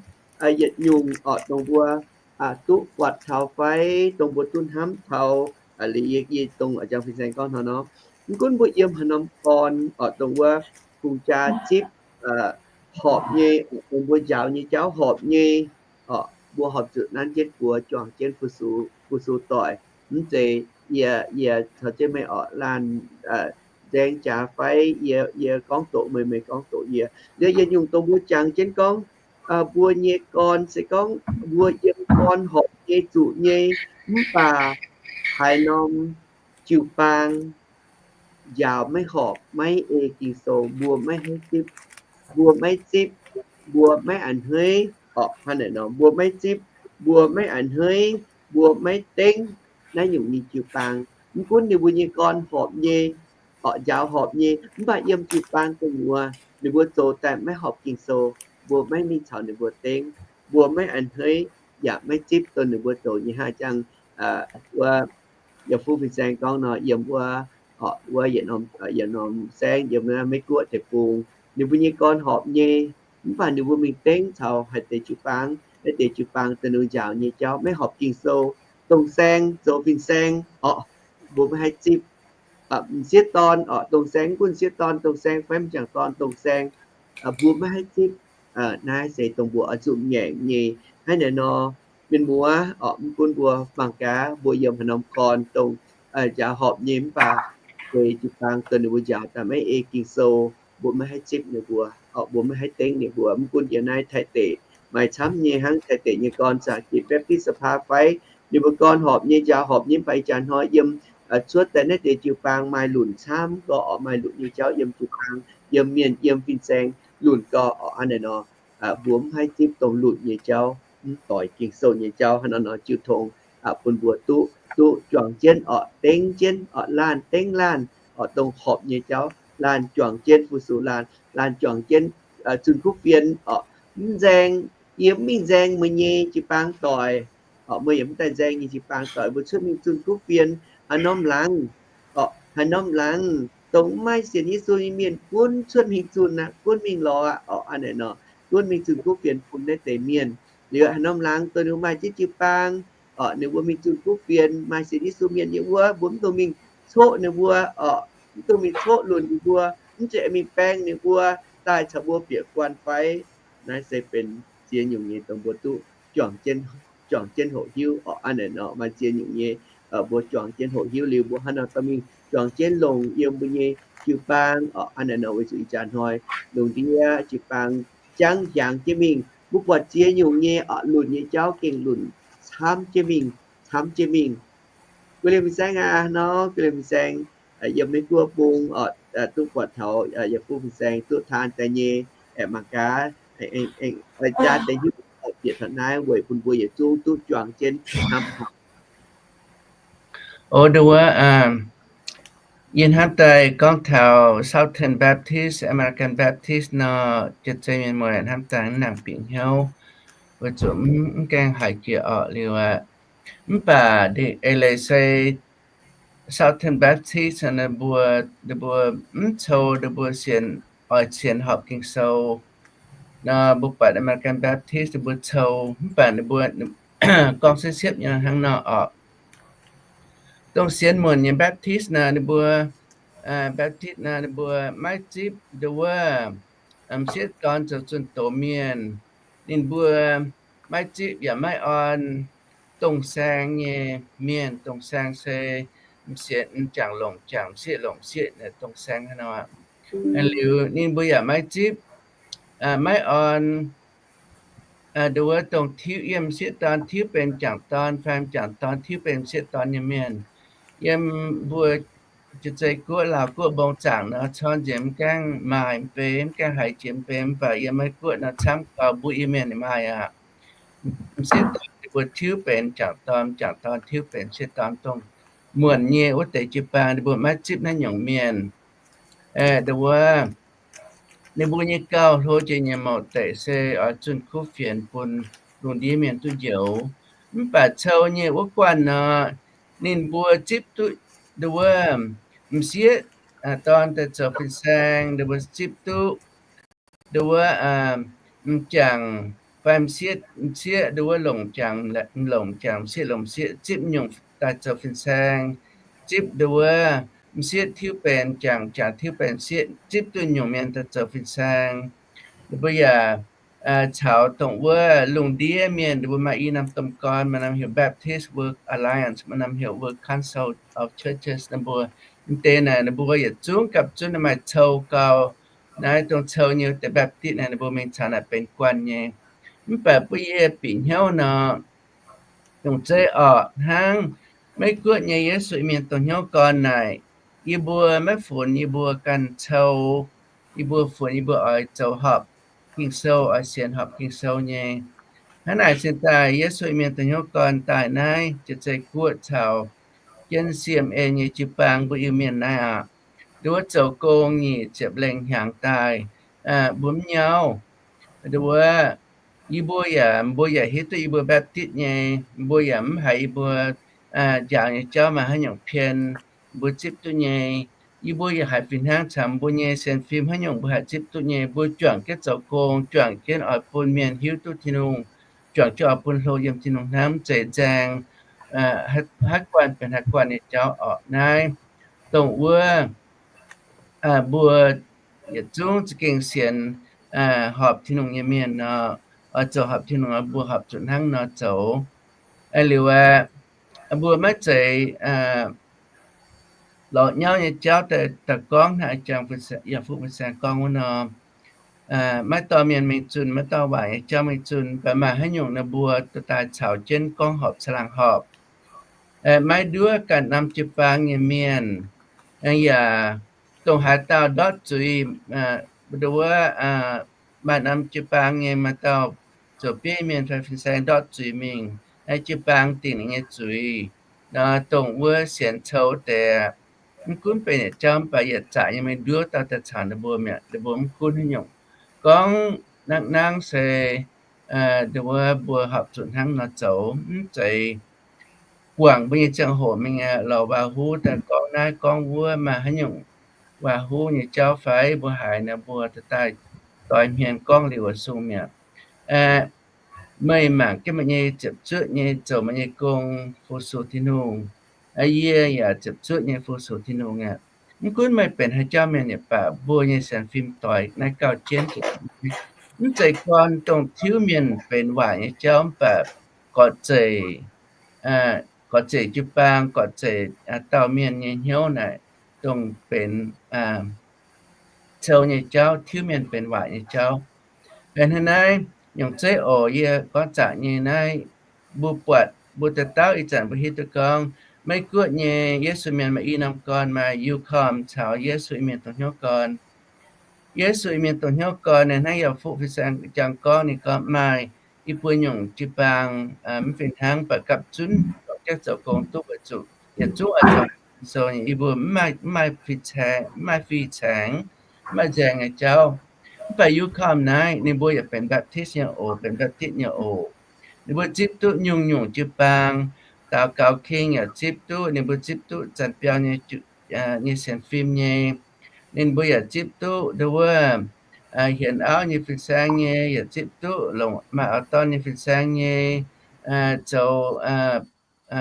yietc nyungc orqc, dongh mbuo duqv buatc taux fai dongh mbuo duqv hnamv taux, liuz yie dongh a'jang fin-saeng gorngv hnangv nor, mv gunv mbuo yiem haaix norm gorn orqc, dongh wuov kungx jaa zipv horpc nyei, dongh mbuo njaaux nyei jauv horpc nyei orqc, mbuo horpc zuqc nanv jienv buoz juangc jienv fu-sux, fu-sux doic. Mv zeiz yie, yie caux jienv meih orqc laanh nzaeng jaax fai yie, yie gorngv doqc meih, meih gorngv doqc yie. Liuz yietc nyungc dongh mbuo jangx jienv gorngv mbuo nyei gorn se gorngv mbuo yiem gorn horpc nyei zuqc nyei, mv baac haaix norm jiu-baang njaaux maiv horpc, maiv ei Ging-Sou, mbuo maiv haih zipv, mbuo maiv zipv, mbuo maiv a'hneiv orqc. Hnangv naaic nor mbuo maiv zipv, mbuo maiv a'hneiv, mbuo maiv dengv naaiv nyungc nyei jiu-baang. Mv gunv ninh mbuo nyei gorn horpc nyei orqc, njaaux horpc nyei, mv baac yiem jiu-baang gu'nyuoz ninh mbuo zoux daaih maiv horpc Ging-Sou, mbuo maiv mingh caux ninh mbuo dengv, mbuo maiv a'hneiv yaac maiv zipv dongh ninh mbuo zoux nyei. Hnangv jangx wuov yaac fuqv fin-saeng gorngv nor, yiem wuov, wuov yietc norm, yietc norm saengv yiem Meiv Guoqv Deic-Bung, ninh mbuo nyei gorn horpc nyei, mv baac ninh mbuo mingh dengv caux haaix deix jiu-baang, naaiv deix jiu-baang dongh ninh njaaux nyei jauv maiv horpc Ging-Sou, dongh saeng zoux fin-saeng orqc, mbuo maiv haih zipv. M'sieqv dorn orqc, dongh saeng, mv gunv m'sieqv dorn dongh saeng fai m'jangc dorn dongh saeng, mbuo maiv haih zipv. Naaiv se dongh mbuo oix zuqc ngaengc nyei. Hnangv naaic nor, mienh muoz orqc, mv gunv mbuo mangc gaax mbuo yiem haaix norm gorn dongh njaaux horpc nyei mv baac deix jiu-baang dongh ninh mbuo njaaux daaih maiv ei Ging-Sou, mbuo maiv haih zipv ninh mbuo orqc, mbuo maiv haih dengv ninh mbuo. Mv gunv yiem naaiv Taiv deic maaih camv nyei hnangv, Taiv deic nyei gorn zaqc jiex Baptist สภา fai, ninh mbuo gorn horpc nyei, njaaux horpc nyei, mv baac ih jaax hnoi yiem cuotv daaih naaiv deix jiu-baang maaih lunc camv gorx orqc, maaih lunc nyei jauv yiem jiu-baang, yiem mienh, yiem fin-saeng lunc gorx orqc. Hnangv naaic nor, mbuo mv haih zipv dongh lunc nyei jauv, mv doix Ging-Sou nyei jauv. Hnangv naaic nor jiu tong bun mbuo duqv, duqv juangc jienv orqc, dengv jienv orqc, laanh dengv laanh orqc, dongh horpc nyei jauv laanh juangc jienv fu-sux laanh, laanh juangc jienv zunh kuv fienx orqc. Mv nzaeng, yie mv mingh nzaeng meih nyei jiu-baang doic orqc, meih yaac mv daaih nzaeng yie nyei jiu-baang doic. Mbuo cuotv mingh zunh kuv fienx haaix norm laangz orqc, haaix norm laangz dongh maiv sienx Yesu nyei mienh gunv cuotv mingh zunh aqv, gunv mingh lorz aqv orqc. Hnangv naaic nor gunv mingh zunh kuv fienx bun naaiv deix mienh. Liuz haaix norm laangz dongh ninh maaih jienv jiu-baang orqc, ninh mbuo mingh zunh kuv fienx maaih sienx Yesu mienh nyei wuov, mbuo mv dungx mingh coqv ninh mbuo orqc, mv dungx mingh coqv lunc ninh mbuo, mv zeiz mingh baeng ninh mbuo daaih caux mbuo bieqc guanh fai. Naaiv se benx ziex nyungc nyei dongh mbuo duqv juangc jienv, juangc jienv hoqc hiuv orqc. Hnangv naaic nor maaih ziex nyungc nyei mbuo juangc jienv hoqc hiuv liuz, mbuo hnangv nor dorh mingh juangc jienv longc yiem mbuo nyei jiu-baang orqc. Hnangv naaic nor weic zuqc ih jaax hnoi lungh ndiev jiu-baang jangv hiaangx jienv mingh. Mbuo buatc ziex nyungc nyei orqc, lunc nyei jauv gengh lunc camv jienv mingh, camv jienv mingh. Guei liemh fin-saeng aac nor, guei liemh fin-saeng yiem Meiv Guoqv bung orqc, duqv buatc taux yaac fuqv fin-saeng duqv taan daaih nyei, aengx mangc gaax, aengx jaa deix hiuv bieqc taux naaiv weic bun mbuo yietc zungv duqv juangc jienv hnamv taux. O, nduov, yie hnamv daaih gorngv taux Southern Baptist, American Baptist nor, jiez zei mienh muoz hnamv daaih mv nangc bieqc hnyouv, weic zuqc mv gaengh haiz jiex orqc liuz aqv. Mv baac eix leiz se Southern Baptist ninh mbuo, ninh mbuo mv cou ninh mbuo sienx, oix sienx horpc Ging-Sou nor, mbuo buatc American Baptist ninh mbuo cou, mv baac ninh mbuo gorngv siepv-siepv nyei hnangv nor orqc. dongh sienx muonc nyei Baptist naaic, ninh mbuo Baptist naaic ninh mbuo maiv zipv nduov wuov m'sieqv dorn zoux zunh doz mienh. Ninh mbuo maiv zipv yaac maiv orn dongh saeng nyei mienh. Dongh saeng se m'sieqv m'jangc longc m'jangc, m'sieqv longc m'sieqv, dongh saeng hnangv nor. Liuz ninh mbuo yaac maiv zipv, maiv orn nduov wuov dongh tiuv yiem m'sieqv dorn tiuv benx m'jangc dorn fai m'jangc dorn tiuv benx m'sieqv dorn nyei mienh. Yiem mbuo jiex zei guoqv Laauh guoqv mbong zaangc nor, corn nziex mv gaengh maaih mv bei, mv gaengh haiz jiex mv bei, mv baac yiem Meiv guoqv nor camv gau mbuo Iu-Mienh maaih aqv. M'sieqv dorn ninh mbuo tiuv benx m'jangc dorn, m'jangc dorn tiuv benx m'sieqv dorn, dongh muonc nyei wuov deix jiu-baang ninh mbuo maiv zipv naaiv nyungc mienh. Nduov wuov ninh mbuo nyei gauh hlo jiex nyei mouc deic se oix zunh kuv fienx bun lungh ndiev mienh duqv njoux. Mv baac cou nyei wuov guanh nor, ninh mbuo zipv duqv nduov wuov m'sieqv dorn daaih zoux fin-saeng, ninh mbuo zipv duqv nduov wuov m'jangc fai m'sieqv, m'sieqv nduov wuov longc m'jangc, longc m'jangc, m'sieqv longc m'sieqv, zipv nyungc daaih zoux fin-saeng, zipv nduov wuov m'sieqv tiuv benx m'jangc, m'jangc tiuv benx m'sieqv, zipv duqv nyungc mienh daaih zoux fin-saeng. Ninh mbuo yaac caux dongh wuov lungh ndiev mienh, ninh mbuo maaih i norm domh gorn, maaih norm heuc Baptist World Alliance, maaih norm heuc World Council of Churches. Ninh mbuo m'deix naaic ninh mbuo yietc zungv gapv zunv maaih cou gau. Naaiv dongh cou nyei deix Baptist naaic ninh mbuo mingh caux naaic benx guanh nyei. Mv baac bun yie bieqc hnyouv nor, dongh zeiv orqc hnangv Meiv Guoqv nyei Yesu Mienh dongh hnyouv gorn naaic, yie mbuo maiv funx yie mbuo ganh cou, yie mbuo funx yie mbuo oix zoux horpc Ging-Sou, oix sienx horpc Ging-Sou nyei. Hnangv naaic cingx daaih Yesu Mienh dongh hnyouv gorn daaih naaiv jiex zei guoqv caux jienv C M A nyei jiu-baang mbuo Iu-Mienh naaiv aqv. Nduov wuov zoux gong nyic ziepc lengh hnyangx daaih, mbuo mv nyauv. Nduov wuov yie mbuo yaac, mbuo yaac hiuv duqv yie mbuo Baptist nyei, mbuo yaac mv haiz yie mbuo njaaux nyei jauv maaih haaix nyungc pien mbuo zipv duqv nyei. Yie mbuo yaac haiz fih hnangv caux mbuo nyei sienx fim haaix nyungc mbuo haih zipv duqv nyei. Mbuo juangc jienv zoux gong, juangc jienv oix bun mienh hiuv duqv Tin-Hungh, juangc jienv oix bun hlo yiem Tin-Hungh hnamv, zeiz nzaeng, haaix guanh benx haaix guanh nyei jauv orqc. Naaiv dongh wuov mbuo yietc zungv za'gengh sienx horpc Tin-Hungh nyei mienh nor, oix zoux horpc Tin-Hungh, mbuo horpc zuqc hnangv nor zoux. Liuz aeqv, mbuo maiv zeiz lorz nyauv nyei jauv daaih gorngv hnangv jangx yaac fuqv fin-saeng gorngv wuov nor, maiv dorh mienh mingh zunh, maiv dorh waaic nyei jauv mingh zunh, mv baac maaih haaix nyungc ninh mbuo dorh daaih caux jienv gorngv horpc caangh laangh horpc. Maiv nduov ganh norm jiu-baang nyei mienh, yaac dongh haaix dauh ndortv zuiz, nduov wuov maaih norm jiu-baang nyei maaih dauh zoux bieiv mienh fai fin-saeng ndortv zuiz mingh, naaiv jiu-baang dingc ninh nyei zuiz nor, dongh wuov sienx cou deix, mv gunv benx yietc jauv mv baac yietc zaqc nyei mingh nduov dauh daaih caux ninh mbuo mi'aqv. Ninh mbuo mv gunv haaix nyungc, gorngv nangv nangv se nduov wuov mbuo horpc zuqc hnangv nor zoux, mv zeiz guangc mbuo nyei ziangh hoc mingh lorz waac-huv daaih gorngv naaiv gorngv wuov, maaih haaix nyungc waac-huv nyei jauv fai mbuo haiz nor mbuo daaih doix hmien gorngv liuz sung mi'aqv. Meih mangc jienv meih nyei ziepc zuoqv nyei zoux meih nyei gong fu-sux Tin-Hungh. Yie yaac ziepc zuoqv nyei fu-sux Tin-Hungh aqv. Mv gunv meih benx haaix jauv mienh yaac baac, mbuo nyei sienx fim doix naaiv gauh jienv. Mv zeiz gorn dongh tiuv mienh benx waaic nyei jauv mv baac gorqv-zeic, gorqv-zeic jiu-baang, gorqv-zeic dauh mienh nyei hnyouv naaic, dongh benx cou nyei jauv, tiuv mienh benx waaic nyei jauv. Hnangv naaiv nyungc zeiv oc, yie gorngv zaqc nyei naaiv, mbuo buatc mbuo dauh dauh ih zanc mbuo hiuv duqv gorngv Meiv Guoqv nyei Yesu Mienh maaih i norm gorn, maaih UCOM caux Yesu Mienh dongh hnyouv gorn. Yesu Mienh dongh hnyouv gorn naaiv hnangv yaac fuqv fin-saeng jangx gorngv, ninh gorngv maaih i buo nyungc jiu-baang mv fih hnangv, mv baac gapv zunv jiex zoux gong duqv weic zuqc yietc zungv oix zoux sou nyei, i buo mv maaih, mv maaih fih caengx, mv maaih fih caengx, mv maaih nzaeng nyei jauv. Mv baac UCOM naaiv ninh mbuo yaac benx Baptist nyei oc, benx Baptist nyei oc. Ninh mbuo zipv duqv nyungc-nyungc jiu-baang, daux gaux king yaac zipv duqv, ninh mbuo zipv duqv zanc biauv nyei, nyei sienx fim nyei. Ninh mbuo yaac zipv duqv nduov wuov hienx auv nyei fin-saeng nyei, yaac zipv duqv longc maaih auv-dorn nyei fin-saeng nyei, zoux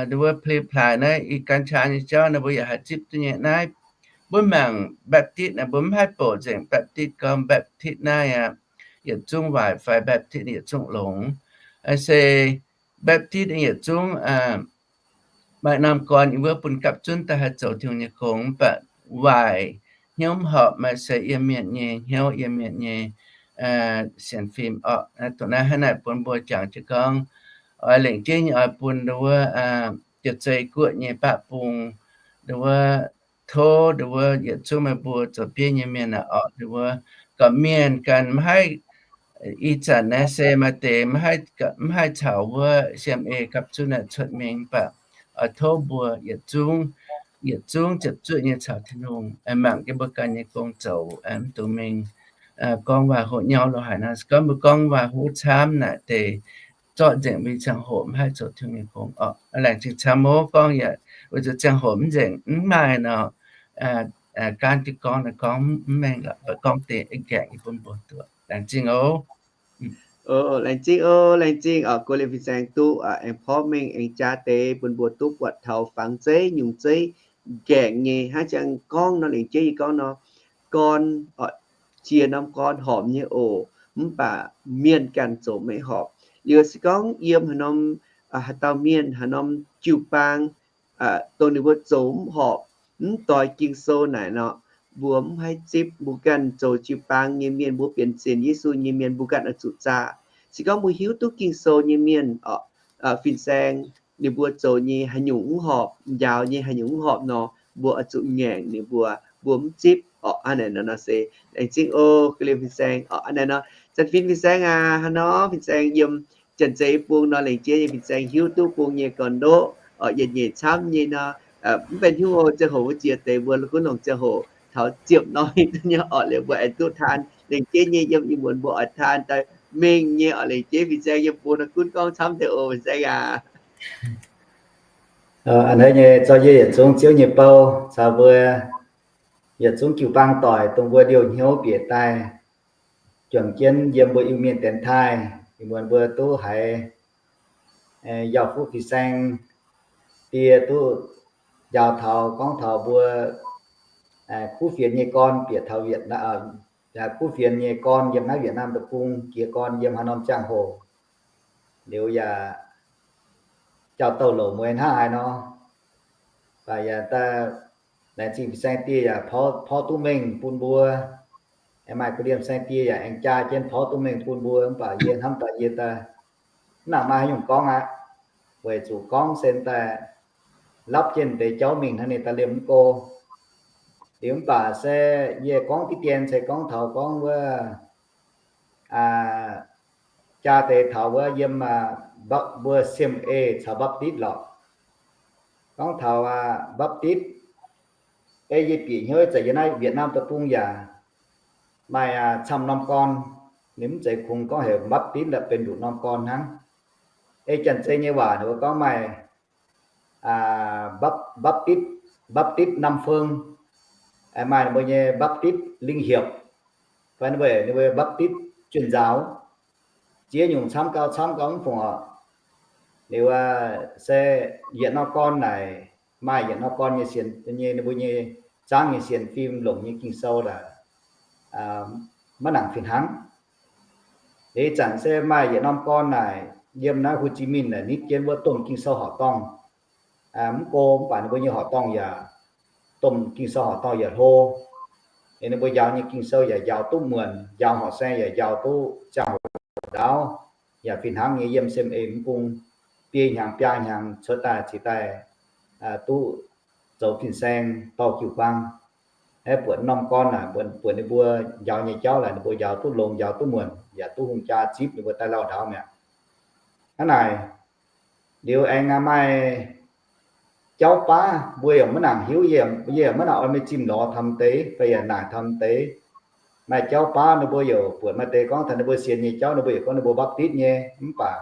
nduov wuov play play naaiv i gan qaqv nyei jauv naaiv mbuo yaac haih zipv duqv nyei naaiv. Mbuo mangc Baptist naaiv mbuo mv haih bouc nzengc Baptist gorngv Baptist naaiv aqv, yietc zungv waaic fai Baptist yietc zungv longx. Se Baptist yietc zungv maaih norm gorn yie mbuo bun gapv zunv daaih haih zoux Tin-Hungh nyei gong, mv baac waaic hnyouv mv horpc maaih se yiem mienh nyei hnyouv, yiem mienh nyei sienx fim orqc. Dongh naaiv hnangv naaic bun mbuo jangx jienv gorngv, oix lengc jeiv nyei oix bun nduov wuov Jiex Zei Guoqv nyei baqv bung nduov wuov tov nduov wuov yietc zungv meih mbuo zoux bieiv nyei mienh naaic orqc, nduov wuov gorqv-mienh ganh mv haih, ih zanc naaiv se maaih deix mv haih caux wuov C M A gapv zunv naaic cuotv mingh, mv baac oix tov mbuo yietc zungv, yietc zungv ziepc zuoqv nyei caux Tin-Hungh mangc jienv mbuo ganh nyei gong zoux, mv dungx mingh gorngv waac-hoqc nyauv lorz haic nor. Se gorngv mbuo gorngv waac-hoqc camv naaic deix zorqv nzengc mbuo nyei ziangh hoc mv haih zoux Tin-Hungh nyei gong orqc. Laengz zingh camv oc. Gorngv yaac weic zuqc ziangh hoc mv nzengc mv maaih nor, gaanv jienv gorngv naaic gorngv mv mengh lorqc, mv baac gorngv deix aengx gaengh yie bun mbuo duqv. Laengz zingh oc. Laengz zingh oc, laengz zingh oc. Go Liemh fin-saeng duqv aengx porv mengh aengx jaa deix bun mbuo duqv buatc taux fangx zeiv nyungc zeiv nqaengc nyei. Hnangv ziangx gorngv nor, lengc jeiv yie gorngv nor, gorn, ziex norm gorn horpc nyei oc, mv baac mienh ganh zoux maiv horpc. Liuz se gorngv yiem haaix norm, haaix dauh mienh, haaix norm jiu-baang, dongh ninh mbuo zoux mv horpc, mv doix Ging-Sou naaic nor, mbuo mv haih zipv. Mbuo ganh zoux jiu-baang nyei mienh, mbuo bienh sienx Yesu nyei mienh, mbuo ganh oix zuqc zaah. Se gorngv mbuo hiuv duqv Ging-Sou nyei mienh, fin-saeng ninh mbuo zoux nyei haaix nyungc mv horpc, njaaux nyei haaix nyungc mv horpc nor, mbuo oix zuqc ngaengc ninh mbuo, mbuo mv zipv orqc. Hnangv naaic nor se laengz zingh oc, Go Liemh fin-saeng orqc. Hnangv naaic nor, Zanc Fin fin-saeng aac, hnangv nor fin-saeng yiem Janx-Zei Bung nor, lengc jeiv nyei fin-saeng hiuv duqv bung nyei gorn-ndoqv orqc, yietc nyeic camv nyei nor, mv benx hnyouv oc. Ziangh hoc mbuo ziex deix mbuo gunv longc ziangh hoc taux ziepc norm nyei orqc, liuz mbuo aengx duqv taan. Lengc jeiv nyei yiem ih muonz mbuo oix taan daaih mengh nyei orqc. Lengc jeiv fin-saeng yiem bung nor gunv gorngv camv deix oc, fin-saeng aac. A'hneiv nyei zorqv yie yietc zungv Ziouv nyei bou caux mbuo yietc zungv jiu-baang doic, dongh mbuo liouh hnyouv bieqc daaih juangc jienv yiem mbuo Iu-Mienh dienx taaih. Ih muonz mbuo duqv haiz Yauh Fuqv fin-saeng die duqv njaaux taux, gorngv taux mbuo kuv fienx nyei gorn bieqc taux Vietnam, kuv fienx nyei gorn yiem naaiv Vietnam deic-bung, jiex gorn yiem haaix norm ziangh hoc, liuz yaac jauv-douh louc mueiz hnangv haaix nor. Mv baac yaac daaih laengz zingh fin-saeng die yaac porv duqv mengh bun mbuo. Aengx maaih Go Liemh fin-saeng die yaac aengx jaa jienv porv duqv mengh bun mbuo. Mv baac yie hnamv daaih yie daaih mv nangc maaih haaix nyungc gorngv aqv, weic zuqc gorngv se daaih lapv jienv deix jauv mingh hnangv, ninh daaih liemh mv go. Liuz mv baac se yie gorngv diqv dien se gorngv taux gorngv wuov jaa deix taux wuov yiem mbuo C M A caux Baptist lorqc. Gorngv taux Baptist, ei yie bieqc hnyouv zanc yiem naaiv Vietnam deic-bung yaac maaih camv norm gorn. Ninh mv zeiz kungx gorngv heuc Baptist la'benx nduqc norm gorn hnangv. Ei Janx-Zei nyei waac ninh mbuo gorngv maaih Baptist, Baptist Nam Fong, maaih ninh mbuo nyei Baptist Lingh Hiepc, fai ninh mbuo, ninh mbuo Baptist Juonh Nzaaux. Ziex nyungc camv gau, camv gau mv fungc orqc. Liuz se yietc norm gorn naaic maaih yietc norm gorn nyei sienx, nyei ninh mbuo nyei zangv nyei sienx fim, longc nyei Ging-Sou laaix maiv nangc fih hnangv. Ih zanc se maaih yietc norm gorn naaic yiem naaiv Hồ Chí Minh naaic nitv jienv wuov domh Ging-Sou horqc dorngh. Mv go mv baac ninh mbuo nyei horqc dorngh yaac, domh Ging-Sou horqc dorngh yaac hlo. Ninh mbuo njaaux nyei Ging-Sou yaac njaaux duqv muonc, njaaux horqc saeng yaac njaaux duqv ziangh hoc ndaauv, yaac fih hnangv nyei yiem C M A mv bung biei hnyangx biaa hnyangx cuotv daaih cingx daaih duqv zoux fin-saeng dorh jiu-baang. Aeqv, buatc norm gorn naaic, buatc ninh mbuo njaaux nyei jauv laaic ninh mbuo njaaux duqv longx, njaaux duqv muonc, yaac duqv hungh jaa zipv ninh mbuo daaih lauh ndaauv mi'aqv. Hnangv naaic, liuz aengx maaih jauv baav mbuo yaac maiv nangc hiuv, yie yaac maiv nangc oix meih zimh lorz taux deix fai yaac naaic taux deix. Maaih jauv baav ninh mbuo yaac buatc maaih deix gorngv taux ninh mbuo sienx nyei jauv, ninh mbuo yaac gorngv ninh mbuo Baptist nyei, mv baac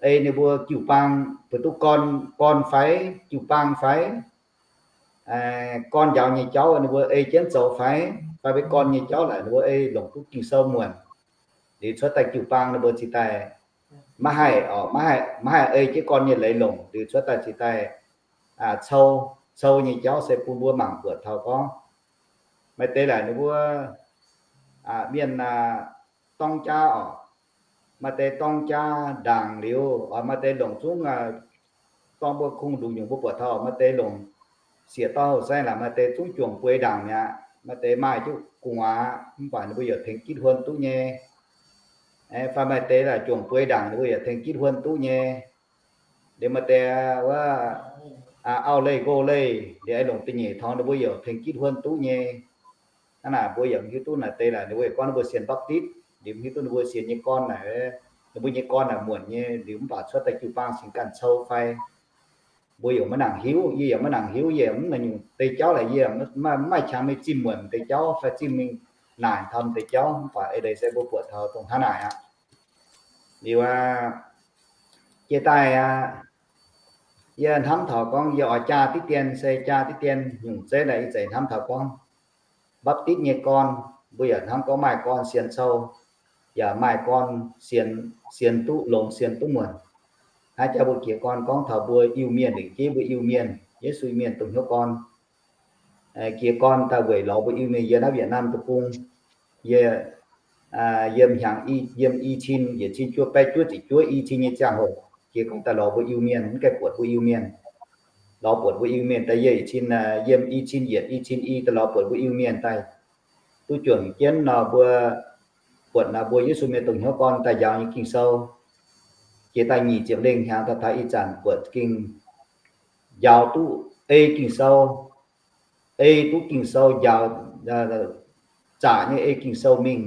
ei ninh mbuo jiu-baang, buatc duqv gorn, gorn fai jiu-baang fai gorn njaaux nyei jauv ninh mbuo ei jienv zoux fai, fai maiv gorn nyei jauv laaic ninh mbuo ei longc duqv Ging-Sou muonc. Liuz cuotv daaih jiu-baang ninh mbuo cingx daaih maiv haih, maiv haih ei jienv gorn nyei leiz longc, liuz cuotv daaih cingx daaih cou, cou nyei jauv se bun mbuo mangc buatc taux gorngv maaih deix laaic ninh mbuo mienh dorng jaa oc, maaih deix dorng jaa ndaangc liuz, maaih deix longc zungv dorng mbuo kungx nduqc nyungc mbuo buatc taux maaih deix longc sieqv dorn houh saeng laaic, maaih deix zungv juangc bueix ndaangc mi'aqv, maaih deix maaih jienv gu'nguaaz mv baac ninh mbuo yaac tengx gitv huon duqv nyei. Fai maaih deix laaic juangc bueix ndaangc ninh mbuo yaac tengx gitv huon duqv nyei. Liuz maaih deix wuov auv-leih nqox-leih liuz aengx longc da'nyeic taux ninh mbuo yaac tengx gitv huon duqv nyei. Hnangv naaic mbuo yaac mv hiuv duqv naaic deix laaic ninh mbuo gorngv ninh mbuo sienx Baptist, liuz mv hiuv duqv ninh mbuo sienx nyei gorn naaic, ninh mbuo nyei gorn naaic muonc nyei, liuz mv baac cuotv daaih jiu-baang cingx ganh cou fai mbuo yaac maiv nangc hiuv, yie yaac maiv nangc hiuv, yie mv naaic nyungc deix jauv laaic yie mv maaih qangx mingh zimh muonc deix jauv fai zimh mingh naaic taux deix jauv, mv baac eix leiz se mbuo buatc taux dongh hnangv naaic aqv. Liuz aqv, jiex daaih aqv, yie hnamv taux gorngv yie oix jaa diqv dien, se jaa diqv dien nyungc zeiv naaic ih zanc hnamv taux gorngv Baptist nyei gorn, mbuo yaac hnamv gorngv maaih gorn sienx cou, yaac maaih gorn sienx, sienx duqv longx sienx duqv muonc. Hnangv jaax mbuo jiez gorn gorngv taux mbuo Iu-Mienh, lengc jeiv mbuo Iu-Mienh, Yesu Mienh dongh hnyouv gorn. Jiez gorn daaih weic lorz mbuo Iu-Mienh yiem naaiv Việt Nam deic-bung, yie yiem hnyangx, yiem i cin yietc cin juov baeqv juov ziepc juov i cin nyei ziangh hoc, jiez gorn daaih lorz mbuo Iu-Mienh, mv gaengh buatc mbuo Iu-Mienh. Lorz buatc mbuo Iu-Mienh daaih yie i cin, yiem i cin yietc i cin i daaih lorz buatc mbuo Iu-Mienh daaih. Duqv juangc jienv nor mbuo buatc naaiv mbuo Yesu Mienh dongh hnyouv gorn daaih njaaux nyei Ging-Sou. Jiex daaih nyic ziepc lengh hnyangx daaih taux ih zanc buatc ging njaaux duqv ei Ging-Sou, ei duqv Ging-Sou njaaux, zaqc nyei ei Ging-Sou mingh,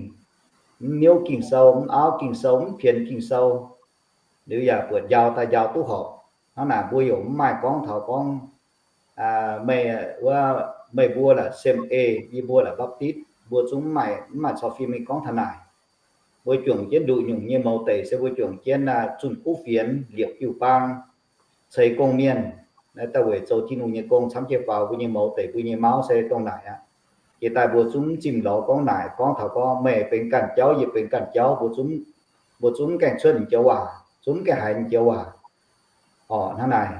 mv niouv Ging-Sou, mv auv Ging-Sou, mv pienx Ging-Sou, liuz yaac buatc njaaux daaih njaaux duqv horpc. Hnangv naaic mbuo yaac mv maaih gorngv taux gorngv meih wuov, meih mbuo la'sem ei, yie mbuo la'Baptist, mbuo zungv mv maaih, mv maaih caux fim mingh gorngv taux naaic. Mbuo juangc jienv nduqc nyungc nyei mouz deic se mbuo juangc jienv zunh kuv fienx, liepc jiu-baang, ceix gong-mienh, daaih weic zoux Tin-Hungh nyei gong camv jienv faaux mbuo nyei mouz deic, mbuo nyei mauv se dongh naaic aqv. Jiex daaih mbuo zungv mv zimh lorz gorngv naaic, gorngv taux gorngv meih benx ganh jauv, yie benx ganh jauv, mbuo zungv, mbuo zungv mv gaengh cuotv joux waac, zungv mv gaengh haiz joux waac. Orqc, hnangv naaic.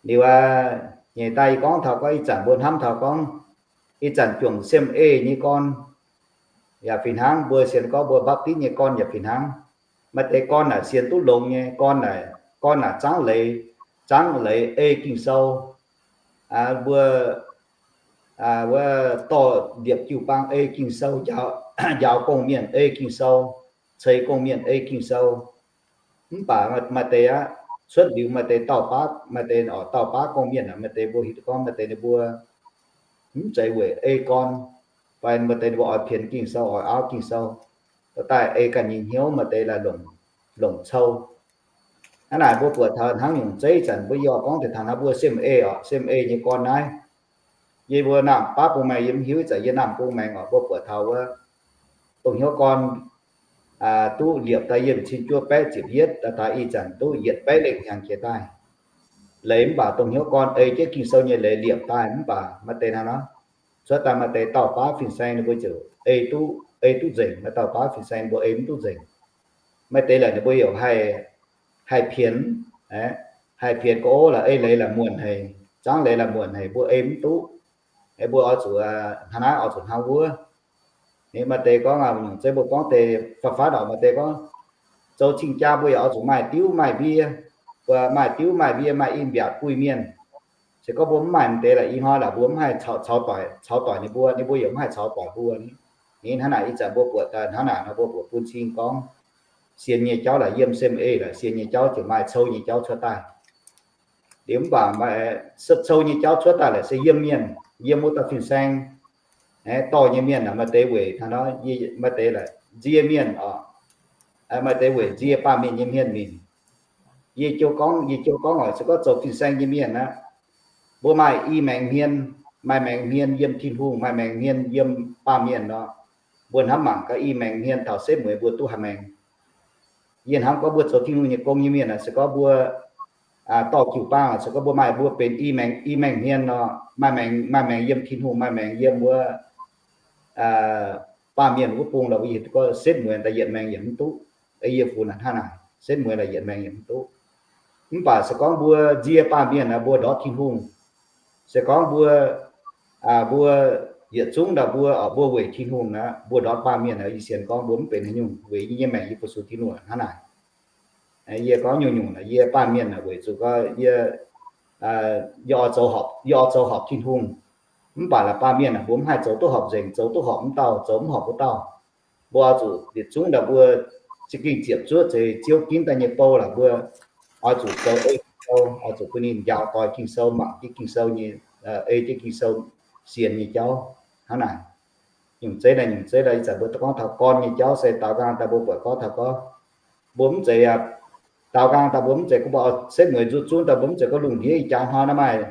Liuz aqv, nyeic daaih yie gorngv taux gorngv ih zanc mbuo hnamv taux gorngv ih zanc juangc sem ei nyei gorn yaac fih hnangv, mbuo sienx gorngv mbuo Baptist nyei gorn yaac fih hnangv. Maaih deix gorn naaic sienx duqv longx nyei, gorn naaic, gorn naaic zangv leiz, zangv leiz ei Ging-Sou. Mbuo wuov dorh liepc jiu-baang ei Ging-Sou, njaaux gong-mienh ei Ging-Sou, ceix gong-mienh ei Ging-Sou. Mv baac maaih deix aqv, cuotv liuz maaih deix dauh baav, maaih deix oix dauh baav gong-mienh aqv, maaih deix mbuo hiuv duqv gorngv maaih deix ninh mbuo mv zeiz weic ei gorn, fai maaih deix ninh mbuo oix pienx Ging-Sou, oix auv Ging-Sou, dorh daaih ei ganh nyei hnyouv, maaih deix la'longc, longc cou. Hnangv naaic mbuo buatc taux hnangv nyungc zeiv zanc mbuo yie oix gorngv deix taux naaiv mbuo sem ei oc, sem ei nyei gorn naaiv. Yie mbuo naamh baav bung maengx yie mv hiuv, ih zanc yie naamh bung maengx oc, mbuo buatc taux wuov dongh hnyouv gorn duqv liepc daaih yiem cin juov baeqv ziepc yietv daaih taux ih zanc duqv yietc baeqv lengh hnyangx jiex daaih. Leiz mv baac dongh hnyouv gorn ei jienv Ging-Sou nyei leiz liepc daaih mv baac maaih deix hnangv nor, cuotv daaih maaih deix dauh baav fin-saeng ninh mbuo ziouc ei duqv, ei duqv nzengc, maaih dauh baav fin-saeng mbuo ei mv duqv nzengc. Maaih deix laaix ninh mbuo yaac haih pienx, haih pienx gorngv, ov, laaix ei leiz laaix muonc haic, zangv leiz laaix muonc haic, mbuo ei mv duqv. Mbuo oix zuqc hnangv naaiv, oix zuqc hnangv wuov. Ninh maaih deix gorngv, nyungc zeiv mbuo gorngv deix faaux-faaux oc, maaih deix gorngv zoux cing-jaa mbuo yaac oix zuqc maaih diuv maaih mbie, mbuo maaih diuv maaih mbie, maaih i mbiaatc buih mienh. Se gorngv mbuo mv maaih deix laaix, ih hnoi laaix mbuo mv haih caux doic, caux doic ninh mbuo, ninh mbuo yaac mv haih caux doic mbuo. Ninh hnangv naaic ih zanc mbuo buatc daaih hnangv naaic nor, mbuo buatc bun cing gorngv sienx nyei jauv laaix yiem sem ei laaix sienx nyei jauv ziouc maaih cou nyei jauv cuotv daaih. Liuz mv baac cou nyei jauv cuotv daaih laaix se yiem mienh, yiem wuov dauh fin-saeng, dorh nyei mienh aac, maaih deix weic hnangv nor, maaih deix laaix nzie mienh oc, maaih deix weic nzie baamh mienh nyei hmien mingh. Yie jiu gorngv, yie jiu gorngv oc, se gorngv zoux fin-saeng nyei mienh aqv, mbuo maaih i maengx hmien, maaih maengx hmien yiem Tin-Hungh, maaih maengx hmien yiem baamh mienh nor, mbuo hnamv mangc gaax i maengx hmien taux setv mueiz mbuo duqv haaix maengx. Yie hnamv gorngv mbuo zoux Tin-Hungh nyei gong nyei mienh aac, se gorngv mbuo dorh jiu-baang aac, se gorngv mbuo maaih, mbuo benx i maengx, i maengx hmien nor, maaih maengx, maaih maengx yiem Tin-Hungh, maaih maengx yiem wuov baamh mienh wuov bung lorqc, mbuo yietc gorngv setv mueiz daaih yietc maengx yaac mv duqv. Yie funx hnangv naaic. Setv mueiz laaix yietc maengx yaac mv duqv. Mv baac se gorngv mbuo nzie baamh mienh naaic mbuo ndortv Tin-Hungh. Se gorngv mbuo, mbuo yietc zungv naaic mbuo, mbuo weic Tin-Hungh naaic mbuo ndortv baamh mienh naaic, yie sienx gorngv mbuo mv benx haaix nyungc weic yie nyei maengc yie fu-sux Tin-Hungh hnangv naaic. Yie gorngv nyungc-nyungc naaic yie baamh mienh naaic weic zuqc gorngv yie, yie oix zoux horpc, yie oix zoux horpc Tin-Hungh. Mv baac laaix baamh mienh naaic mbuo mv haih zoux duqv horpc nzengc, zoux duqv horpc wuov dauh, zoux mv horpc wuov dauh. Mbuo oix zuqc yietc zungv naaic mbuo za'gengh ziepc zuoqv zeix Ziouv ginv daaih nyei bou laaix mbuo oix zuqc zoux ei Ging-Sou, oix zuqc bun ninh njaaux doix Ging-Sou, mangc jienv Ging-Sou nyei, ei jienv Ging-Sou sienx nyei jauv hnangv naaic. Nyungc zeiv naaic, nyungc zeiv naaic ih zanc mbuo gorngv taux gorn nyei jauv se daaux nqaang daaih mbuo buatc gorngv taux gorngv mbuo mv zeiz, daaux nqaang daaih mbuo mv zeiz gorngv mbuo setv mueiz nzuqc zunv daaih mbuo mv zeiz gorngv lungh ndiev ih jaax hnoi naaiv maaih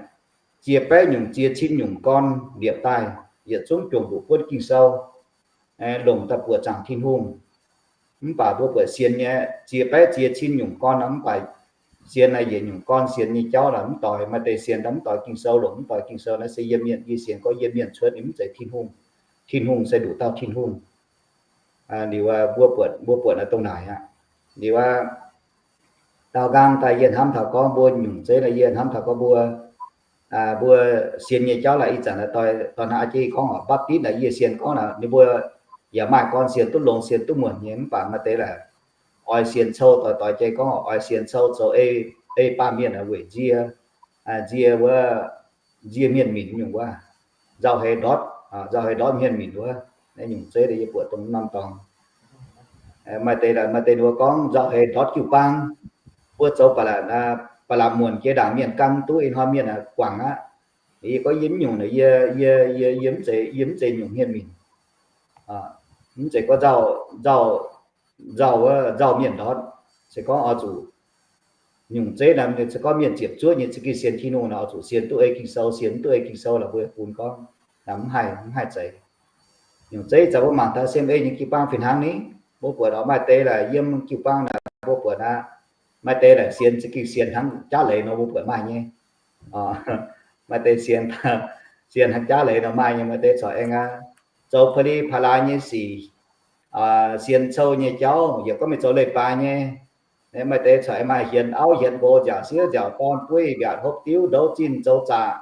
ziex baeqv nyungc ziex cin nyungc gorn liepc daaih, yietc zungv juangc mbuoqc buonv Ging-Sou, longc daaih buoqc zaangc Tin-Hungh. Mv baac mbuo buatc sienx nyei, ziex baeqv ziex cin nyungc gorn nor, mv baac sienx naaic yietc nyungc gorn sienx nyei jauv naaic mv doix. Maaih deix sienx daaih mv doix Ging-Sou, longc mv doix Ging-Sou naaiv se yiem mienh. Yie sienx gorngv yiem mienh cuotv, ninh mv zeiz Tin-Hungh. Tin-Hungh se nduqc dauh Tin-Hungh. Liuz mbuo buatc, mbuo buatc naaiv dongh naaic aqv. Liuz aqv, daaux nqaang daaih yie hnamv taux gorngv mbuo nyungc zeiv naaic, yie hnamv taux gorngv mbuo, mbuo sienx nyei jauv laaix ih zanc naaic doix, doix hnangv a'jang gorngv oc, Baptist naaic yie sienx gorngv naaic ninh mbuo yaac maaih gorn sienx duqv longx sienx duqv muonc nyei, mv baac maaih deix laaix oix sienx cou, doix doix jei gorngv oix sienx cou zoux ei, ei baamh mienh weic nzie, nzie wuov, nzie mienh minc nyungc wuov, nzauh heix ndortv, nzauh heix ndortv mienh minc wuov. Naaiv nyungc zeiv yie buatc dongh norm dorngx. Maaih deix, maaih deix ninh mbuo gorngv nzauh heix ndortv jiu-baang. Mbuo zoux ba'laqc, ba'laqc muonc jiex ndaangc mienh gan duqv ih hnoi mienh guangc aqv. Yie gorngv yie mv nyungc naaic, yie, yie, yie, yie mv zeiz, yie mv zeiz nyungc mienh minc. Mv zeiz gorngv nzauh, nzauh, nzauh mienh ndortv. Se gorngv oix zuqc nyungc zeiv naaic, se gorngv mienh ziepc zuoqv nyei za'gengh sienx Tin-Hungh naaic, oix zuqc sienx duqv ei Ging-Sou, sienx mv duqv ei Ging-Sou laaix mbuo bun gorngv naaic mv haih, mv haih zeiz. Nyungc zeiv ih zanc mbuo mangc taux S M A nyei jiu-baang fih hnangv ni. Mbuo buatc oc, maaih deix laaix yiem jiu-baang naaic mbuo buatc aqv. Maaih deix laaix sienx za'gengh sienx hnangv jaav leiz nor mbuo buatc maaih nyei. Maaih deix sienx, sienx hnangv jaav leiz nor maaih nyei. Maaih deix corc aengx aqv, zoux pa'li pa'laaix nyei sic, sienx cou nyei jauv, yaac gorngv mingh zoux leiz-baaix nyei. Maaih deix corc aengx maaih hienx auv hienx nqox, nziaauc sieqv nziaauc dorn, bueiv mbiaatc, hopv diuv, ndouv zinh, zoux zaqc,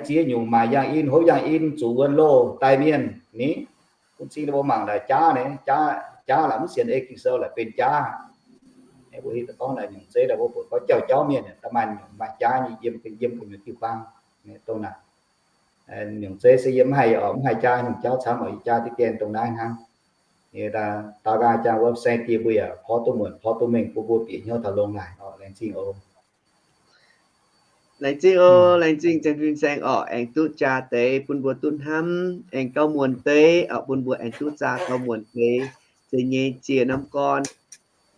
ziex nyungc, maaic yangh in, hopv yangh in, zuqc wuonx loh, daic mienh ni. Bun cing mbuo mangc laaix jaav ni, jaav laaix mv sienx ei Ging-Sou laaix benx jaav. Mbuo hiuv duqv gorngv laaix nyungc zeiv laaix mbuo buatc gorngv jauv-jauv mienh da'maaih nyungc maaih jaav nyei, yiem, yiem gu'nyuoz jiu-baang. Dongh naaic, nyungc zeiv se yie mv haih oc, mv haih jaav nyungc jauv camv oc, yie jaav diqv gaengh dongh naaiv hnangv. Daaux nqaang jangx wuov saeng-die mbuo yaac porv duqv muonc porv duqv mengh bun mbuo bieqc hnyouv taux longx naaic oc. Laengz zingh oc. Laengz zingh oc, laengz zingh Janx fin-saeng oc, aengx duqv jaa deix bun mbuo duqv hnamv, aengx gauh muonc deix oc, bun mbuo aengx duqv zaah gauh muonc deix. Zeiz nyei, ziex norm gorn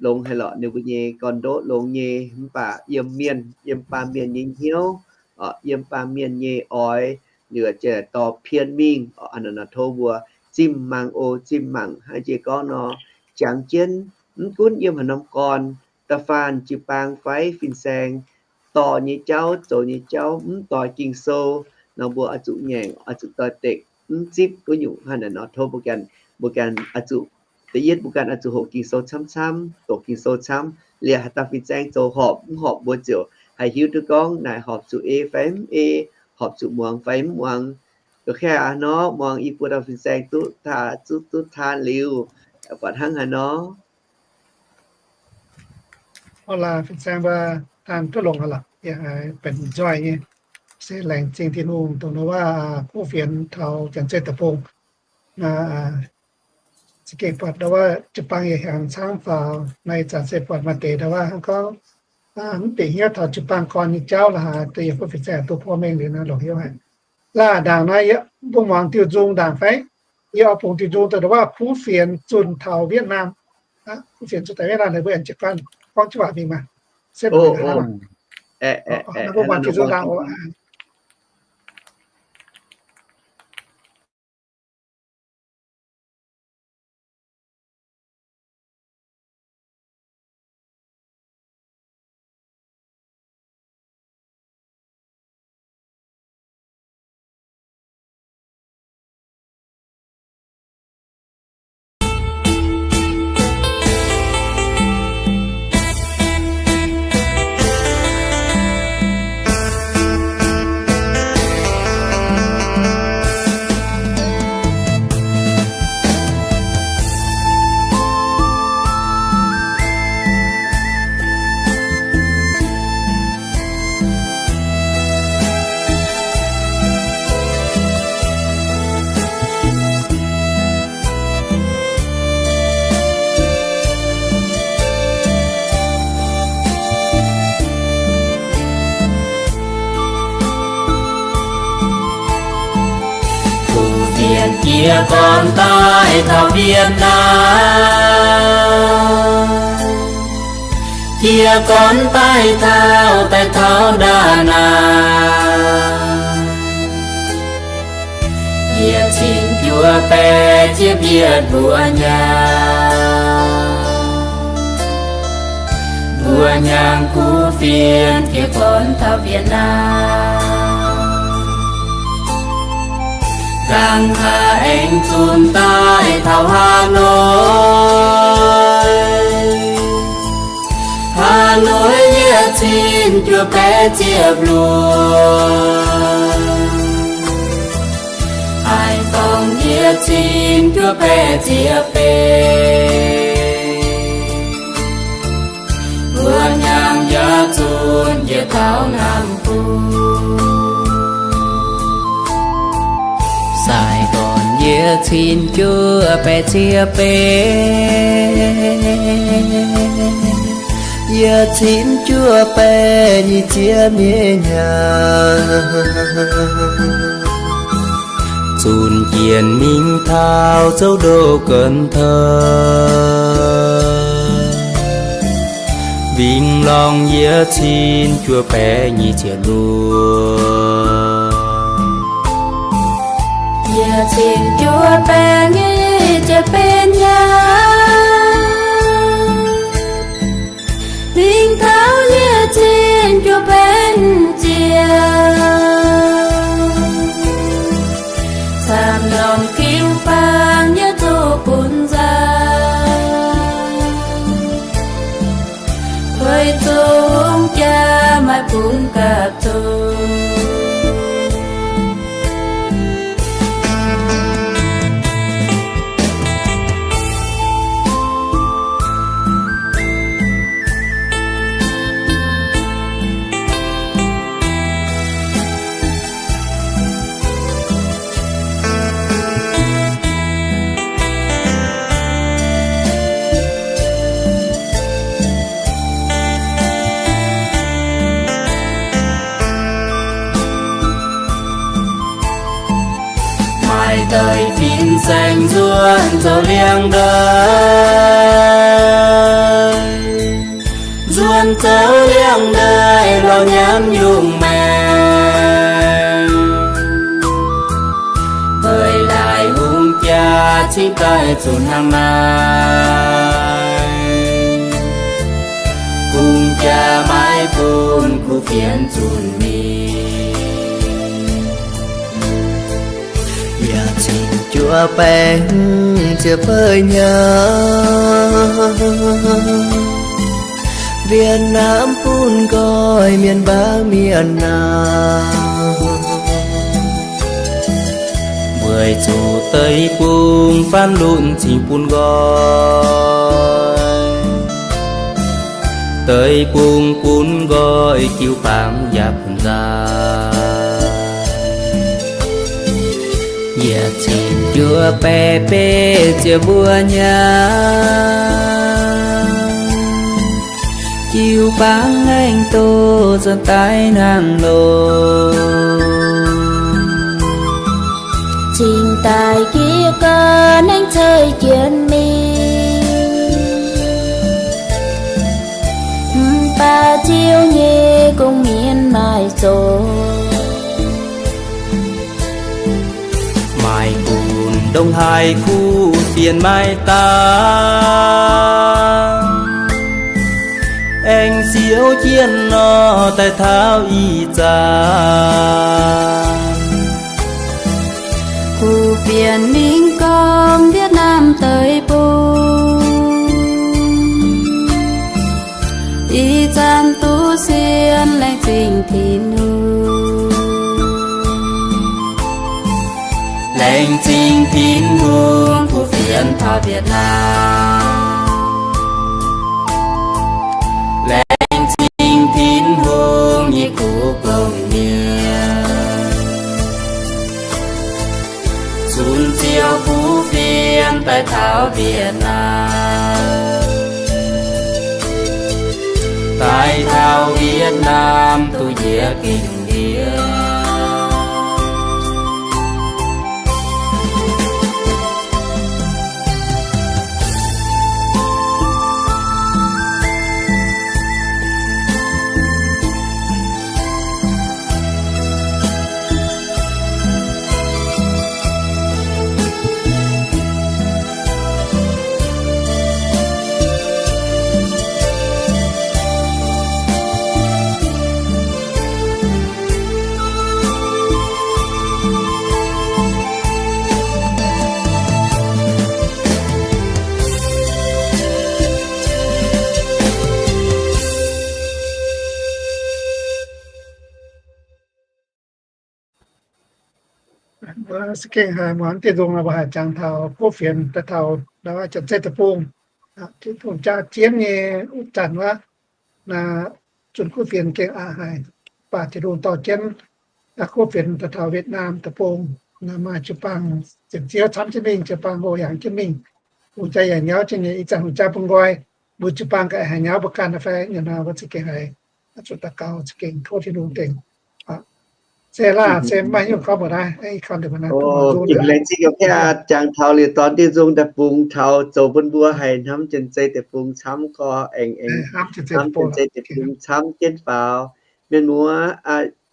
longx haic lorqc, ninh mbuo nyei gorn-ndoqv longx nyei, mv baac yiem mienh, yiem baamh mienh nyei hnyouv oc, yiem baamh mienh nyei oix, liuz ziouc dorh pien mingh oc. Hnangv naaic nor tov mbuo zimh mangc oc, zimh mangc hnangv jiex gorngv nor, jangx jienv mv gunv yiem haaix norm gorn, da'faanh jiu-baang fai fin-saeng, dorh nyei jauv, zoux nyei jauv mv doix Ging-Sou nor, mbuo oix zuqc ngaengc, oix zuqc doix-dekc, mv zipv wuov nyungc. Hnangv naaic nor tov mbuo ganh, mbuo ganh oix zuqc, da'yietv mbuo ganh oix zuqc hoqc Ging-Sou camv-camv, doqc Ging-Sou camv, liuz haaix dauh fin-saeng zoux horpc mv horpc mbuo ziouc haih hiuv duqv gorngv naaic horpc zuqc ei fai mv ei, horpc zuqc muangx fai mv muangx. Nor muangx yie mbuo dauh fin-saeng duqv taan, duqv taan liuz, buatc hnangv haaix nor. Fin-saeng mbuo taan duqv longx aqv lorqc, yaac benx nzoih nyei. Se laengz zingh Tin-Hungh dongh wuov kuv fienx taux Janx-Zei Deic-Bung za'gengh buatc ndau wuov jiu-baang yaac hiaangx camv faaux. Naaiv zanc se buatc maaih deix ndau wuov hnangv gorngv mv bieqc hnyouv taux jiu-baang gorn nyei jauv lorqc, deix yaac bun fin-saeng duqv porv mengh liuz nor longc hnyouv haic. Laaih ndaangc naaiv yie mbuo muangx diuh nzung ndaangc fai? Yie oix bungx diuh nzung dongh wuov kuv fienx zunh taux Vietnam. Kuv fienx zunh taux Vietnam, ninh mbuo aengx jiez gorn gorngv jienv waac mingh maah. Se mbuo muangx diuh nzung ndaangc oc. Jiez gorn daaih taux Việt Nam, jiez gorn daaih taux, daaih taux Đà Nẵng. Yietc cin juov baeqv ziepc yietc mbuo nyaanh, mbuo nyaanh kuv fienx jiez gorn taux Việt Nam. Dangh haaix aengx zunc daaih taux Hà Nội, Hà Nội yietc cin juov baeqv ziepc luoqc, Hải Phòng yietc cin juov baeqv ziepc betv. Mbuo nyaanh yaac zunc njiec taux Nam Sài Gòn yietc cin juov baeqv ziepc betv, yietc cin juov baeqv nyic ziepc nyeic nyaanh, zunc jienv mingh taux Châu Đốc, Cần Thơ, Vĩnh Long yietc cin juov baeqv nyic ziepc luoqc, yietc cin juov baeqv nyic ziepc betv nyaanh, Vĩnh Thảo yietc cin juov baeqv ziepc, camv norm jiu-baang yaac zuqc bun nzauh, kuiv zungv jaa maaih bun gapv zunc. Maaih deix fin-saeng nzuonx zoux liangx-ndeic, nzuonx zoux liangx-ndeic lorz nyanv yungh maengc, deix laaix hungh jaa cingx daaih zuqc hnangv naaiv, hungh jaa maiv bun kuv fienx zunc mingh. Yietc cin juov baeqv ziepc feix nyaanh, Việt Nam bun nqoi mienh mbaang mienh naaiv, weic zuqc deic-bung faanv lunx cingx bun nqoi, deic-bung bun nqoi jiu-baang yaac bun nzauh. Yietc cin juov baeqv betv ziepc mbuo nyaanh, jiu-baang aengx doz zanc daaih hnangv loz, cingx daaih jiez gorn aengx ceix jienv mingh, mv baac Ziouv nyei gong-mienh maaih zoqc. Maaih gunv ndongc haaix kuv fienx maaih dangh, aengx siouv jienv nor daaih taux ih zanc, kuv fienx mingh gormx Việt Nam deic-bung, ih zanc duqv sienx laengz zingh Tin-Hungh. Laengz zingh Tin-Hungh kuv fienx taux Việt Nam. Laengz zingh Tin-Hungh nyei kuv gong-mienh, zunc Ziouv kuv fienx daaih taux Việt Nam. Daaih taux Việt Nam duqv njiec gengh ndiev. Se gengh haiz muangx diuh nzung mbuo haih jangx taux kuv fienx daaih taux Janx-Zei Deic-Bung, Tin-Hungh jaa jienv nyei wuov zanc wuov, zunh kuv fienx gengh aqc haic, mv baac Tin-Hungh dorh jienv kuv fienx daaih taux Wietnam Deic-Bung, maaih jiu-baang ziepc ziouv camv jienv mingh, jiu-baang hoqc hiaangx jienv mingh, hungh jaa yaac nyauv jienv nyei. Ih zanc hungh jaa bun nqoi, mbuo jiu-baang ga'haiz nyauv mbuo ganh fai nyei nor, mbuo za'gengh haiz zuqc daux gaux, za'gengh tov Tin-Hungh tengx. Se laah, se maaih nyungc gorngv mbuox naaiv, gengh laengz zingh yaac jangx taux liuz dorn diuh nzung daaih bungx taux zoux bun mbuo haih hnamv Janx-Zei Deic-Bung camv gorx, aengx aengx hnamv Janx-Zei Deic-Bung camv jienv faaux. Mienh muoz,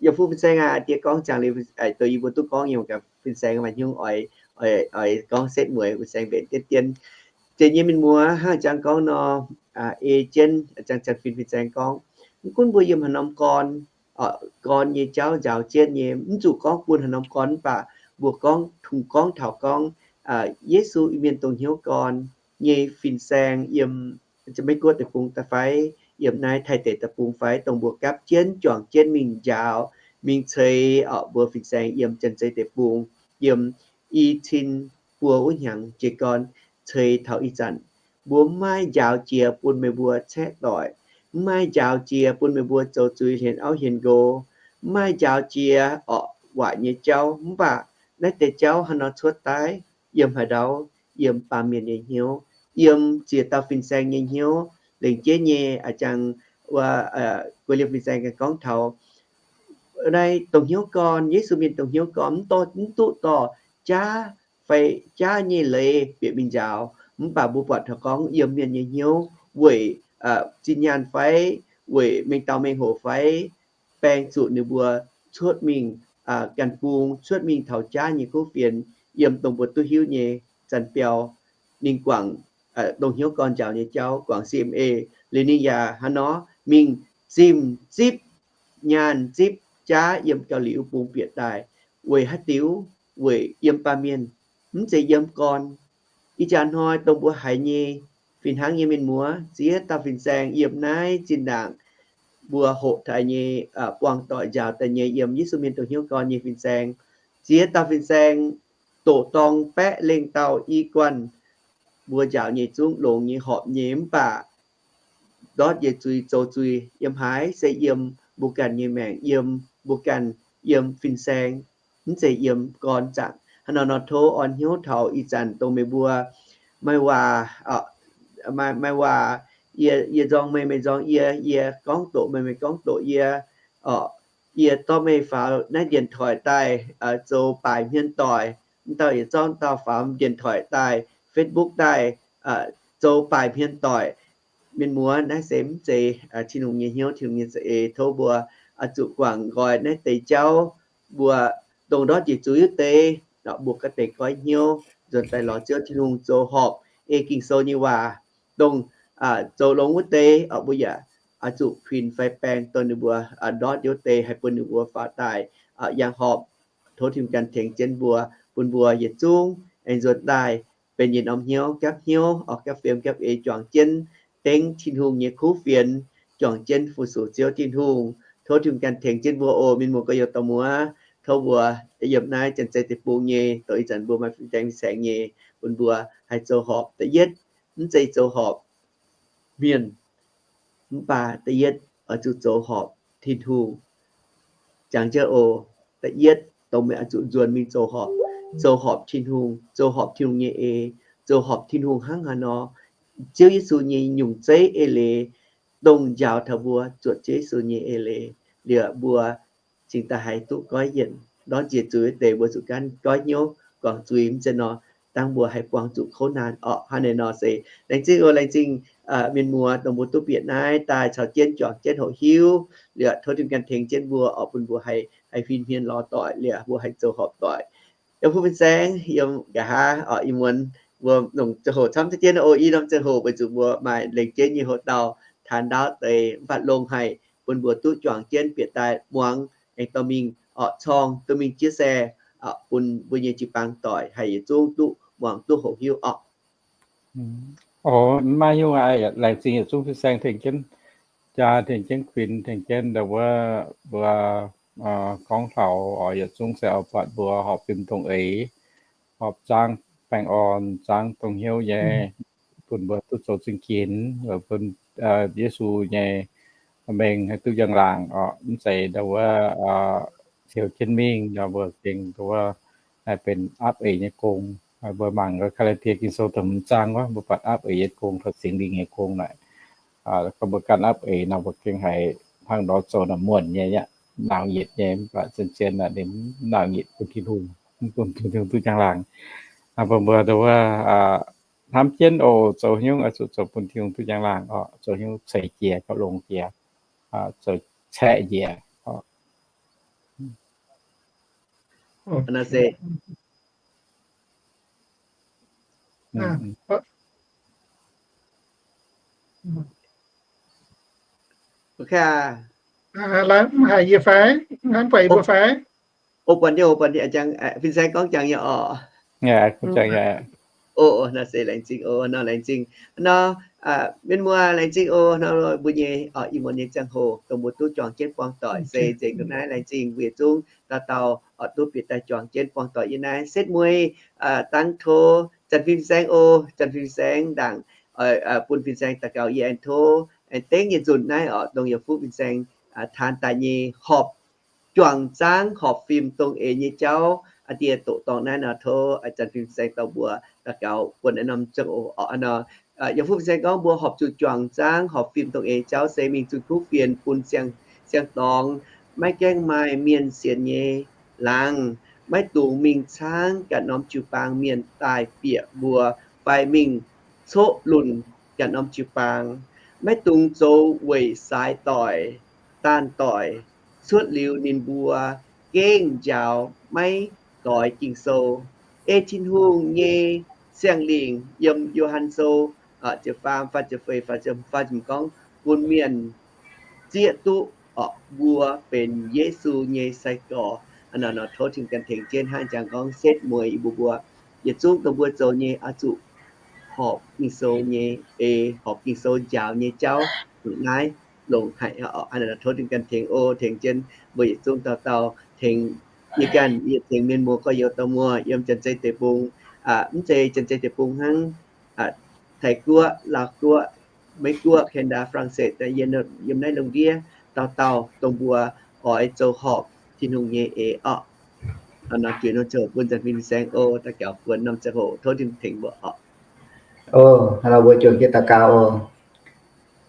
yaac fuqv fin-saeng aac, diex gorngv ziangx liuz, doix yie mbuo duqv gorngv yiem gaax fin-saeng maaih hnyouv oix, oix gorngv setv mueiz fin-saeng mbenc dien dien. Deix nyei mienh muoz, hnangv jangx gorngv nor, ei jienv jangx janx fin fin-saeng gorngv, mv gunv mbuo yiem haaix norm gorn, gorn nyei jauv njaaux jienv nyei, mv zuqc gorngv bun haaix norm gorn, mv baac mbuo gorngv, tungx gorngv taux gorngv Yesu Iu-Mienh dongh hnyouv gorn nyei fin-saeng yiem Meiv Guoqv deic-bung daaih fai, yiem naaiv Taiv deic-bung fai, dongh mbuo gapv jienv juangc jienv mingh njaaux, mingh ceix mbuo fin-saeng yiem Janx-Zei Deic-Bung, yiem i cin buo wuov hnyangx jiez gorn ceix taux ih zanc. Mbuo mv maaih njaaux jiex bun meih mbuo caeqv doic, mv maaih njaaux jiex bun meih mbuo zoux zuiz hienx auv hienx nqox, mv maaih njaaux jiex orqc waaic nyei jauv. Mv baac naaiv deix jauv hnangv nor cuotv daaih yiem haaix ndau? Yiem baamh mienh nyei hnyouv, yiem ziex dauh fin-saeng nyei hnyouv. Lengc jeiv nyei a'jangc wuov guei liemh fin-saeng ganh gorngv taux naaiv dongh hnyouv gorn, Yesu Mienh dongh hnyouv gorn, mv dorh, mv duqv dorh jaav fai jaav nyei leiz bieqc mingh njaaux. Mv baac mbuo buatc taux gorngv yiem mienh nyei hnyouv weic zinh nyaanh fai weic mengh dauh mengh hoc fai baeng zuqc ninh mbuo cuotv mingh ganh bung, cuotv mingh taux jaav nyei kuv fienx, yiem dongh mbuo duqv hiuv nyei zanc biauv, ninh guangc dongh hnyouv gorn njaaux nyei jauv, guangc C M A. Liuz ninh yaac hnangv nor mingh zimh zipv nyaanh zipv jaav yiem Gauh Liuz bung bieqc daaih. Weic haaix diuc? Weic yiem baamh mienh, mv zeiz yiem gorn. Ih jaax hnoi dongh mbuo haiz nyei fih hnangv nyei mienh muoz, ziex dauh fin-saeng yiem naaiv zinh ndaangc mbuo hoqc daaih nyei, buangh doic njaaux daaih nyei yiem Yesu Mienh dongh hnyouv gorn nyei fin-saeng, ziex dauh fin-saeng doqc dorng baeqv lengh dauh i guanh, mbuo njaaux nyei zungv longx nyei, horpc nyei, mv baac ndortv yietc zuiz zoux zuiz yiem haaix? Se yiem mbuo ganh nyei maengc, yiem mbuo ganh, yiem fin-saeng, mv zeiz yiem gorn zaangc. Hnangv nor nor tov orn hnyouv taux ih zanc dongh meih mbuo maaih waac, maaih waac, yie, yie nzorng meih, meih nzorng yie, yie gorngv doqc meih, meih gorngv doqc yie, orqc, yie dorh meih faaux naaiv điện thoại daaih zoux baaic hmien doic, mv dauh yietc zorqv dauh faaux điện thoại daaih, Facebook daaih zoux baaic hmien doic. Mienh muoz, naaiv se mv zeiz Tin-Hungh nyei hnyouv, Tin-Hungh nyei za'eix. Tov mbuo zuqc guangc nqoi naaiv deix jauv. Mbuo dongh ndortv njiec zuiz wuov deix, mbuo ga'deix goiv hnyouv nzuonx daaih lorz Ziouv Tin-Hungh zoux horpc ei Ging-Sou nyei waac. Dongh zoux longx wuov deix, mbuo yaac zuqc kuinx fai baeng dongh ninh mbuo ndortv wuov deix, haih bun ninh mbuo faaux daaih yangh horpc. Tov Tin-Hungh ganh tengx jienv mbuo, bun mbuo yietc zungv aengx nzuonx daaih benx yietc norm hnyouv, gapv hnyouv, orqc, gapv fiem gapv eix, juangc jienv dengv Tin-Hungh nyei kuv fienx, juangc jienv fu-sux Ziouv Tin-Hungh. Tov Tin-Hungh ganh tengx jienv mbuo oc. Mienh muoz gorx-youz dorh muoz, tov mbuo yiem naaiv Janx-Zei Deic-Bung nyei, dongh ih zanc mbuo maaih fin-saeng, fin-saeng nyei, bun mbuo haih zoux horpc. Da'yietv, mv zeiz zoux horpc mienh, mv baac da'yietv oix zuqc zoux horpc Tin-Hungh. Jangx jienv oc. Da'yietv, dongh meih oix zuqc nzuonx mingh zoux horpc, zoux horpc Tin-Hungh, zoux horpc Tin-Hungh nyei eix, zoux horpc Tin-Hungh hnangv haaix nor, Ziouv Yesu nyei nyungc zeiv eix leiz, dongh njaaux taux mbuo zuotc Ziouv Yesu nyei eix leiz, liuz mbuo cingx daaih haih duqv goiv yienc. Ndortv njiec zuiz wuov deix mbuo zuqc gaanv goiv hnyouv guangc zuiz, mv zeiz nor dangh mbuo haih buangh zuqc kouv naanc orqc. Hnangv naaiv nor se laengz zingh oc, laengz zingh mienh muoz dongh mbuo duqv bieqc naaiv daaih caux jienv juangc jienv hoqc hiuv. Liuz tov Tin-Hungh ganh tengx jienv mbuo orqc, bun mbuo haih, haih huin hmien lorz doic, liuz mbuo haih zoux horpc doic. Yiem fu fin-saeng yiem nqa'haav orqc, ih muonz mbuo longc ziangh hoc camv jienv oc. I norm ziangh hoc weic zuqc mbuo maaih lengc jeiv nyei hoc-dauh taan ndaauv deix, mv baac longx haic, bun mbuo duqv juangc jienv bieqc daaih muangx, aengx dorh mingh orqc, corng dorh mingh chia sẻ bun mbuo nyei jiu-baang doic haih yietc zungv duqv muangx duqv hoqc hiuv orqc. Maiv hiuv aqv. Laengz zingh yietc zungv fin-saeng tengx jienv jaa, tengx jienv kuinx, tengx jienv ndau wuov mbuo gorngv taux oix yietc zungv se oix buatc mbuo horpc fim dongh eix, horpc zaangv baengh orn, zaangv dongh hnyouv nyei, bun mbuo duqv zoux zingh ginx, bun Yesu nyei mengh haih duqv njang-laangc oc. Mv zeiz ndau wuov siou jienv mingh nor mbuo gengh ndau wuov benx apv eix nyei gong. Mbuo mangc Gaa^laa^tie Ging-Sou da'hmz zaang wuov, mbuo buatc apv eix nyei gong taux Singx Lingh nyei gong naaic. Gorngv mbuo ganh apv eix nor mbuo gengh haiz hnangv nor zoux naaic muonh nyei aqv, nauz nyitc nyei, mv baac zien-zien naaic ninh mv nauz nyitc bun Tin-Hungh, mv bun Tin-Hungh duqv njang-laangc. Mbuo mbuo ndau wuov hnamv jienv oc, zoux haaix nyungc oix zuqc zoux bun Tin-Hungh duqv njang-laangc oc, zoux haaix nyungc ceix jiez gauh longx jiex, zoux caeqv njiec oc. Mv haiz yie fai? Hnamv buatc yie mbuo fai? O, buatc nyei, o, buatc nyei, fin-saeng gorngv jangx nyei oc. Nor se laengz zingh o, nor laengz zingh nor, mienh muoz laengz zingh o, nor mbuo nyei ih muonz nyei ziangh hoc dongh mbuo duqv juangc jienv buangh doic se nzengc ndongc naaiv. Laengz zingh mbuo yietc zungv dauh dauh oix duqv bieqc daaih juangc jienv buangh doic yiem naaiv setv mueiz, dangv tov Janx-Fim Fin-Saeng o, Janx-Fim Fin-Saeng ndaangc bun fin-saeng daux gaux yie aengx tov aengx dengv nyei nzunc naaiv oc, dongh yaac fuqv fin-saeng taan daaih nyei horpc juangc zaangv horpc fim dongh eix nyei jauv. Aa die doqc dorngh naaiv nor tov Janx-Fim Fin-Saeng dorh mbuo daux gaux buonv naaiv norm ziangh hoc oc. Nor yaac fuqv fin-saeng gorngv mbuo horpc zuqc juangc zaangv horpc fim dongh eix jauv se mingh zunh kuv fienx bun siang-dorngx, maiv gaengh maaih mienh sienx nyei laangz, maiv dungx mingh caangv ganh norm jiu-baang mienh daaih bieqc mbuo fai mingh coqv lunh ganh norm jiu-baang. Maiv dungx zoux weic saaix doic, daanh doic, cuotv liuz ninh mbuo gengh njaaux maiv doix Ging-Sou. Ei Tin-Hungh nyei Singx Lingh yiem Yo^han Sou ziepc faam faah ziepc feix faah ziepc faah ziepc gorngv bun mienh zieqv duqv oc mbuo benx Yesu nyei sai-gorx. Nor tov Tin-Hungh ganh tengx jienv hnangv jangx gorngv setv mueiz yie mbuo mbuo yietc zungv dongh mbuo zoux nyei oix zuqc horpc Ging-Sou nyei, ei horpc Ging-Sou njaaux nyei jauv. Naaiv longc haic oc. Tov Tin-Hungh ganh tengx o, tengx jienv mbuo yietc zungv dauh dauh tengx yie ganh, yie tengx mienh muoz gorx-youz dauh muoz yiem Janx-Zei Deic-Bung, mv zeiz Janx-Zei Deic-Bung hnangv, Taiv Guoqv, Laauv Guoqv, Meiv Guoqv, Canada, France, yiem naaiv lungh ndiev dauh dauh dongh mbuo oix zoux horpc Tin-Hungh nyei eix oc. Nor juix norm ziangh hoc bun Janx-Fim Fin-Saeng o daux gaux buonv norm ziangh hoc tov Tin-Hungh tengx mbuo oc. O, mbuo juangc jienv daux gaux oc.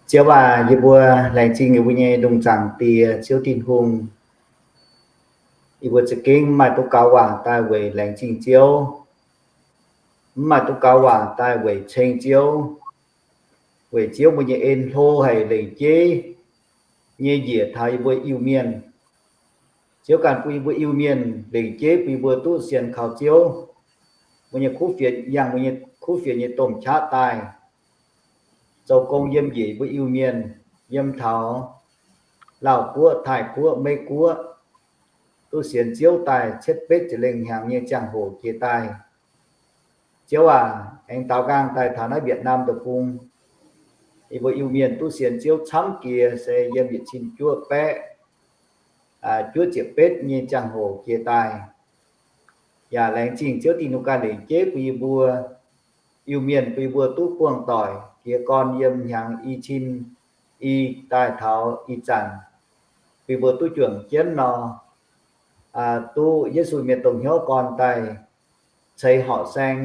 Ziouv aac, yie mbuo laengz zingh yie mbuo nyei Lungh Zaangc Diex Ziouv Tin-Hungh. Yie mbuo za'gengh mv maaih duqv gaux waac daaih weic laengz zingh Ziouv, mv maaih duqv gaux waac daaih weic ceng Ziouv, weic Ziouv mbuo nyei en hlo haic lengc jeiv nyei njiec taux yie mbuo Iu-Mienh. Ziouv ganh bun yie mbuo Iu-Mienh lengc jeiv bun yie mbuo duqv sienx kaux Ziouv. Mbuo nyei kuv fienx yangh mbuo nyei kuv fienx nyei domh qaqv daaih zoux gong yiem njiec yie mbuo Iu-Mienh, yiem taux Laauh Guoqv, Taiv Guoqv, Meiv Guoqv, duqv sienx Ziouv daaih cietv betv ziepc lengh hnyangx nyei ziangh hoc jiex daaih. Ziouv aac, aengx daaux nqaang daaih taux naaiv Việt Nam deic-bung, yie mbuo Iu-Mienh duqv sienx Ziouv camv jiex se yiem yietc cin juov baeqv juov ziepc betv nyei ziangh hoc jiex daaih. Yaac laengz zingh Ziouv Tin-Hungh ganh lengc jeiv bun yie mbuo Iu-Mienh, bun yie mbuo duqv buangh doic jiez gorn yiem hnyangx i cin i daaih taux ih zanc, bun yie mbuo duqv juangc jienv nor, duqv Yesu mienh dongh hnyouv gorn daaih ceix horqc saeng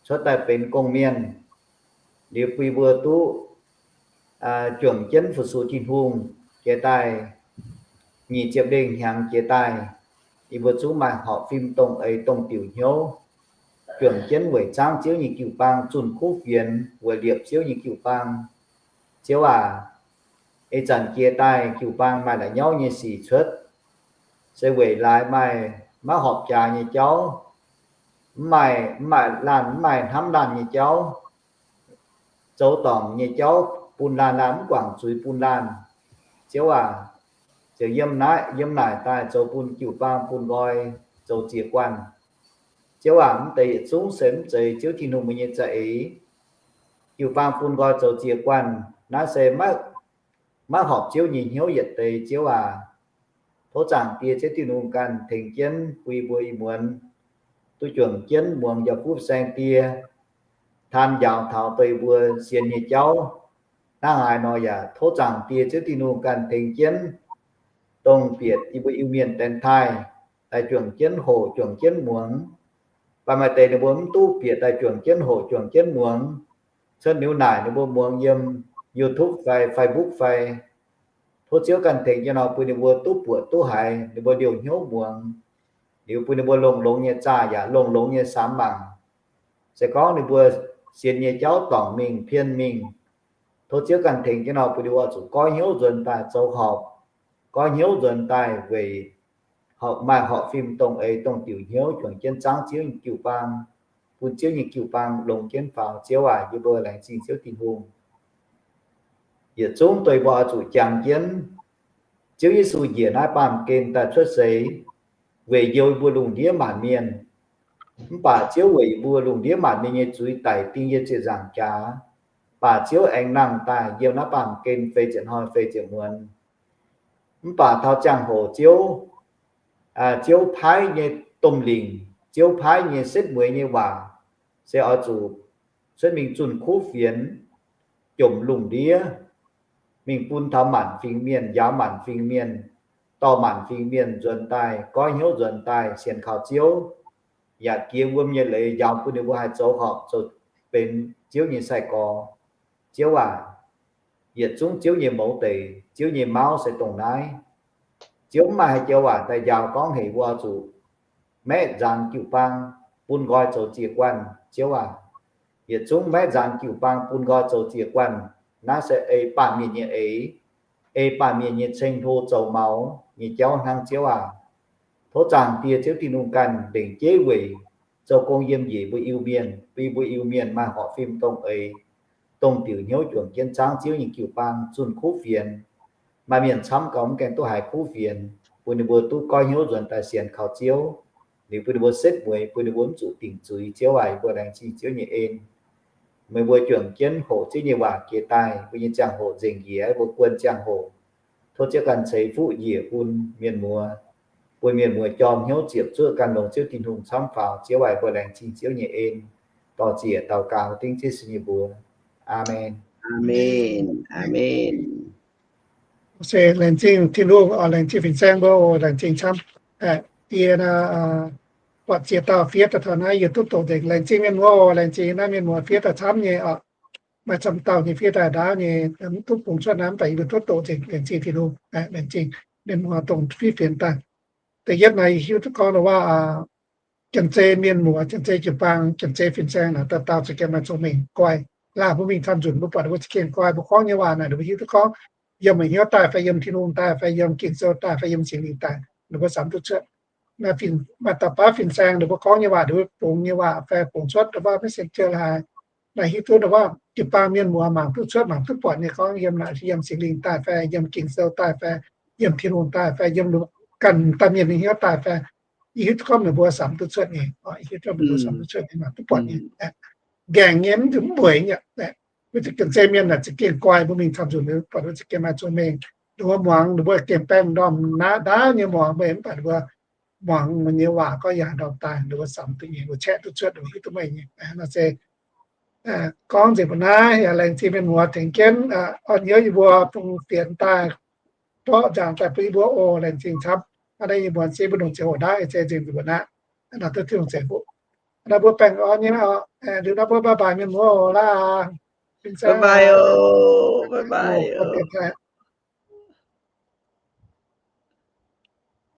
cuotv daaih benx gong-mienh. Liuz bun yie mbuo duqv juangc jienv fu-sux Tin-Hungh jiex daaih nyic ziepc lengh hnyangx jiex daaih, yie mbuo zungv maaih horpc fim dongh eix dongh diuc hnyouv, juangc jienv weic zaangv Ziouv nyei jiu-baang, zunh kuv fienx weic liepc Ziouv nyei jiu-baang. Ziouv aac, ih zanc jiex daaih jiu-baang maaih la'nyauv nyei sic cuotv, se weic laaix maaih maiv horpc jaax nyei jauv, mv maaih, mv maaih laanh, mv maaih hnamv laanh nyei jauv, zoux dorngc nyei jauv bun laanh, laanh mv guangc zuiz bun laanh. Ziouv aac, ziouc yiem naaiv, yiem naaic daaih zoux bun jiu-baang bun nqoi zoux ziex guanh. Ziouv aac, mv deix yietc zungv se mv zeiz Ziouv Tin-Hungh mbuo nyei za'eix. Jiu-baang bun nqoi zoux ziex guanh, naaiv se maiv, maiv horpc Ziouv nyei hnyouv yietc deix, Ziouv aac. Tov Zaangc Diex Ziouv Tin-Hungh ganh tengx jienv bun yie mbuo ih muonz duqv juangc jienv muangx njaaux fuqv saeng die taan njaaux taux dongh yie mbuo sienx nyei jauv. Hnangv haaix nor yaac tov Zaangc Diex Ziouv Tin-Hungh ganh tengx jienv dongh bieqc yie mbuo Iu-Mienh dienx taaih daaih juangc jienv hoqc, juangc jienv muangx. Mv baac maaih deix ninh mbuo mv duqv bieqc daaih juangc jienv hoqc, juangc jienv muangx, cuotv niuz naaic ninh mbuo muangx yiem YouTube fai Facebook fai. Tov Ziouv ganh tengx jienv nor bun ninh mbuo duqv buoqc duqv haiz ninh mbuo liouh hnyouv muangx, liuz bun ninh mbuo longx-longx nyei zaah yaac longx-longx nyei samx mangc. Se gorngv ninh mbuo sienx nyei jauv dorngc mingh, pien mingh, tov Ziouv ganh tengx jienv nor bun ninh mbuo zuqc goiv hnyouv nzuonx daaih zoux horpc, goiv hnyouv nzuonx daaih weic maaih horpc fim dongh eix dongh diuc hnyouv juangc jienv zaangv Ziouv nyei jiu-baang, bun Ziouv nyei jiu-baang longx jienv faaux. Ziouv aac, yie mbuo laengz zingh Ziouv Tin-Hungh. Yietc zungv dongh mbuo oix zuqc jangx jienv Ziouv Yesu njiec naaiv baamh gen daaih cuotv seix weic njoux yie mbuo lungh ndiev maanc mienh. Mv baac Ziouv weic yie mbuo lungh ndiev maanc mienh nyei zuiz daic ding yie ziepc nzaangc jaax. Baac Ziouv aengx nangh daaih yiem naaiv baamh gen feix ziepc hnoi feix ziepc muonz. Mv baac taux ziangh hoc Ziouv, Ziouv paaiv nyei domh lingc, Ziouv paaiv nyei setv mueiz nyei waac se oix zuqc cuotv mingh zunh kuv fienx, jomc lungh ndiev, mingh bun taux maanc fingx mienh, njaaux maanc fingx mienh, dorh maanc fingx mienh nzuonx daaih, goiv hnyouv nzuonx daaih sienx kaux Ziouv, yaac jiex wuom nyei leiz njaaux bun ninh mbuo haih zoux horpc zoux benx Ziouv nyei sai-gorx. Ziouv aac, yietc zungv Ziouv nyei mouz deic, Ziouv nyei mauv se dongh naaiv. Ziouv mv maaih haaix joux waac daaih njaaux gorngv hec mbuo zuqc maeqv nzaanx jiu-baang bun nqoi zoux ziec guanh. Ziouv aac, yietc zungv maeqv nzaanx jiu-baang bun nqoi zoux ziec guanh. Naaiv se ei baamh mienh nyei eix, ei baamh mienh nyei ceng-hlo zoux maux nyei jauv hnangv. Ziouv aac, tov Zaangc Diex Ziouv Tin-Hungh ganh lengc jeiv weic zoux gong yiem njiec mbuo Iu-Mienh, bun mbuo Iu-Mienh maaih horpc fim dongh eix, dongh diuc hnyouv juangc jienv zaangv Ziouv nyei jiu-baang zunh kuv fienx. Maaih mienh camv gauh mv gaengh duqv haiz kuv fienx, bun ninh mbuo duqv goiv hnyouv nzuonx daaih sienx kaux Ziouv. Liuz bun ninh mbuo setv mueiz, bun ninh mbuo mv zuqc dingc zuiz. Ziouv aac, yie mbuo laengz zingh Ziouv nyei en. Meih mbuo juangc jienv hoqc Ziouv nyei waac jiex daaih, mbuo nyei ziangh hoc nzengc njiec, mbuo guon ziangh hoc. Tov Ziouv ganh ceix fuqv njiec bun mienh muoz, bun mienh muoz jorm hnyouv ziepc zuoqv gan longx Ziouv Tin-Hungh camv faaux. Ziouv aac, mbuo laengz zingh Ziouv nyei en. Dor-ziec daux gaux dengv Yesu nyei mbuox. Aamen. Aamen. Aamen. Se laengz zingh Tin-Hungh, laengz zingh fin-saeng mbuo, laengz zingh camv. Die naaiv, buatc ziex dauh fiev daaih taux naaiv, yie duqv doqc nzengc. Laengz zingh mienh muoz, laengz zingh naaiv mienh muoz fiev daaih camv nyei oc. Maaih camv dauh nyei fiev daaih ndaauv nyei, mv duqv bungx cuotv naaiv, mv baac yie mbuo duqv doqc nzengc. Laengz zingh Tin-Hungh, laengz zingh mienh muoz dongh fiev fienx daaih. Da'yietv naaic hiuv duqv gorngv waac, janx-zei mienh muoz, janx-zei jiu-baang, janx-zei fin-saeng naaic, dauh dauh za'gengh maaih cong-mengh guai. Laanh mbuo mingh camv nzunc, mbuo buatc mbuo za'gengh guai, mbuo gorngv nyei waac naaic, ninh mbuo hiuv duqv gorngv yiem meih hnyouv daaih fai yiem Tin-Hungh daaih fai yiem Ging-Sou daaih fai yiem Singx Lingh daaih, ninh mbuo samx duqv cuotv. Maaih dauh baav fin-saeng ninh mbuo gorngv nyei waac, ninh mbuo bungx nyei waac fai bungx cuotv dongh wuov messenger haaix, naaic hiuv duqv dongh wuov jiu-baang mienh muoz mangc duqv cuotv, mangc duqv buatc nyei gorngv yiem naaic, yiem Singx Lingh daaih fai yiem Ging-Sou daaih fai yiem Tin-Hungh daaih fai yiem ganh dauh mienh nyei hnyouv daaih fai, yie hiuv duqv gorngv meih mbuo samx duqv cuotv nyei, yie hiuv duqv meih mbuo samx duqv cuotv nyei, mangc duqv buatc nyei. Nqaengc nyei, mv zuqc mv mueic nyei. Mbuo za'gengh janx-zei mienh naaic za'gengh guai, mbuo mingh camv nzunc mbuo buatc ninh mbuo za'gengh maaih cong-mengh. Ninh mbuo muangx, ninh mbuo gengh baeng ndorm naaiv ndaauv nyei muangx, mv baac ninh mbuo muangx meih nyei waac gorngv yaac ndorm daaih, ninh mbuo samx duqv nyei, ninh mbuo caeqv duqv cuotv, ninh mbuo hiuv duqv meih nyei. Nor se gorngv nzengc mbuo naaiv, yaac laengz zingh mienh muoz tengx jienv orn hnyouv yie mbuo dongh fienx daaih, dorqv nzaangc daaih bun yie mbuo oc. Laengz zingh camv. Hnangv naaiv yie mbuo se mbuo longc ziangh hoc ndaauv ih hnoi nzengc mbuo naaiv, naaiv duqv Tin-Hungh ceix fuqv. Naaiv mbuo baengh orn nyei oc. Liuz naaiv mbuo bye bye mienh muoz oc, laa. Fin-saeng, bye bye.